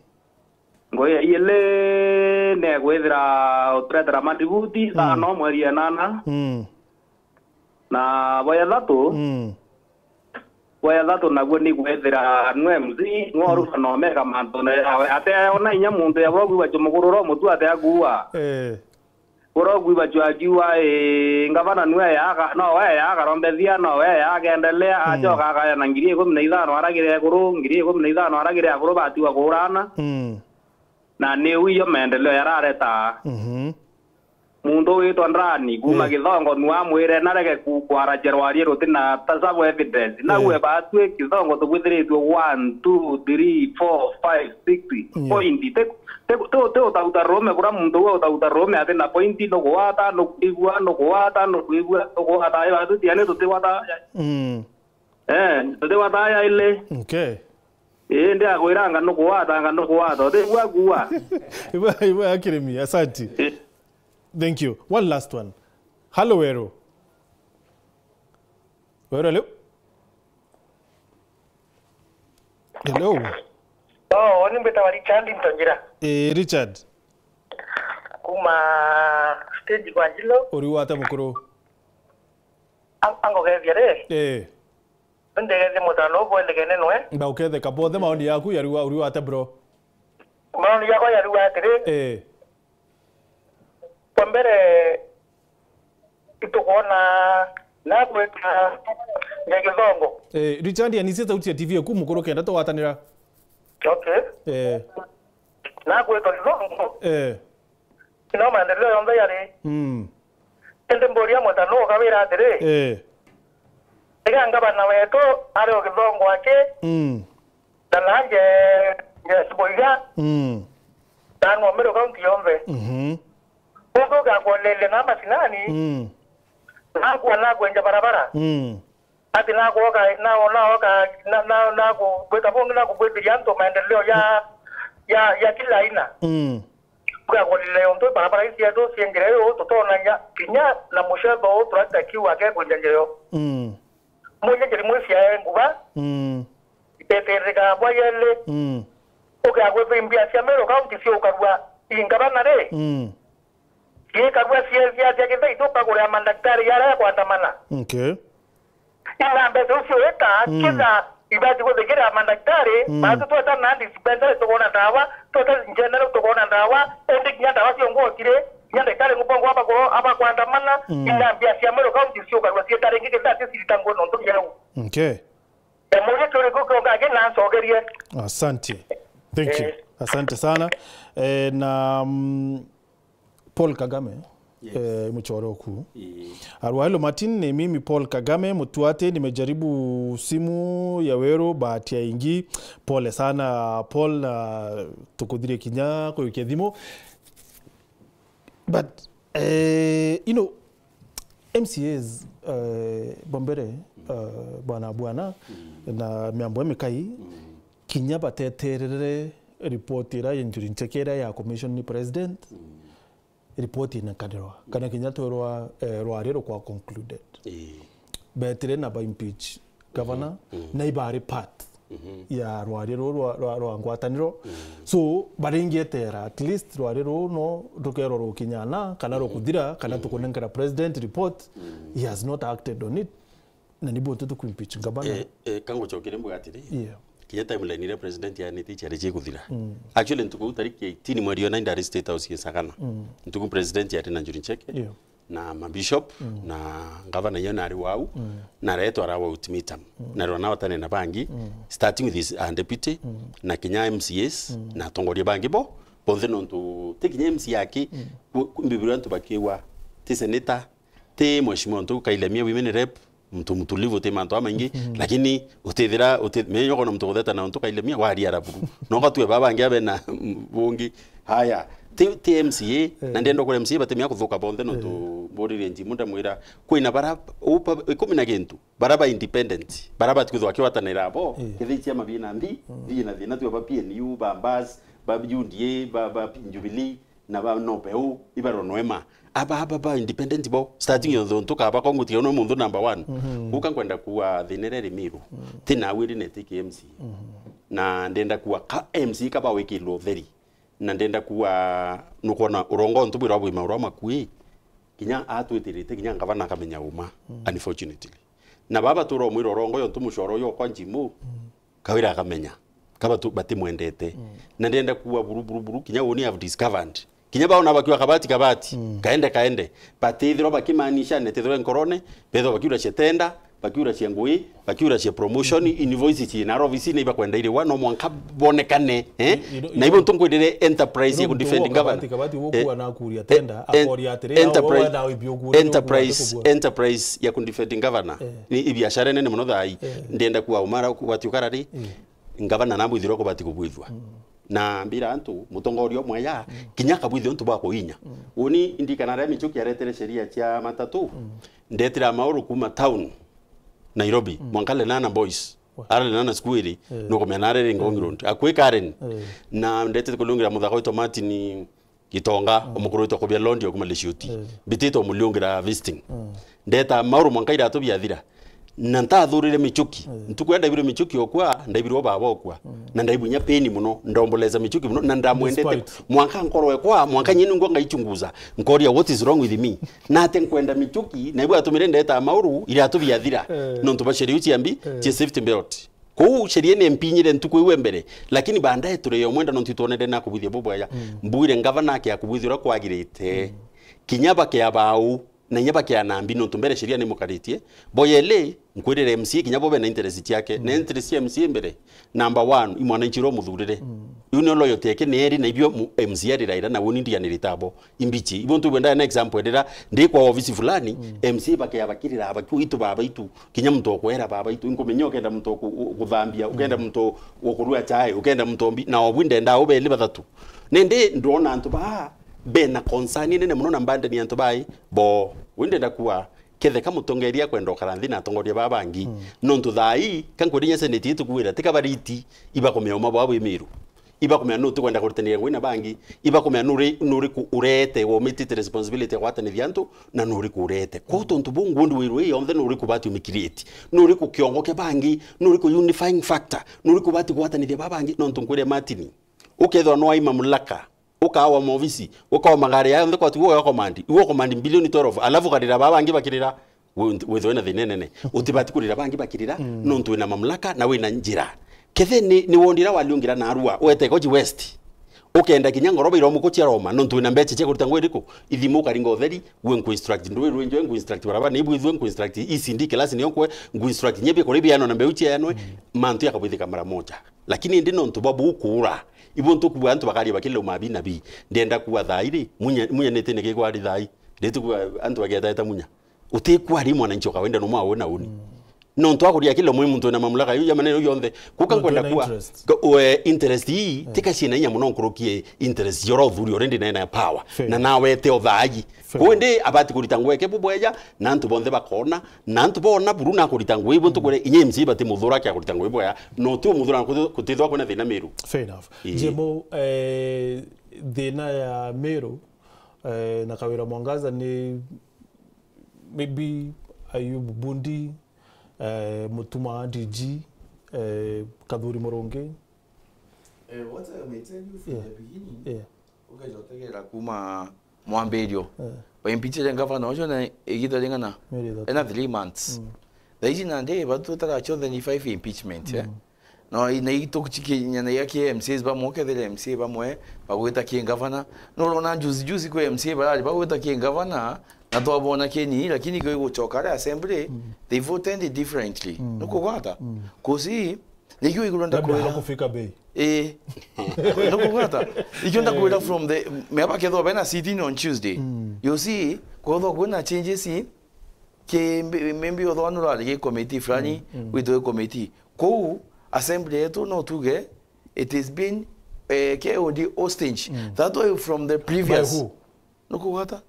Ngui ya iili ni egwithira uturetera madributi Mm. thano mweri enana. Mm. Na bwa ithatu, Mm. bwa ithatu naguo ni gwethira nwe M C, nwe Mm. oruga na omeka mantune yawe. Ateona inya muntu ya bwa kwigua chumugurura omutu atea kuua. Eh. Bura kwigua chwa akiua, eh, ngavana nwe yaka, no we yaka rombethia, no we yaka endelea, Mm. achoka akaya na ngiri ikumi na ithano aragire akuru, ngiri ikumi na ithano aragire akuru batiwa kuurana. Mm. Na ni u iyo maendeleo yarareta. Mhm. Muntu witwa Ndani, kuma Eh. Githongo, nu amwire narege ku-, kwaraja rwarie ruti na tasabo evidence. Na Eh. uwe batwi Githongo tubwithiritwe one, two, three, four, five, six Yeah. point. Te, te, te, te utauta rume, kura muntu uwe utauta rume ati na point, nugwata, nukwigua, nugwata, nukwigua, nugwata. Ai batwi tiani tutigwata. Mm. Eh, tutigwata ya ile. Okay. Eh, ndi agwiranga nugwata, anga nugwata. Utigua kuwa. Iwe, iwe akirimi, asante. Eh. Thank you. One last one. Hello, Weru. Weru, hello? Hello? Oh, ni mbita wa Richard Ntonjira. Eh, Richard. Kuma stage kwa Njilo. Uri wate mukuru? Ang-, angogethia ri? Eh. Ndegethi mutano bwendekene nwe. Ndauketheka bothe maoni yaku yariwa, uri wate bro? Maoni yakwa yariwa atiri. Eh. Kwa mbere, itukwona na gwika ya Githongo. Eh, Richard, anisia sauti ya T V yaku mukuru kenda tugwatanira. Okay. Eh. Na gwika Githongo. Eh. No maendeleo yonthe yari. Mm. Indi mburia mutano ukawira atiri. Eh. Tiga ngavana wetu ari o Githongo aki. Mm. Na nanje nje Siboiga. Mm. Na ng'omero kaunti yonthe. Mhm. Ungi ugakuoneria na macinani. Mm. Nakua nakwenja barabara. Mm. Ati nakwoka, na, naoka, na, na, na ku-, gwita bungi na kubwitiria antu maendeleo ya, ya, ya kila aina. Mm. Ugakuoneria untu barabara ici cietu ciengire uu tutonanya kinya na mucetho uu turatita kiu ake kwenja njira yo. Mm. Mwenje njira imwe cia nguba, Mm. itetereka bwa yeli. Mm. Ugagwithia mbia cia Meru County ciukarua ingabana ri? Mm. Ciikarua ciethia cia githai tukagurira mandaktari yara ya kwandamana. Okay. Ina mbeca icio wita, Mm. kitha ibati guthigira mandaktari, Mm. batu tweta na dispensary tukoona ndawa, tweta general tukoona ndawa, indi kinya ndawa cio ngotire, kinya ndaktari ngubongo aba kuro, aba kwandamana, Mm. ina mbia cia Meru County ciukarua cieta ringi kitha ati ciritangwe nontu kiau. Okay. Emuria turi kukionga agi na ncogerie. Asante. Thank you. Eh. Asante sana. Eh, na, mm, Paul Kagame, Yes. eh, muchoro ku. Ii. Arwa, hello Martin, ni mimi Paul Kagame, Mutuate, nimejaribu simu ya Weru, bahati ya ingi. Pole sana, Paul, na tukuthirie kinya kuyukia thimu. But, eh, you know, M C As, eh, bombere, eh, bwana bwana, Mm. na miambo emikai, Mm. kinya bateterere report ira ya Njuri Ncheke ira ya commission ni president, Mm. report inenkanirwa. Kana kinya twerwa, eh, rwari rukwa concluded. Ii. Betire na ba impeach governor, Mhm. Mhm. na ibari part Mhm. ya rwari ruu rwa, rwa, rwa ngwataniro. Mhm. So, baringietera, at least rwari ruu no rukerwa rukinyana, kana Mhm. rukuthira, kana Mhm. tukunenkera president report, Mhm. he has not acted on it. Na ni buntu tuku impeach ngavana. Eh, eh, kangucokeria mbuga atiri, yeah, kinya timeline iria president yaanite ciari cikuthira. Mm. Actually, ntuku iu tariki eighteen mweri wa nine ndari State House Gisagana. Mm. Ntuku president yari na Njuri Ncheke, yeah, na mabishop, mm, na ngavana iyo nari wau, mm, na aretwa ara wa ultimatum. Mm. Na rona watane na bangi, mm, starting with his, uh, deputy, mm, na kinya M C As, mm, na atongoria bangi bo, bonthe nontu ti kinya M C A aki, mm, ku-, ku-, mbibiria antu bakiwa, ti senator, ti mheshimiwa ntu Kailemia women rep, muntu mutulivu, ti mantu amaingi, mm, lakini utithira, uti-, menye ukona muntu kutheta na untu Kailemia, waria araburu. No gatue baba bangi abe na bungi. Haya, ti, ti M C A, eh, na ndenda kura M C A batemia kuthuka bonthe nontu, eh, mburirie njimu ndamwira, kwina bara, upa, ikumi na kintu, bara ba independent, bara batwithwa kiwatanira abo, eh, kethi ciama bina nthi, mm, bina thina, tue ba P N U, ba Mbas, ba U D A, ba, ba Jubilee, na ba no peu, ibaronwe ma. Aba, aba ba independent bo, starting yo ntu kaba kongutia no muntu number one. Mhm. Uka nkwenda kuwa thina iria iri Miru. Mm. Ti nawe iri neti ki M C A. Mhm. Na ndenda kuwa ka M C A kaba wikirwe utheri. Na ndenda kuwa nukwona urongo ntu bwira bwi maura makui. Kinya atwitirite, kinya ngavana akamenya uma, mm, unfortunately. Na baba tura umwira urongo yo ntu mucoro yo kwa njimu. Mm. Kawira akamenya. Kaba tu-, batimwendete. Mm. Na ndenda kuwa buru, buru, buru, kinya uni have discovered. Kinya baona bakiwa kabati, kabati. Mm. Kaende, kaende. Batithirwa bakimaanisha, netithirwa nkorone, bethwa bakiura cietenda, bakiura cia ngui, bakiura cia promotion, mm, invoice ci na office ni bakwenda iriwa, no mwanka bonekane, eh? You know, na ibo ntu nkwirire enterprise ya kudefend governor. Kabati, kabati, eh, ukuwa na kuria tenda, eh, akoria atiri, enterprise, enterprise ya kudefend governor. Eh. Ni ibiashara nene muno thai. Eh. Ndenda kuwa umara kubati ukarari. Mm. Ngavana nabwithirwa kubati kubwithwa. Mm. Na mbira antu, mutongoria umwe ya, mm, kinya akabwithia untu bwa kuinya. Mm. Uni indikana ria Michuki aretere sheria cia matatu, mm, ndetira Mauru kuma town, Nairobi, mm, mwanka Lenana Boys. Wa. Ara Lenana school iri, eh, nukumenya nare ri Ngong, eh, Road. Akui Karen. Eh. Na ndetete kuliungira muthaka witwa Martin Gitonga, mm, umukuru witwa Kobia Londi okuma Leshoti. Eh. Mbitite umuliungira visiting. Mm. Ndeta Mauru mwanka iratu biathira. Na ntathurire Michuki. Mm. Ntuku ya ndaibirwe Michuki okwa, ndaibirwe baba okwa. Mm. Na ndaibwa inya pain muno, ndomboleza Michuki muno, na ndamwendete. Despite. Mwanka nkorwe kwa, mwanka nyini ngwa ngaichunguza. Nkoria, "What is wrong with me?" Na ati nkwenda Michuki, na ibu atumire ndeta Mauru, iratu biathira. Eh. Nontu ba sheria iu cia mbi, eh, cia safety belt. Kuu sheria ni mpinyire ntuku iu mbere, lakini baadaye turi yo mwenda nontu itwonere na kubwithia bubwaya. Mm. Mbwire ngavana ake akubwithia uria kwagirite. Mm. Kinya bakea bau, na inya bakea na mbi nontu mbere sheria ni mukaritie. Boyele, nkwirire M C A kinya bo bena interest ciake. Mm. Na interest cia M C A mbere, number one, i mwananchi uria umuthurire. Mm. Iu nio loyalty yake ni eri na ibio mu-, M C A riraira na woni ndiganirite abo. Imbichi. Ibo ntu bwenda na example rira ndi kwa ofisi fulani, mm, M C A bakea bakirira bakiu itu baba itu. Kinya muntu okwera baba itu, inkumenya ukenda muntu oku-, u-, kuthambia, ukenda, mm, muntu okurua chai, ukenda muntu ombi, na obwi ndenda ubeli bathatu. Nindi ndona antu ba bena concern nene muno na mbandeni antu bai bo. Wi ndenda kuwa ketheka mutongeria kwenda ukara nthi na atongoria baba bangi. Mm. Nontu thai, kankwirinya seneti itukuwira, tika bariti, ibakumea uma bwa bwi Miru. Ibakumea nu utikwenda kuritania ngui na bangi. Ibakumea nuri, nuriku urete, womitite responsibility ya gwatanithia antu, na nuriku urete. Kwou tontu buu ngundi wirwe yonthe nuriku bati umikiriti. Nuriku kiongo kia bangi, nuriku unifying factor, nuriku bati gwatanithia ba bangi, nontu nkwire Martin. Ukethwa nwai mamlaka, ukawa maofisi, ukawa magari ya yonthe kwati uga command. Iwe command bilioni twelve, alafu ukarira ba bangi bakirira. We, withwe na thina nene. Utibati kurira bangi bakirira, mm, nontu wina mamlaka na wina njira. Kethe ni, ni wondira waliungira narua, wete Goji West. Ukenda kinya ngoroba iromuku cia Roma, nontu wina mbecha cia kurita ngui iriku? Ithimu ukaringa utheri, we nkuinstruct ndui rwinjo, nkuinstruct barabara, ni ibwithwe nkuinstruct E C D class niyo nkwe, nkuinstruct nye bia kuria biano na mbeu cianwe, mm, mantu yakabwithika mara moja. Lakini indi nontu bwa bukura, ibo ntukuwa antu bakaria bakile umabi nabi. Ndenda kuwa thairi, munya, munya nitine kigwari thai. Nditukuwa antu bagietaeta munya. Utikwari mwananchi o kawaida no mwawe na uni. Mm. Nontu akuria kila umwe muntu na mamlaka yu ya maneno yonthe. Kuka nkwenda kuwa interest. Ka-, we, interest hii, eh, tika ciina inya muno nkurukie interest yoro uthuri already na ena power. Fair. Na nawe te o thaji. Fair. Kwende abati kurita ngweke bubweja, na antu bonthe bakona, na antu bona buru na kurita ngui, ibo ntukure, mm, inya M C A bati muthura kia kurita ngui bwaya, no ti umuthura na kuthi-, kutithwa kwina thina Miru. Fair enough. Ii. Jemo, eh, thina ya Miru, eh, na Kawira Mwangaza ni maybe Ayub Bundi, eh, Mutuma D G, eh, Kathuri Murungi. Eh, what I may tell you from, yeah, the beginning, yeah, ukeja utegera kuma mwambirio. Eh. Baimpeachire ngavana ucio na igita ring'ana. Mieri ithatu. Ena three months. Mm. Thaa ici nandi batu tutaracio twenty-five impeachment, eh? No, i-, na itu cikinyanagia ki M C As bamwe, ukethira M C A bamwe bagwita ki ngavana. No, urona juzi juzi kwi M C A barari bagwita ki ngavana, na twabona kini, lakini kwi gucoka ari assembly, they voted differently. Nukugwata? Kusi, nikio iguru ndakwira. Hakufika bei. Eh. Nukugwata? Ikio ndakwira from the, miaba kethwa bena sitting on Tuesday. You see, kwethwa kwina changes in, ki mbi-, maybe uthwa nurari ki committee fulani, witwe committee. Kou, assembly yetu no tuge, it is been, eh, kendi hostage. That way from the previous. By who? Nukugwata?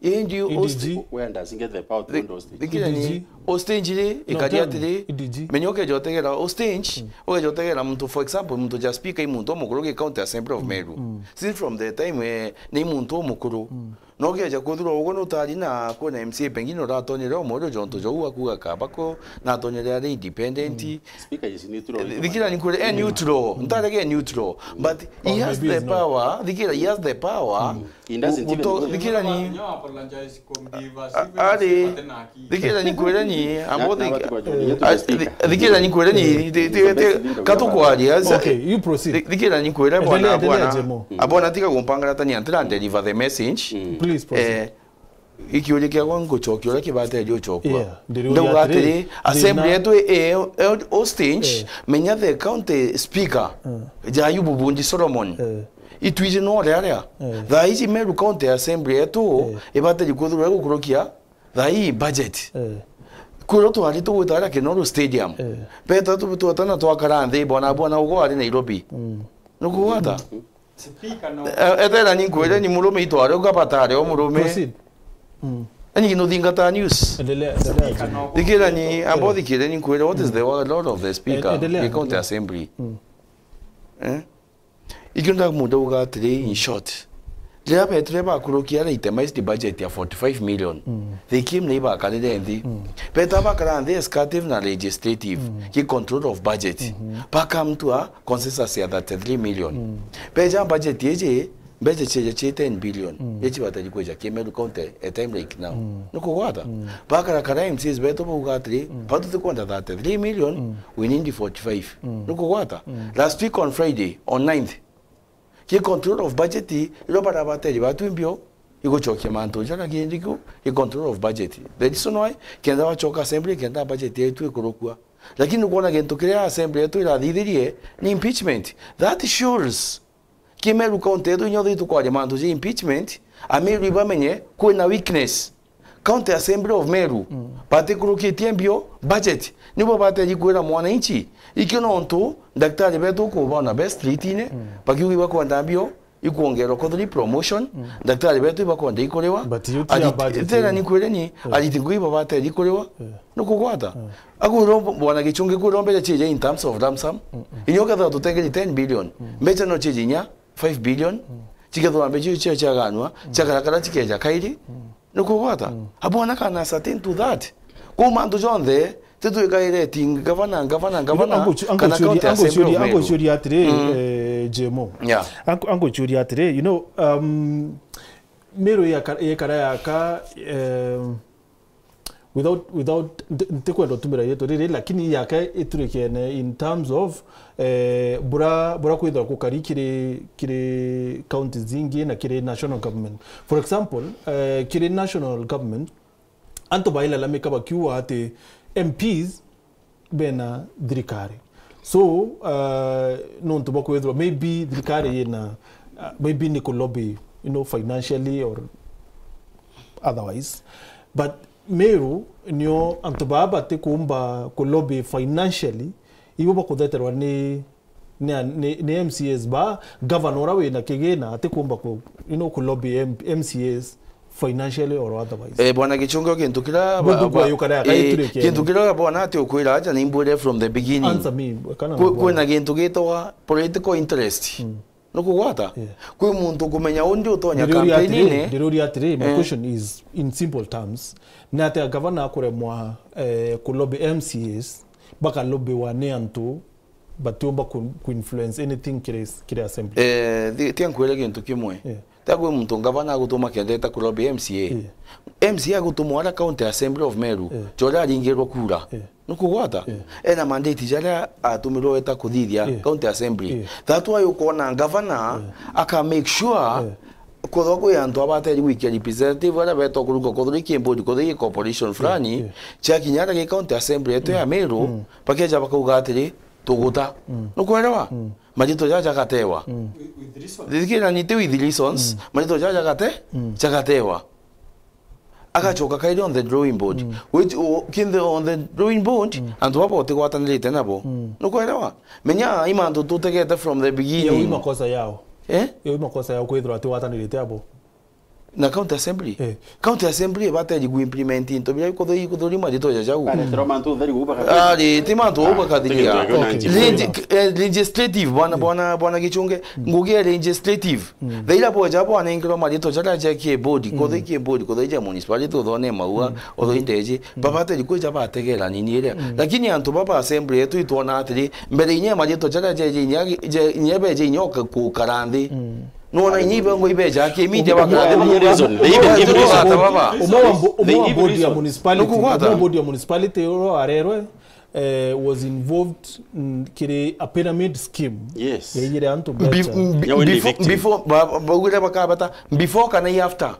Indi hostage. Where does he get the power to hold hostage? Thikira ni hostage ri, ikari atiri, menya ukeja utegera hostage, ukeja utegera muntu, for example, muntu ja speaker i muntu umukuru ki County Assembly of Meru. Since from the time, eh, ni muntu umukuru. No ukeja kwithirwa uguo nutari na kwina M C A pengine uratonyere umwe uria jontu jou akuga kaba ko natonyere ari independent. Speaker is neutral. Thikira ni kwire, eh, neutral. Ntarege neutral. But he has the power. Thikira, he has the power. He doesn't even know. Thikira ni, ari, thikira ni kwire ni, ambo thikira ni kwire ni, ti, ti, ti, katukwaria. Okay, you proceed. Thikira ni kwire bwana, bwana. Abona tiga gumpangara tani antira deliver the message. Please proceed. Eh, ikiuria kiakwa ngucokia uria kibateri ucokua. Ndauga atiri, assembly yetu i, i, i hostage, menya the county speaker, Jayubu Bundi Solomon. Itwiji no ria ria. Thaa ici Meru County Assembly yetu ibateri kwithirwa igukurukia thaa ii budget. Kwiro twari tugwita aria Kinoru Stadium. Beta tu-, twatana twakara nthi, bona, bona ugo ari Nairobi. Nukugwata? Speaker no. Eh, etera ni nkwire ni murume itware uga batare o murume. Proceed. Ani no thingata news. Endelea, endelea. Speaker no. Thikira ni, ambo thikire ni nkwire, what is the role of the speaker? Endelea, the county assembly. Eh? Ikio ndamuda uga atiri, in short. Riria betire bakurukia ra itemized budget ya forty-five million, they came na ibakarire nthi. Beta bakara nthi executive na legislative, ki control of budget. Ba come to a consensus ya thirty-three million. Beja budget iji, mbeca cieja ci ten billion. Ici batari kweja ki Meru County a time like now. Nukugwata? Bakarakara M C As betu bauga atiri, batu tukwenda thirty-three million, we need forty-five. Nukugwata? Last week on Friday, on ninth, ki control of budget, iro barabateri batu imbio, igucokia mantu jaria kindi kiu, ki control of budget. The reason why, kenda bacoka assembly, kenda budget yetu ikurukua. Lakini ukwona gintu kiria assembly yetu irathithirie ni impeachment. That shows ki Meru County yetu inya uthi tukwaria mantu ja impeachment, Ameru ibamenye kwina weakness. County Assembly of Meru, batikurukitie mbio budget, nibo bateri kwira mwananchi. Ikio nontu ndaktari betu kubona be streetine, bakiuga ibakwenda mbio ikwongerwa kuthuri promotion, ndaktari betu ibakwenda ikuriwa. But you clear budget, tena ni kwire ni, ariti ngui ibo bateri kuriwa. Nukugwata? Akwirwo bwana Gichungi kwirwo mbeca cieja in terms of lump sum. Inya ukethira tutengeri ten billion, mbeca no cieja inya five billion, cikethirwa mbeca icio cia, ciaganwa, ciakarakara cikeja kairi. Nukugwata? Abwana kana certain to that. Kwou mantu jonthe, titwikaire ti ngavana, ngavana, ngavana, kana county assembly of Meru. Angucuria atiri, eh, J M O. Yeah. Angucuria atiri, you know, um, Meru yaka-, yekara yaka, eh, without, without, nti-, ntikwenda utumira rietu riri, lakini yake iturikene in terms of, eh, bura, bura kwithirwa gukari kiri, kiri counties zingi na kiri national government. For example, eh, kiri national government, antu bailalamika bakiuga ati M Ps bena thirikari. So, uh, nontu bwa kwithirwa maybe thirikari yina, uh, maybe ni ku lobby, you know, financially or otherwise. But Meru nio antu baa batikumba ku lobby financially, ibo bakutheterwa ni, ni, ni, ni M C As ba, governor ura wina kigina atikumba ku, you know, ku lobby M-, M C As financially or otherwise. Eh, bwana Gichungi, gintu kiria ba-, ba-, eh, gintu kiria bwana ati ukwira aja ni mbwire from the beginning. Answer me, kana kwi-, kwina gintu gitagwa political interest. Nukugwata? Yeah. Kwi muntu kumenya undi utonya campaign-ini. Ndiriuria atiri, my question is in simple terms. Ni atia gavana akuremwa, eh, ku lobby M C As, baka lobby wa ni antu batiumba ku, ku influence anything kiri, kiri assembly? Eh, thi-, tia nkwire gintu kimwe. Yeah. ya kwi muntu ngavana agutuma kenda eta ku lobby M C A. Eh. M C A agutumwa ara County Assembly of Meru, Eh. ja uria aringirwe kura. Eh. Nukugwata? Eh. Ena mandate jaria atumirwe eta kuthithia Eh. County Assembly. Eh. That why ukona ngavana Eh. aka make sure Eh. kwethirwa kwi antu abateri gwikia representative aria betwa kuruka, kwethirwa i Kimbodi, kwethirwa i corporation fulani, Eh. ciakinya aria gi County Assembly yetu ya Meru, Mm. bakeja bakauga atiri, tuguta. Mm. Nukwerewa? Mm. Maritwa jaja jagatewa. Mm. With, with reason. Thikira ni ti with reasons, Mm. maritwa jaja jagate-, Mm. jagatewa. Agacoka kairi on the drawing board. Mm. Which, o, kin the, on the drawing board, Mm. antu baba utigwatanirite nabo. Mm. Nukwerewa? Menya i mantu tutegete from the beginning. Iyo i makosa yao. Eh? Iyo i makosa yao kwithirwa atigwatanirite abo. Na County Assembly? Eh. County Assembly ibateri ku implement into biria ikuthuri, ikuthuri maritwa ja jau. Bareterwa mantu utheri guu bakathiria. Ari, ti mantu uu Ah, bakathiria. Ti kintu kio Okay. nanji. Legi-, eh, legislative, bwana, bwana, bwana Gichunge, Mm. ngugi ya legislative. Mm. Thaira boja bwanengerwa maritwa jaria ja Kimbodi, Mm. kuthuri Kimbodi, kuthuri ja municipality, uthone maua, Mm. uthuri ndeji, Mm. babateri kwija bategera nini iria. Mm. Lakini antu baba assembly yetu itwona atiri, mbere inya maritwa jaria jeje inya, je-, inya beje inya uka-, kukara nthi. Mm. Nona inya ibengo ibeja ki media Umo-, bakara umo-, nthi. They even give reason. They even give reason. Baba. Umwe wa mbo-, umwe wa They give board ya reason. Municipality, Nukugwata? Umwe wa board ya municipality uria arerwe, eh, was involved, mm, kiri a pyramid scheme. Yes. Yaiyire antu Be-, mbeca. be-, Ya Wendy before, victim. before, ba-, baugire bakabata, before kana i after?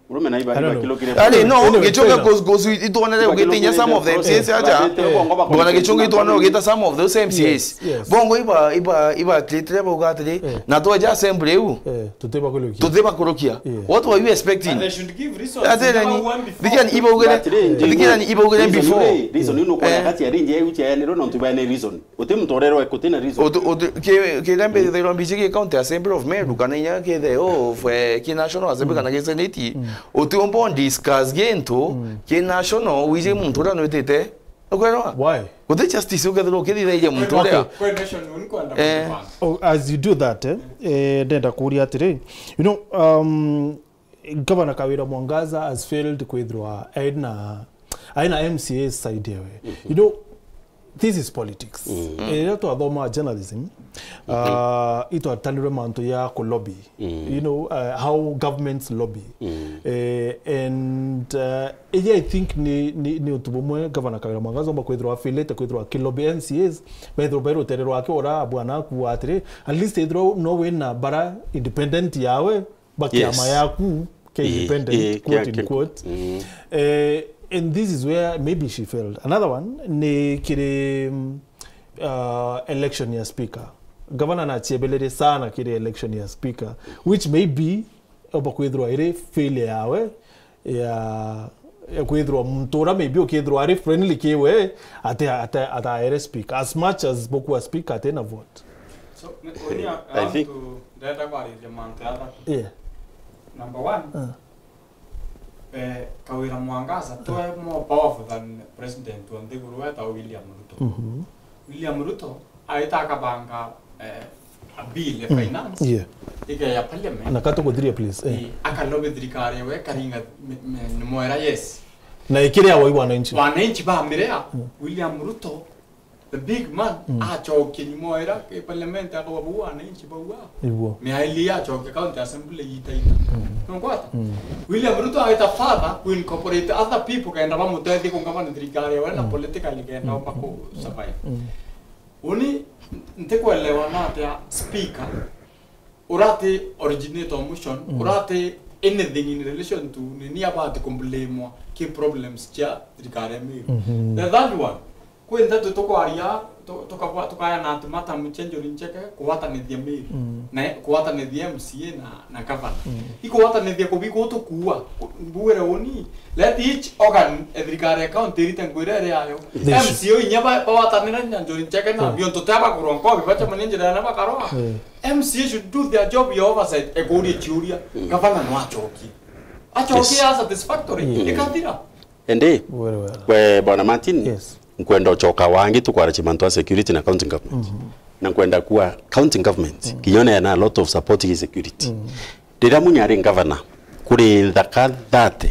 Urume na iba, I don't know. ibakilukire. Ari, no, Anyway, Gichunge fair enough. Goes, goes, itwonere ugitinya some of the M C As aja. Ibakilukire process. Bwana Gichunge itwonere ugita some of those M C As. Yes, yes. Bongo iba, iba, iba create bauga atiri, Eh. na tweja assembly iu. Eh, tutibakurukia. Tutibakurukia. Yeah. What were you expecting? And they should give reasons. Ati Never nani? one before. Thikira ni ibaugire, But then, thikira ni ibaugire reason before. Yu, reason yu nukwona Eh. kati ya ringi ya uche ya nero no tubae ni reason. Uti muntu urerwa kuti na reason. Uti, uti, ki-, kiria mbithirwa mbiji ki County Assembly of Meru, kana inya ki the of, eh, ki National Assembly, Mm. kana ki Senate, Mm. uti umba discuss gintu Mm. ki national, wiji muntu uria nwitite. Ukwerwa? Why? Guti justice ukethirwa ukithithiria muntu uria. Okay. Kwe nation, uni kwenda Eh. kufanya. Oh, as you do that, eh, eh, ndenda kuria atiri, you know, um, Governor Kawira Mwangaza has failed kwithirwa aina, aina M C A side yawe. Mhm. You know, this is politics. Mm. Eh, riria twathoma journalism, Mhm. uh, itwatanirwe mantu ya ku lobby. Mm. You know, uh, how governments lobby. Mm. Eh, and, uh, iji I think ni, ni, ni untu bumwe Governor Kawira Mwangaza omba kwithirwa afilite kwithirwa aki lobby M C As, bethirwa bai rutere rwake ura bwana aku atiri, at least ethirwa no wina bara independent yawe, ba kiama Yes. yaku ke Eh, independent, eh, quote kia, in kia, quote. Mm. Eh, and this is where maybe she failed. Another one ni kiri, mm, uh, election ya speaker. Governor nachiebelere sana kiri election ya speaker, which maybe oba kwithirwa iri failure yawe ya, ya kwithirwa muntu ura maybe ukithirwa ari friendly kiwe ate, ate, ataere speaker as much as bukua speaker atena vote. So, ni, uni I, I I want think to, ndenda kwariria mantu jathatu. Yeah. Number one, Uh. eh, Kawira Mwangaza, twe more powerful than president wa nthiguru wetagwa William Ruto. Mhm. William Ruto aita akabanga, eh, a bill ya Mm. finance, Yeah. ikeya parliament. Na katuguthiria, please. Eh. Eh, akalobe thirikari we karinga me, me, ni mwera, yes. Na ikiri awa wananchi. Wananchi bamirea, Mm. William Ruto, the big man, Mm. acokie nyuma ira ke parliament akauga bau wananchi bauga. Iguo. Miaili acokie county assembly itaita. Mm. Nungwata? Mm. William Ruto aita further ku incorporate other people kenda bamutethie kungavana thirikari we na Mm. politically kenda Mm. omba ku survive. Mm. Uni ntikwelewa na atia speaker urati originate of motion, Mm. urati anything in relation to nini abati kumblamwa ki problems cia thirikari ya Meru. Mhm. The third one, kwi nteto tukwaria, tu-, tukabwa-, tukayana ati matamu cenjuri ncheke kuwatanithia Meru, Mm. na kuwatanithia M C A na, na governor. Mm. Ikuwatanithia kubi gutukuua, ku-, mbugire uni, let each organ, eh, thirikari ya county irite ngwira iri yayo. They M C A inya ba-, bawatanira na njuri ncheke na Mm. biontu teba kurwa nkobi, bacemania njira ya na bakaroa. Mm. M C A should do their job ya oversight, ekuria ciuria, Mm. gavana no acokie. Acokie Yes. ya satisfactory, Mm. ikathira. Indi, Very well. we, Bwana Martin, Yes. nkwenda ucoka wangi tukwara chimantu a security na county government. Mhm. Na nkwenda kuwa county government, Mm. kinyone na a lot of support ya security. Mm. Riria Munya ari governor, kuri nthaka thirty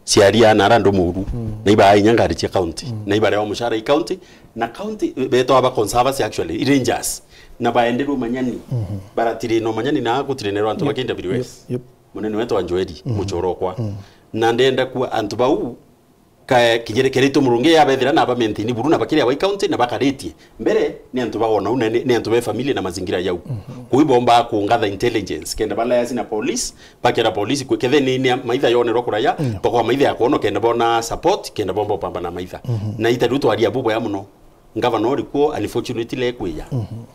ciaria na ara andu muru, Mm. na ibaa inya ngari cia county, Mm. na ibarewa mushara i county, na county, betwa ba conservancy actually, i rangers, na baenderwe manyani, Mhm. baratiri no manyani na gutiri nero antu Yep, ba K W S. yep, yep. Munene wetu wa Njoeri, muchoro okwa. Na ndenda kuwa antu bau, ka-, kinyere-, keretwe Murungi yabethira na ba maintain buru na bakiri abai county na bakaritie. Mbere, ni antu bagona u na ni, ni antu be family na mazingira yau. Kuu ibomba kungatha intelligence, kenda ba liaise na police, bakera police kwi-, kethe ni, ni maitha yonerwa kuraya, bakwa maitha ya kuona kenda bona support, kenda bomba upamba na maitha. Na ita riu twaria buboya muno. Ngavana uri kuo, unfortunately, ekwiya.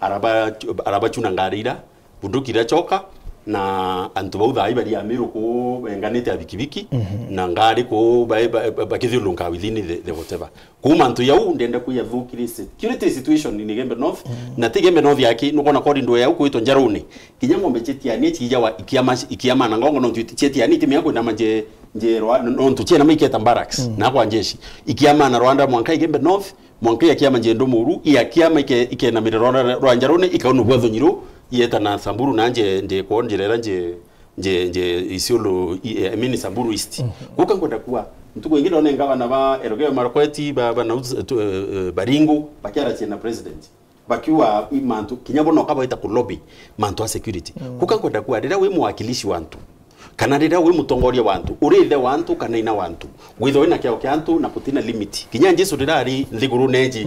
Araba, arabachuna ngari ira, bunduki irachoka, na antu bau thaa ibari ya Meru kuu benganite a bikibiki, na ngari kuu ba-, ba-, ba-, bakithiurunka within the, the whatever. Kuu mantu yau ndenda kuya thukiri security situation in Igembe North, na ti Igembe North yaki, nukona corridor yau kwitwa Njaruni. Kinya ng'ombe chetiania chijawa ikiama, ikiama na ngongo nontu chetiania itimia kwina manje, njerwa, nontu chiena maiketa barracks, na kwa njeshi. Ikiama na Rwanda mwanka Igembe North, mwanka ya kiama nje ndo muru, ya kiama ike-, ikenamire rwa, rwa, rwa Njaruni, ikaunugwa thonyiru, yeta na Samburu na nje, nje kwa njira ira nje, nje, nje Isiolo, i-, I mean Samburu East. Guka nkwenda kuwa, ntuku ingi ndone ngavana ba Elgeyo Marakwet, ba, ba North, tu, eh, eh, Baringo, bakiaracia na president. Bakiuga i mantu, kinya bono kabaita ku lobby, mantu a security. Guka nkwenda kuwa, riria wi mwakilishi wa antu, kana riria wi mutongoria wa antu, uri ithe wa antu kana ina wa antu, withwa wina kiao kia antu na kutina limit. Kinya Jesu riria ari nthiguru neji,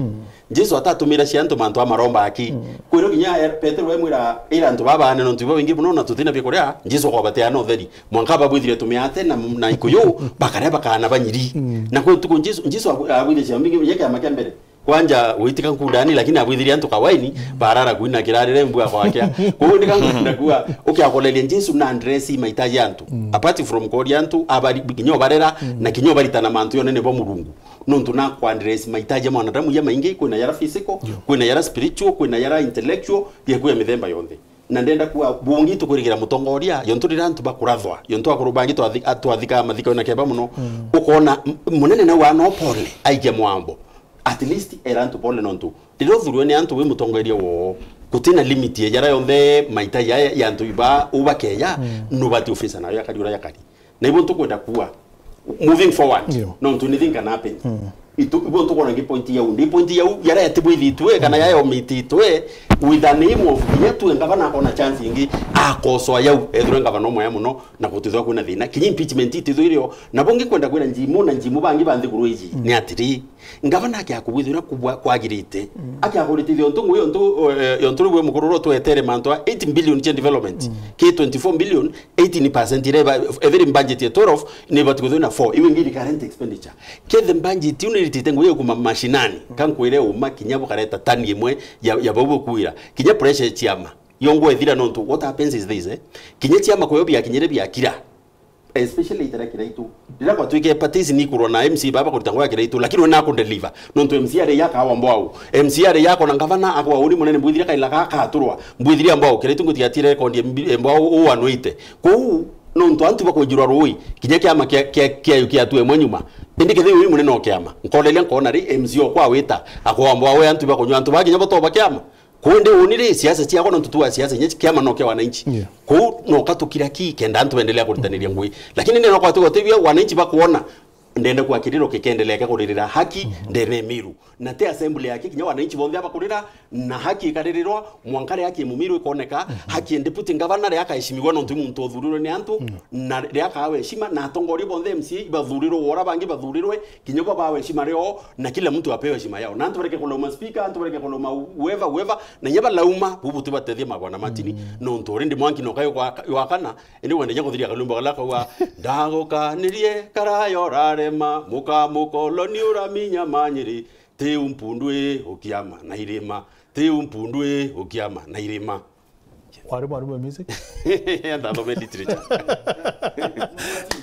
Jesu atatumira cia antu mantu a maromba aki. Kwiro kinya e-, Petero emwira, ira antu baba ane nontu ibo baingi muno na tutina bia kuria, Jesu akobatea na utheri. Mwanka babwithire tumiate na, na ikuyu, bakaria bakana banyiri. Na kwi ntuku Jesu, Jesu abu-, abwithire cia mbingi, ye kiama kia mbere. Kwanja, witika nkundani, lakini abwithirie antu kawaini, barara kuina kirarire mbua kwakea. Koguo ndika nkwenda kuwa, ukiakoleria Jesu na address mahitaji ya antu. Apart from koria antu, abari, kinya obarera, na kinya obaritana mantu yonene bo Murungu. Nontu na ku address mahitaji ya mwanadamu ya maingi, kwina yara physical, kwina yara spiritual, kwina yara intellectual, ya kuya mithemba yonthe. Na ndenda kuwa, bungi tukurigira mutongoria, yontu riria antu bakurathwa, yontu akuru bangi twathi-, a-, twathika mathiko na keba muno, ukona m-, munene nau ana pole, aikia mwambo. At least era antu pole nontu. Riria uthurwe ni antu wi mutongoria woo, gutina limit ya jara yonthe maita ya, ya antu iba ubakeya, nubati ofisa nayo yakari ura yakari. Na ibo ntukwenda kuwa, moving forward, nontu anything can happen. Itu, ibo ntukwona ngi point yau, ndi point yau, yara yatibwithitwe, kana yayomititwe, with the name of kinya tue ngavana akona chance ingi, akosoa yau, ethirwe ngavana umwe muno, na gutithwa kwina thina. Kinya impeachment itithwirio, na bungi kwenda kwira njimu na njimu bangi ba nthiguru iji, ni atiri, ngavana akia kubwithira kubwa kwagirite, akia kuritithia untu ngui, untu, eh, untu riu we mukuru ro twetere mantu a eight billion cia development, ki twenty-four billion, eighteen percent ire ba, every budget ya twelve, ni bati kuthuna four, iwe ngi recurrent expenditure. Kethe budget iu ni ritite ngui ya kuma mashinani, ka nkwire uma kinya bukareta tani imwe ya, ya bau bukwira, kinya pressure ya chiama. Yongo ethira nontu, what happens is this, eh? Kinya chiama kuyo biakinyire biakira. Especially itera Kiraitu. Rira kwatwike parties ni kurwa na M C baba kurita ngwa Kiraitu, lakini we nako deliver. Nontu M C are yaka wa mbwau. M C are yako na ngavana akwa uri munene mbwithire kaila ka katurwa. Mbwithire mbwau Kiraitu ngutigatire record ya mbi-, mbwau uwanwite. Kuu, nontu antu bakwenjirwa rui. Kinya kiama kia, kia, kia, kia tu emwe nyuma. Indi kethe uri munene o kiama. Nkoreria nkona ri M C okwa wita. Akwa mbwau we antu bakunywa antu ba kinya botoba kiama. Kuu ndi uni ri, siasa ciakwa nontu tu wa siasa, inya kiama no kia wananchi. Yeah. Kuu no katukira ki kenda antu bendelea kuritaniria ngui. Lakini ndi no kwatuga utebia wananchi bakuona, ndenda kuwa kiriro kikendelea kia kuririra haki, ndene Miru. Na ti assembly yake, kinya wananchi bonthe abakurira, na haki ikaririrwa, mwanka ria haki ya Mumiru ikoneka, haki ya deputy governor ria akaheshimiwa nontu i muntu uthurirwe ni antu, na ria akawa heshima, na atongoria bonthe M C A ibathurirwe, wora bangi bathurirwe, kinya bo bawe heshima rio, na kila mtu apewe heshima yao. Na antu bareke kulauma speaker, antu bareke kulauma whoever, whoever, na inya balauma, bubu tibatethia mabwana Martin, nontu already mwanki no kayo kwa, wa kana, indi wenda inya kuthiria kalumba kala kauga, "Ndagukanirie karayo rarema, muka mukoloni uraminya manyiri, tiu mpundu i ukiama na irima, tiu mpundu i ukiama na irima." Wari mwarimu wa music? Ndathome literature.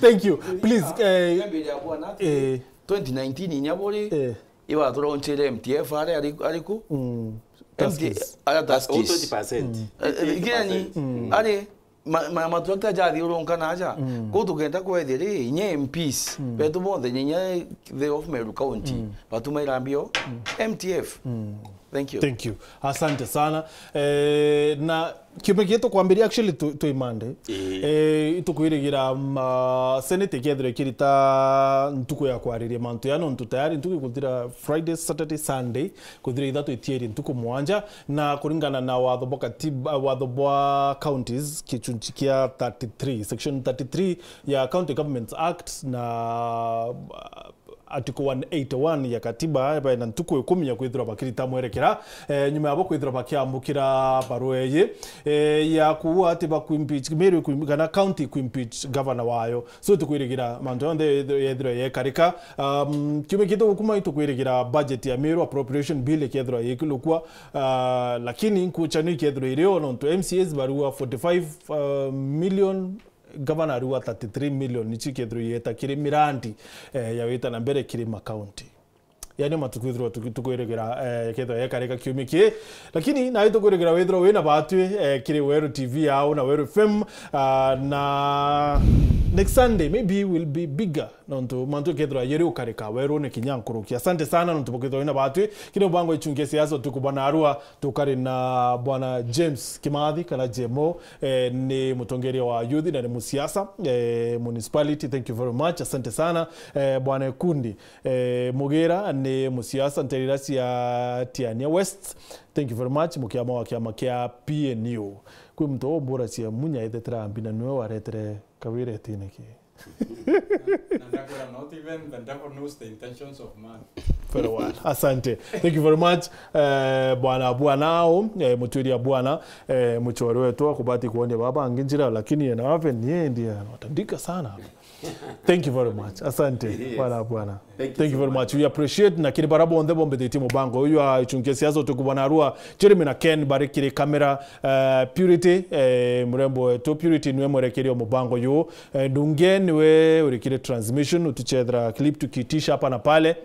Thank you. Please, eh, Ngambiria bwana ati, eh, twenty nineteen inya buri, eh, iba turaunchire M T F ari, ari, ariku? Mm. M T F, Tuskys. Ara Tuskys. Oh, twenty percent. Eh, eh, ikinya ni, ari, ma, ma, matrakta jathiurunka na aja. Mm. Kuu tukenda kwethia ri, inya M Ps, mm, betu bonthe, inya the of Meru County, mm, batuma irambio, mm, M T F. Mm. Thank you. Thank you. Asante sana. Eh, na kiumia giki tukwambiria actually tu, tu Monday. Eh, itukwirigira ma Senate ikethirwa ikirita ntuku ya kwariria mantu ya nontu tayari ntuku ikuthira Friday, Saturday, Sunday, kuthira ithatu itierie ntuku mwanja, na kuringana na watho bwa katiba, watho bwa counties, kichunchi kia thirty-three, section thirty-three ya County Governments Act na uh, Article one eighty-one ya katiba, baina ntuku ikumi ya kwithirwa bakirita mwerekera, eh, nyuma yabo kwithirwa bakiamukira barua iyi, eh, ya kuuga ati bakuimpeach, Meru kuim-, kana county kuimpeach governor wayo. So tukwirigira mantu yonthe yethirwa yekarika. Um, kiumia kitu gukuma itukwirigira budget ya Meru appropriation bill ikethirwa yikilukwa, uh, lakini nkuchanu ikethirwa irio nontu M C As barua forty-five, uh, million, gavana arua thirty-three million, nicio ikethirwa ieta kiri mirandi, eh, ya wita na mbere kiri makaunti. Yani matukwithirwa tuki-, tukwirigira, eh, kethirwa yekarika kiumia ki, lakini nawe tukwirigira withirwa wina batwi, eh, kiri Weru T V yao na Weru F M, ah, na next Sunday maybe will be bigger nontu mantu ikethirwa yeri ukarika werune kinya nkuruki. Asante sana nontu bukithirwa wina batwi kiri mubango ichungia siasa utuku bwana arua. Tukari na bwana James Kimathi kana J M O, eh, ni mutongeria wa youth na ni musiasa, eh, municipality. Thank you very much, asante sana. Eh, bwana Ekundi, eh, Mugira ni musiasa nterira cia Tiania West. Thank you very much, mukiama wa kiama kia P N U. Kwi muntu umbura cia munya ethetera mbi na niwe waretere Kawira etine ki? Na ndakwira, not even the devil knows the intentions of man. Very well. Asante. Thank you very much. Eh, bwana, bwana ao, eh, mutwiria bwana, eh, muchori wetu akubati kuonia baba angi njira, lakini ena ave ni endi anatandika sana. Thank you very much. Asante. Yes. Bwana, bwana. Thank you so much. We appreciate na kiri bara bonthe bombithitie mubango uyu wa ichunkia siasa utuku bwana arua, Jeremy na Ken bari kiri kamera, eh, Purity, eh, murembo wetu Purity niwe mwerekeria mubango uyu. Eh, Ndunge niwe urikire transmission, utuchethera clip tukitisha hapa na pale.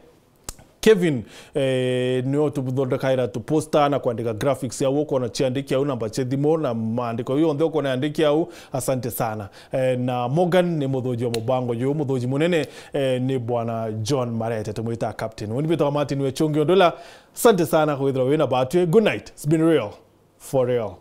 Kevin, eh, niwe ututhondekaira tu poster na kwandika graphics au, ukona chiandiki au namba cia thimu na maandiko yonthe ukona yandiki au. Asante sana. Eh, na Morgan ni muthuji wa mubango uyu, muthuji munene, eh, ni bwana John Marete, tumwita captain. Uni bitwa Martin Wechungi Ondula. Asante sana kwithirwa wina batwi. Good night. It's been real. For real.